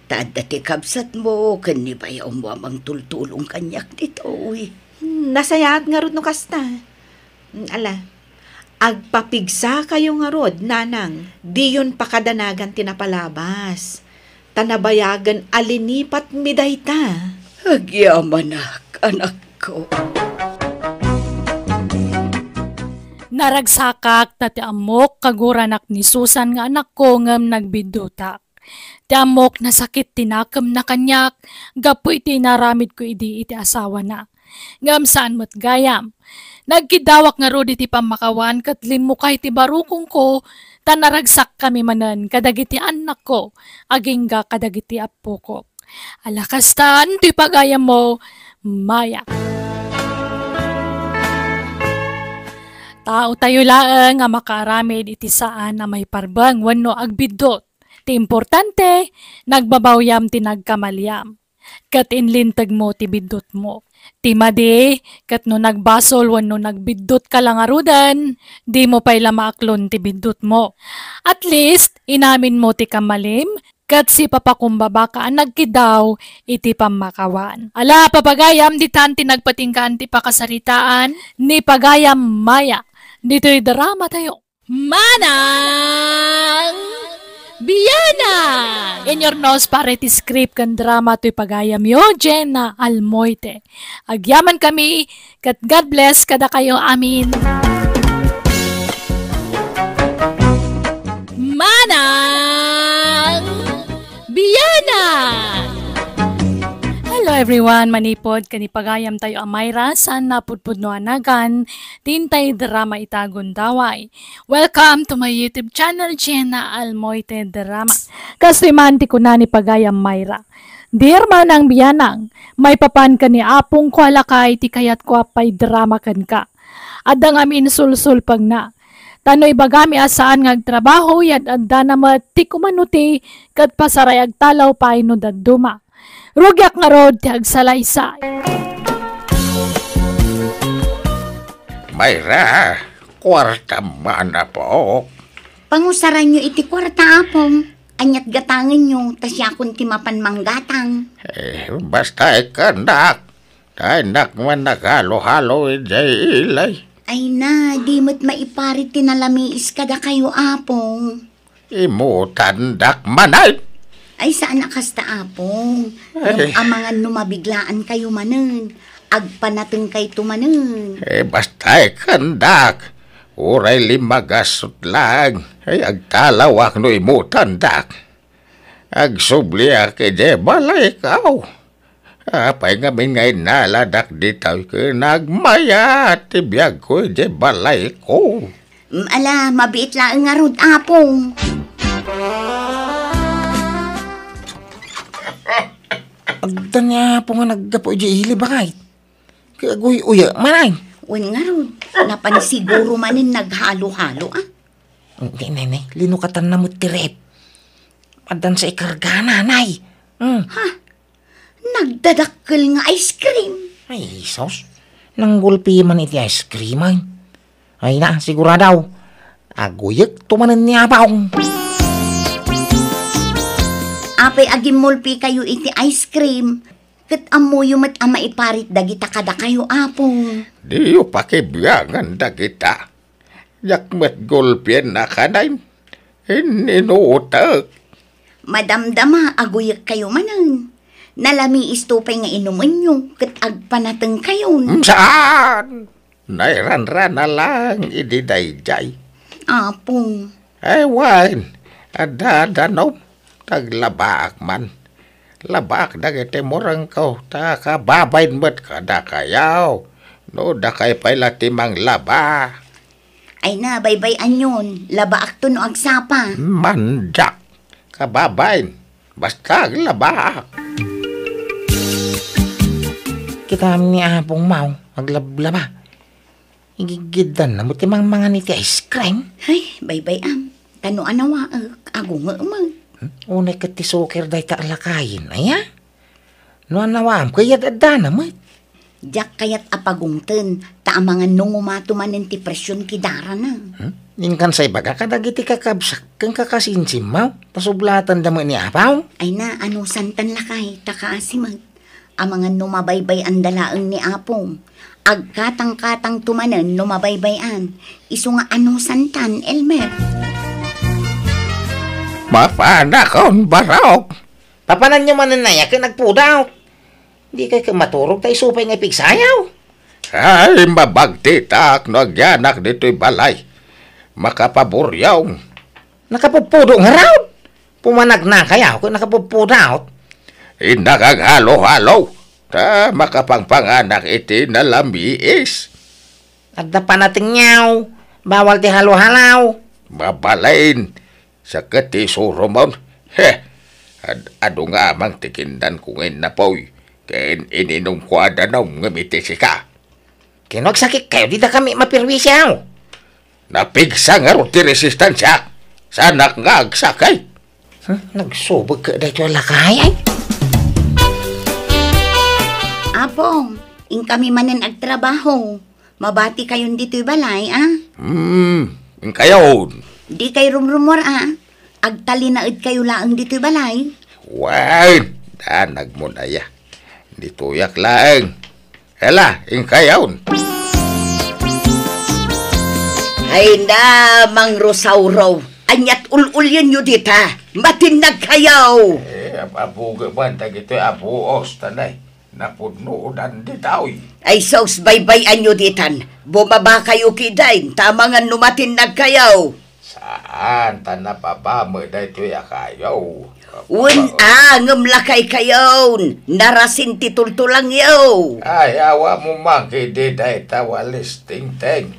Ta adda ti kabsatmo ken ni bayawmo a mangtultulong kaniak ditoy. Hmm, nasayaat ngarud no kasta. Hmm, ala, agpapigsa kayo ngarud, Nanang. Diyon pakadanagan ti napalabas. Ta nabayagen a linipatmi dayta. Agyamanak, anakko. Naragsakak ta ti ammok kaguranak ni Susan nga anakko ngem nagbiddutak. Ti ammok nasakit ti nakemna kaniak gapu iti inaramidko idi iti asawana. Ngem saan met gayam. Nagkiddawak ngarud iti pammakawan ket limmukay ti barukongko, ta naragsakkami manen kadagiti annakko, agingga kadagiti appokok. Ala kastan ti pagayammo, Maya. Taotayo laeng a makaaramid iti saan a maiparbeng wenno agbiddut. Ti importante, nagbabawyam ti nagkamaliam. Ket inlinteg mo ti biddutmo. Ti madi, ket no nagbasol wenno nagbiddut ka la ngaruden, dimo pay la maaklon ti biddutmo. At least, inamin mo ti kamalim, ket sipapakumbaba ka a nagkidaw iti pammakawan. Ala, papagayam, ditan ti nagpatinggaan ti pakasaritaan ni Pagayam Maya. Ditoy drama tayo. Manang Bianang! In your nose, para iti script ken drama toy pagayamyo, Jenna Almoite. Agyaman kami, ket God bless kadakayo amin. Manang Bianang! Hello everyone, manipod ken ni pagayam tayo a Myra, saan napudpudno a nagan, ti intay drama ita gundaway. Welcome to my YouTube channel, Jenna Almoite Drama. Kastoy man ti kuna ni pagayam Myra. Dear Manang Bianang, maipapan ken ni Apong ko a lakay ti kayatko a paidrama kenka. Adda ngamin sulsulpengna. Ta no ibagami a saan nga agtrabaho, yad-addana met ti kumano ti ket pasaray agtalaw pay no dadduma. Rugiak ngarud ti agsalaysay. Myra, kuarta man, apo. Pangusaranyo iti kuarta, Apong. Aniat gatangenyo, ta siakon ti mapan manggatang. Eh, basta ikkandak. Daynak man naghalo-halo idiay ilay. Ay na, di met maiparit ti nalamiis kadakayo, Apong. Imutandak manen. Ay, saan a kasta, Apong. Ay. Ngem amangan no mabiglaan kayo manen. Agpanateng kayto manen. Eh, basta ikkandak. Uray limmagasut lang. Ay, agtalawak no imutandak. Agsubliak idiay balayko. Apay ngamin nga innaladak ditoy ken nagmayat ti biagko idiay balayko? Mm, ala, mabiit laeng ngarud, Apong. Adda ni Apong nga naggapu idiay ili, bakay. Kay aguy-uya, manay. Wen ngarud, napan siguro manen naghalo-halo, ah. Hindi, nay, nay. Linukatanna met ti ref. Addan sa ikargana, nay. Hmm. Ha? Nagdadakkel nga ice cream? Ay, Jesus. Nanggulpi man iti ice cream, ay. Ay na, sigurado. Aguyek to manen ni Apong. Apay agimmulpi kayo iti ice cream, ket ammoyo met a maiparit dagita kadakayo, Apong. Diyo pakibiangan dagita. Diak met gulpien a kanen. Inninutek. Madamdama, aguyek kayo manen. Nalamiis to pay nga inumenyo, ket agpanateng kayon. Saan? Nairanrana lang idi daydiay. Apong. Ay, wen, adda danom. Taglabaak man. Labaak dagiti murengko, ta kababain met kadakayo. No dakay pay la ti manglaba. Ay na, baybay-anyon. Labaakto no agsapa. Mandiak. Kababain. Basta aglabaak. Kitam ni Apong Mao, aglablaba. Igigiddan na mo ti mangmangan iti ice cream. Ay, baybay-am. Tano a nawaek, agunge met. Hmm? Unay ket ti suker dayta a lakayen, aya? No anawaam, kayat addana met. Diak kayat a pagungten, ta amangan no ngumato manen ti presyon ti darana. Hmm? Inkan sa ibaga kadagiti kakabsak ken kakasinsimmaw, ta sublatanda met ni Apaw. Ay na, anusantan lakay, ta kaasi met. Amangan no mabaybay-an da laeng ni Apong. Agkatangkatangto manen no mabaybay-an. Isu nga anusantan, Elmer. Mapanakon, barok! Papananyo manen aya ken agpudot. Dikay ket maturog ta isu pay nga ipigsayaw. Ay, mabagtitak no agyanak ditoy balay. Makapaburiaw. Nakapudpudot ngarud. Pumanagnakayaw ket nakapudpudot. Innak aghalo-halo, ta makapangpanganak iti nalamiis. Adda panatengyaw, bawal ti halo-halo. Mabalin, sa ket ti isurumon. He, ad-, adu nga amang ti kindanko nga innapoy, ken ininumko a danum ngem iti sika. Ken no agsakit kayo, dida kami mapirwisiaw. Napigsa ngarud ti resistansiak. Saanak nga agsakay. Hmm? Nagsubog ka daytoy a lakay, ay? Apong, inkami manen agtrabaho. Mabati kayon ditoy balay, a? Hmm, inkayon. Dikay rumrumuar, a. Agtalinaed kayo laeng ditoy balay. Wen, danagmon aya. Ditoyak laeng. Ela, inkayon. Ay na, Mang Rosauro. Aniat ul-ulyenyo dita. Matinnag kayo. Eh, abuga man dagitoy a buos, tanay. Napudnodan ditoy. Ay sus, baybay-anyo ditan. Bumaba kayo kidin, ta amangan no matinnag kayo. Saan, ta napabama daytoy a kayo. Wen a, ngem lakay kayon. Narasin ti tultulangyo. Ay, awa mo man kidi dayta walis tingteng.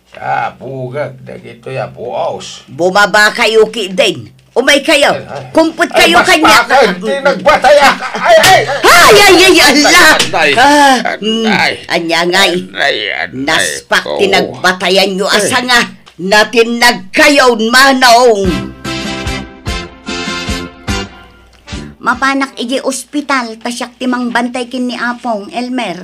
Kabugak dagitoy a buos. Bumaba kayo kidin. Umay kayo. Ay, ay. Kumpet kayo kanya. Ay, mas bakit, ti nagbatay, ah. Ay, ay, ay. Ay, ay, ay, ala. Ay, ay. Ah, mm, ay. Anya ngay. Ay, ay, ay. Naspak ti nagbatayan yo, ay, asa nga natinnag kayo, manong. Mapanak iti ospital, ta siak ti mangbantay ken ni Apong, Elmer.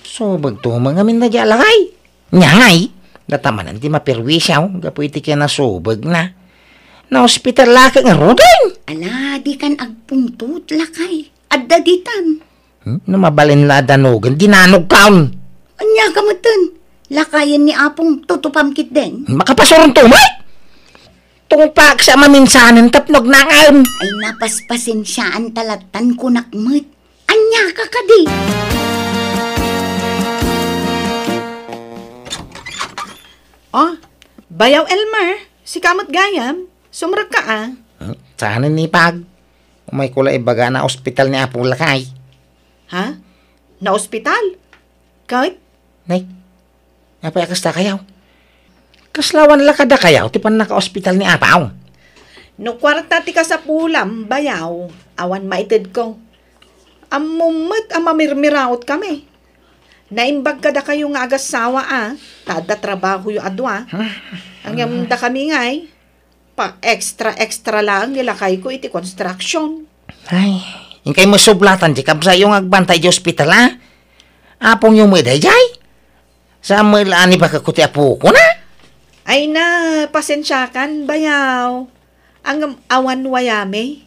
Subagto, mangamin na di alakay. Nya ngay, data manen ti maperwisyo gapu iti kinasubegna. Naospital la ket ngaruden. Ala, dikan agpungtot, lakay. Adda ditan. Hmm? No mabalin la a danugen, dinanogkaon. Anya ka metten? Lakayen ni Apong tutupam ketdin. Makapasuron to, may? Tungpak sa maminsanen tapno agnangaen. Ay, napaspasensiaan ta lattan kunak met. Anya ka kadi? Oh, Bayaw Elmer, sika met gayam. Sumrekka, a. Hmm? Saan ni Pag? Umay ko la ibaga na ospital ni Apo Lakay. Ha? Na ospital? Ket? Nay, apay a kasta kayaw? Kasla awan la kadakayaw ti pannakaospital ni Apaw? No kuarta ti kasapulam, Bayaw, awan maitedko. Ammom met a mamirmiraotkami. Naimbag kadakayo nga agassawa a, ta adda trabahoyo a dua. Ngem dakami ngay, pa-extra-extra laeng ni lakayko iti construction. Ay, inkay met sublatan ti kabsatyo nga agbantay iti ospital, a? Apongyo met daydiay? Saan met la a nibagakko ti apokona? Ay na, pasensiakan, Bayaw. Ngem awan wayami.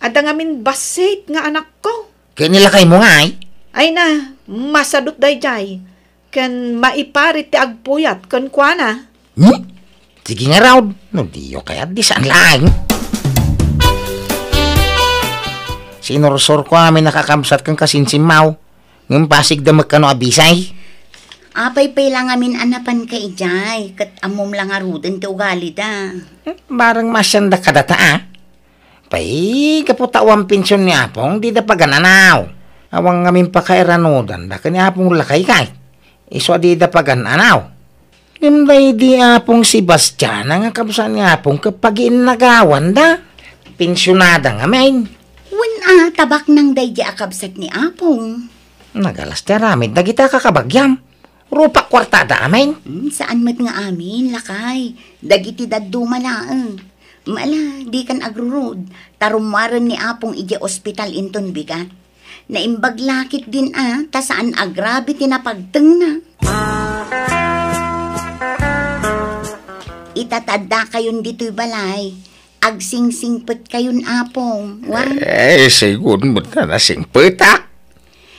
Adda ngamin bassit nga anakko. Ket ni lakaymo ngay? Ay na, masadut daydiay. Ken maiparit ti agpuyat kenkuana. Hmm? Sige ngarud, no diyo kayat, di saan laeng. Sinursurko amin a kakabsat ken kasinsimmaw, ngem pasigda met kano a bisay. Apay pay la ngamin a napanka idiay, ket ammom la ngaruden ti ugalida. Hmm, bareng maasianda kadata, a. Pay, gapu ta awan pension ni Apong, dida pagan-anaw. Awan ngamin pakairanudanda ken ni Apong Lakay kay. Isu a dida pagan-anaw. Ngem daydi Apong Sebastiana nga kabsat ni Apong ket pagiinnagawanda. Pensionada ngamin. Wen a, tabaknang daydi a kabsat ni Apong. Nagalas ti aramid dagiti a kakabagiam. Rupak kuartada amin. Hmm, saan met nga amin, lakay. Dagiti dadduma laeng. Ala, dikan agrurod, ta rummuaren ni Apong idiay ospital inton bigat. Naimbag la ketdin a, ta saan a grabe ti napagtengna. Ita ta addakayon ditoy balay, agsingsingpetkayon, Apong, wen? Eh, sigun met nga nasingpetak.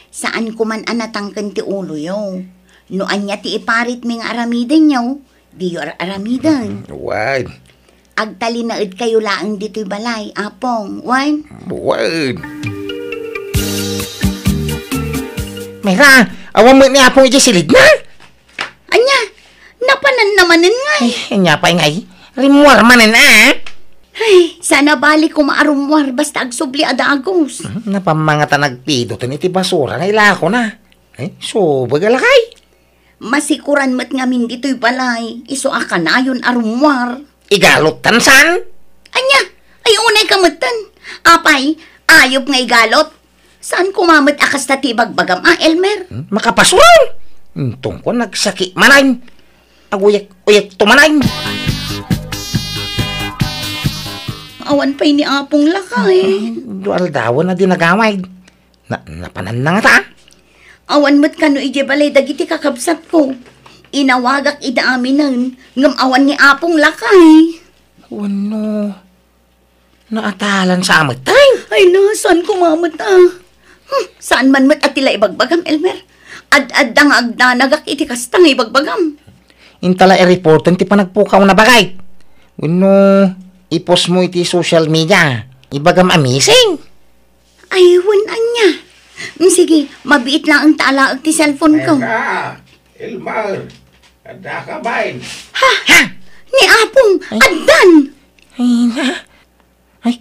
Saan ko man a natangken ti uloyo. No ania ti iparitmi nga aramidenyo, diyo ar-aramiden. Wen. Agtalinaedkayo laeng ditoy balay, Apong, wen? Wen. Mayra, awan met ni Apong idiay silidna? Ania, napananna manen ngay? Ay, ania pay ngay? Rimmuar manen, a? Ay, saan a bali koma a rummuar basta agsubli a dagus. Hmm, napammangatan agpidoten iti basura nga ilakona. Ay, subag a lakay. Masikuran met ngamin ditoy balay, isu a kanayon a rummuar. Igalottan saan? Ania, ay unay ka metten. Apay, ayup nga igalot. Saan koma met a kasta ti ibagbagam, a, Elmer? Hmm? Makapasuron! Intong ko nagsaki manen. Aguyek-uyek tumanay. Awan pay ni Apong Lakay. Dua aldawen a di nagawid. Na, napanan na ngata? Awan met kano idiay balay dagiti kakabsatko. Inawagak ida aminen, ngem awan ni Apong Lakay. Wenno, naatalan sa amet, ay? Ay na, saan ko mamata? Hmm, saan man met a ti la ibagbagam, Elmer? Ad-adda nga agdanagak iti kasta nga ibagbagam. Inta la i-reporten ti panagpukaw na bagay. Wenno, i-post mo iti social media. Ibagam a missing. Ay, wen ania. Mm, sige, mabiit laeng ta alaek ti cellphone ko. Eka, Elmer, adda ka bain? Ha? Ha? Ni Apong, Ay. Addan! Ay, na. Ay,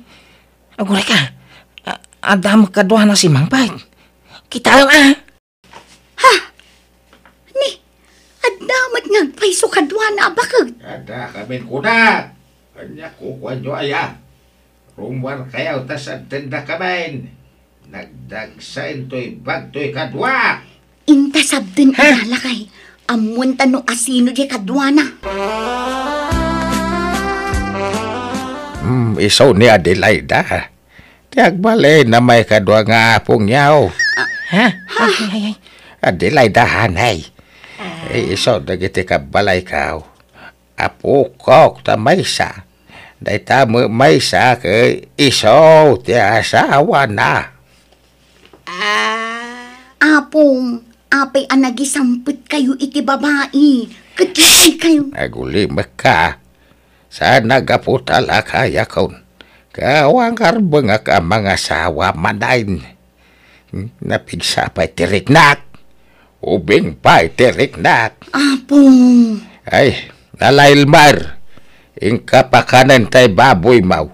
aguray ka. A-, adda met kaduana si Mangpet. Kitaem, a. Ha? Ni, adda met nga agpayso kaduana a baket? Adda kamin kuna. Ania kukuanyo aya? Rummuarkayo ta sabtendakamin. Nagdagsa intoy bagtoy kadua. Inta sabten. Ha? Ida, Lakay. Ammoenta no asino diay kaduana. Hmm, isu ni Adelaida. Ti agbalin a maikadua nga apongyo. Ah. Ha? Ay, ay, ay. Adelaida, hanay. Ah. Eh, isu dagiti kabbalayko. Apokok ta maysa. Dayta met maysa ket isu ti asawana. Ah. Apong, apay a nagisampetkayo iti babai? Ket kayo. Agulimekka. Saan a gapu ta lakayakon. Ket awan karbengak a mangasawa manen. Hmm, napigsa pay ti riknak. Ubing pay ti riknak. Apong. Ay, nalailmar. Inka pakanen tay baboymo.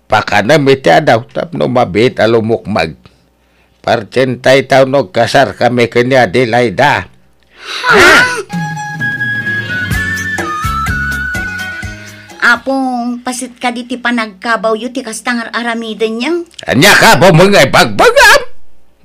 Pakanem iti adaw tapno mabiit a lumukmeg. Partsentay ta no agkasarkami ken ni Adelaida. Ha? Apong, paset kadi ti panagkabawyo ti kasta nga ar-aramidenyo? Ania kabawmo nga ibagbagam?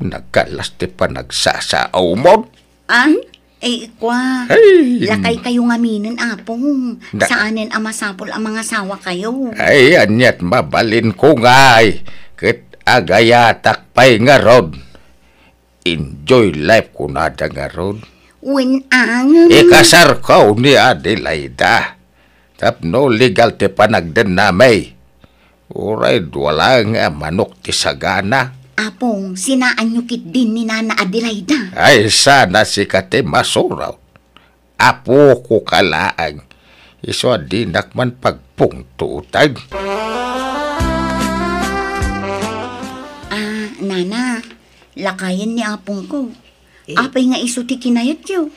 Nagkallas ti panagsasaawmon. An? Ay, ikua. Ay. Lakaykayo ngaminen, Apong. Na- Saanen a masapul a mangasawakayo. Ay, aniat mabalinko ngay. Ket agayatak pay ngarud. Enjoy life kunada ngarud. Wen, angem. Ikasarko ni Adelaida. Tapno legal ti panagdennami. Uray dua laeng a manok ti sagana. Apong, sinaanyo ketdin ni Nana Adelaida? Ay, sana sika ti masurot. Apoko ka laeng. Isu a dinak man pagpungtotan. Ah, Nana, lakayen ni apongko. Eh? Apay nga isu ti kinayatyo?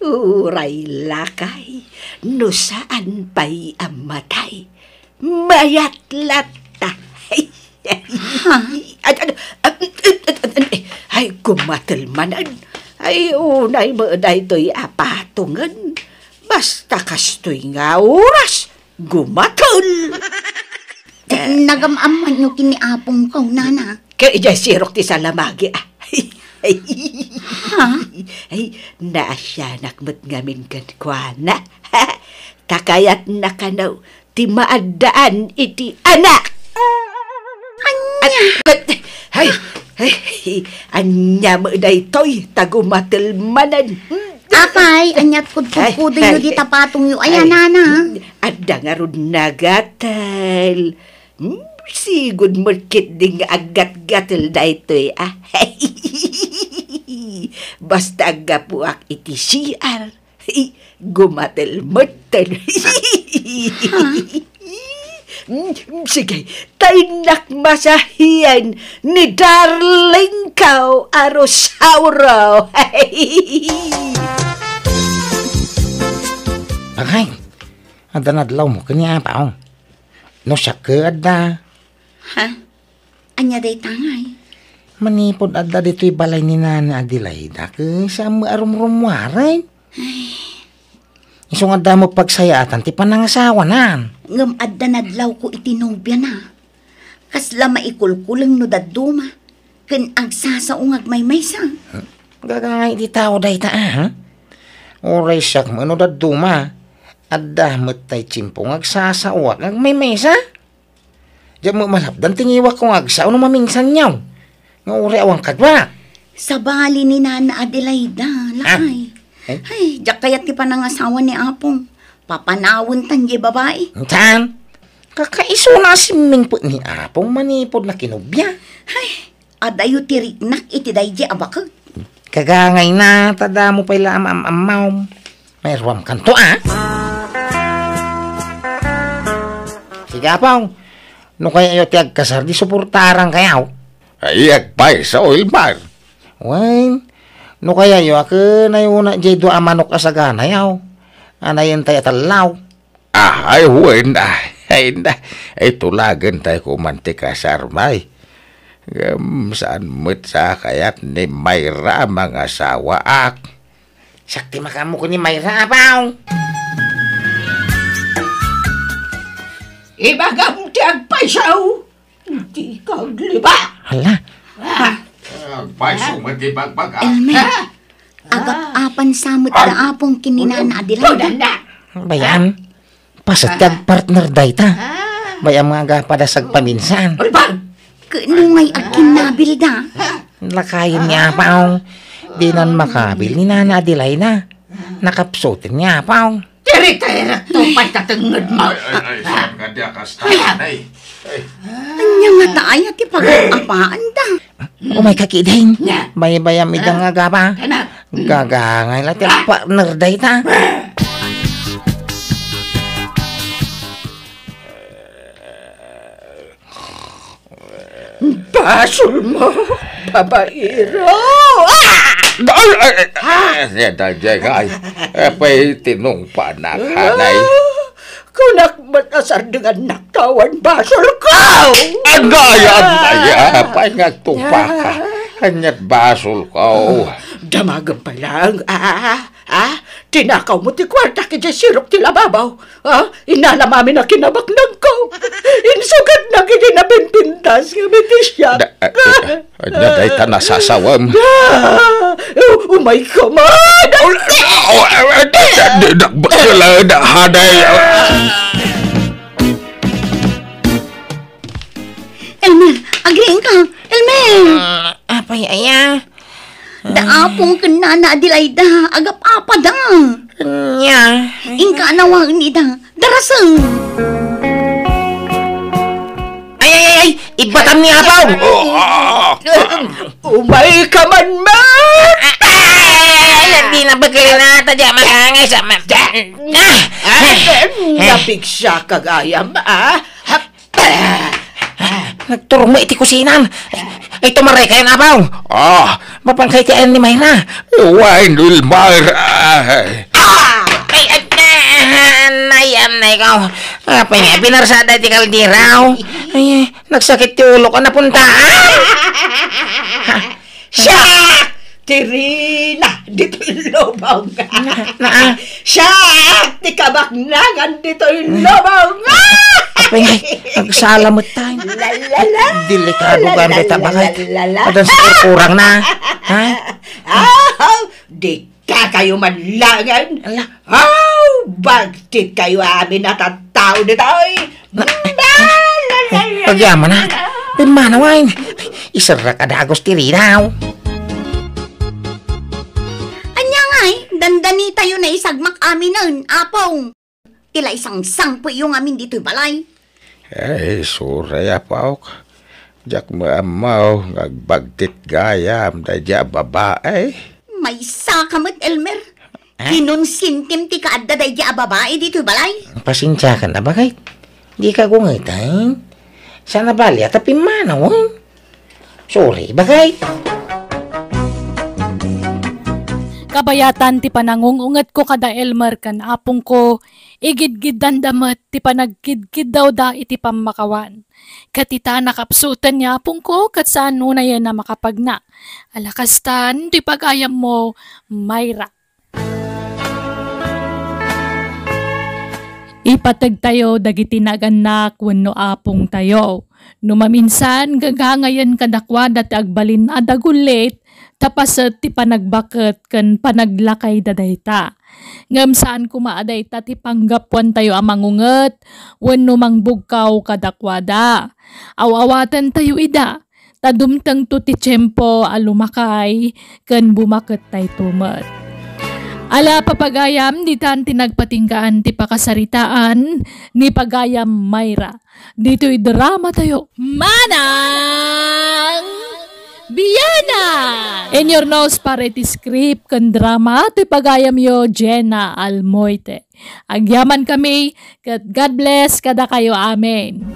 Uray lakay, no saan pay a matay, mayat latta. Ha? Ay, ay, ay, ay, ay, ay, gumatel manen. Ay, unay met daytoy a patongen. Basta kastoy nga oras, gumatel. Eh. Nagam-ammoanyo ken ni apongko, Nana? Ket idiay sirok ti salamagi, a. Ha? Ay, naasianak met ngamin kenkuana. Ta kayatna kano ti maaddaan iti anak. Ania? At, ay, ay, ania met daytoy, ta gumatel manen. Apay, aniat kudkudkudenyo dita patongyo aya, Nana? Adda ngarud nagatel. Hmm, sigud met ketdi nga aggatgatel daytoy, a. Basta aggapuak iti C R, gumatel metten. Ha? Hmm, sige, ta innak masahian ni darling ko a Rosauro. Agay, adda nadlawmo ken ni Apong. No siak ket adda. Ha? Ania dayta ngay? Manipud adda ditoy balay ni Nana Adelaida, ket saan met a rumrummuaren. Ay. Isu nga adda met pagsayaatan ti panangasawana. Ngem adda nadlawko iti nobiana. Kasla maikulkuleng no dadduma, ken agsasao nga agmaymaysa. Huh? Gagangay ti tao dayta, a, ha? Uray siak met no dadduma. Adda met tay tiempo nga agsasaoak nga agmaymisa. Diak met malapdan ti ngiwak ko nga agsao no maminsan yaw. Nga uray awan kadua. Sabali ni Nana Adelaida, lakay. Ay. Ay, diak kayat ti panangasawa ni Apong. Papanawen tan diay babai. Saan? Kakaisuna a simmingpet ni Apong manipud nakinubia. Ay, adayo ti riknak iti daydi a baket. Kagangayna, ta damo pay la am-, am-, ammawm. Mairuamkanto, a? Sige, Apong. No kayayo ti agkasar, di suportaran kayaw. Ay, agpayso, Elmar. Wen, no kayayo, a ken ayuna diay dua a manok a saganayaw. Anayen tay a tallaw. Ah, ay, wen, ah, ay, na, ay, tulagen tayo kuman ti kasar, may. Ngem saan met sa kayat ni Mayra a mangasawaak? Siak ti makaammo ken ni Mayra, Apong. Ibagam ti agpayso, di ka agliba. Hala. Ah. Agpayso met ti bagbaga. Elmer, agap-apan sa met da Apong ken ni Nana Adelaida. Bayan, paset ti agpartner dayta. Bayan nga agapada sagpaminsan. Ken no ngay agkinnabil da. Lakayen ni Apong, dinan makabil ni Nana Adelaida. Nakapsuten ni Apong. Tiri-tirekto pay ta tengngedmo. Ay, ay, ay, saan ka di akasta, ay? Ay. Ania ngata aya ti pagap-apaanda? Umay ka kidin. Nya. Baybayam ida nga agapa. Kana. Gagangay la ti agpartner dayta. Basolmo, babaero! Ah! Ay, ay, ay, ay, ay, ay, ay, ay, apay tinungpanak, hanay. Ah, kunak met a sardengannakto awan basolko! Agay, agay, apay nga agtungpaka. Aniat basolko. Damagem pay laeng, ah. Ah, tinakawmo ti kuarta idiay sirok ti lababo. Ah, inalam amin a kinabaknangko. Insugatnak idi napinpintas nga mitisiak. Da, ah, ah, ah, ania dayta nasasawem? Ah, umayka man! Dinak bakla da haday. Elmer, agriingka. Elmer! Ah, apay aya? Da Apong ken Nana Adelaida, agap-apada. Nya. Inka a nawaen ida. Darasem. Ay, ay, ay, ay! Ibbatam ni Apong! Umayka man, ma! Ay, ay, ay, ay, di na bagay na, ta di makangay sa ma-, ah! Ah, napigsa ka gayam, ah? Nagturong mo iti kusinan. Ay, tumaray kayo na, Apong. Ah. Mapangkay ti ayan ni Mayra. Wine will mar-, ah. Ah! Ay, ay, ah, anay, anay ko. Apay nga, pinarsada ti kaldiraw. Ay, nagsakit ti ulo ko, napunta. Siak ti rina ditoy lubong. Na, na, ah. Siak ti kabaknangan ditoy lubong. Apay nga, agsala met tayo. La, la, la. Delikado la, ganda la, ta la, bakit? La, la, la. Adan sa kurkurang na. Ha? Ah, di ka kayo manlangan. Ala. Aw, bagtit kayo amin a tattao ditoy. Na, la, la, la, la, agyamanak. Pimmanaw, ay. Iserrak a dagos ti rinaw. Ania ngay, dandani tayo na isagmak aminen, Apong. Ti la isangsangpetyo ngamin ditoy balay. Ay, sorry, Apok. Diak maammo nga agbagtit gayam daydi a babae. Maysa ka met, Elmer. Ah? Kinonsintim ti kaadda daydi a babae ditoy balay. Pasensiakan a, bakit? Di ka gungetan. Sana bali, ata pimmanawen. Sorry, bagay. Kabayatan ti panangung-ungetko kada Elmer ken apongko, igidgiddanda met ti panagkidkiddawda iti pammakawan. Ket ita, nakapsuten ni apongko ket saan unayen a makapagna. Ala kasta, ditoy pagayammo, Mayra. Ipategtayo dagiti nagannak wenno apongtayo. No maminsan, gagangayen kadakuada ti agbalin a dagullit, ta paset ti panagbaket ken panaglakayda dayta. Ngem saan koma a dayta ti panggapuantayo a mangunget wenno mangbugkaw kadakuada. Aw-awatentayo ida, ta dumtengto ti tiempo a lumakay ken bumakettayto met. Ala, papagayam, ditan ti nagpatinggaan ti pakasaritaan ni Pagayam Myra. Ditoy dramatayo, Manang Bianang! In your nose para iti script ken drama, ti pagayamyo, Jenna Almoite. Agyaman kami, ket God bless kadakayo. Amen.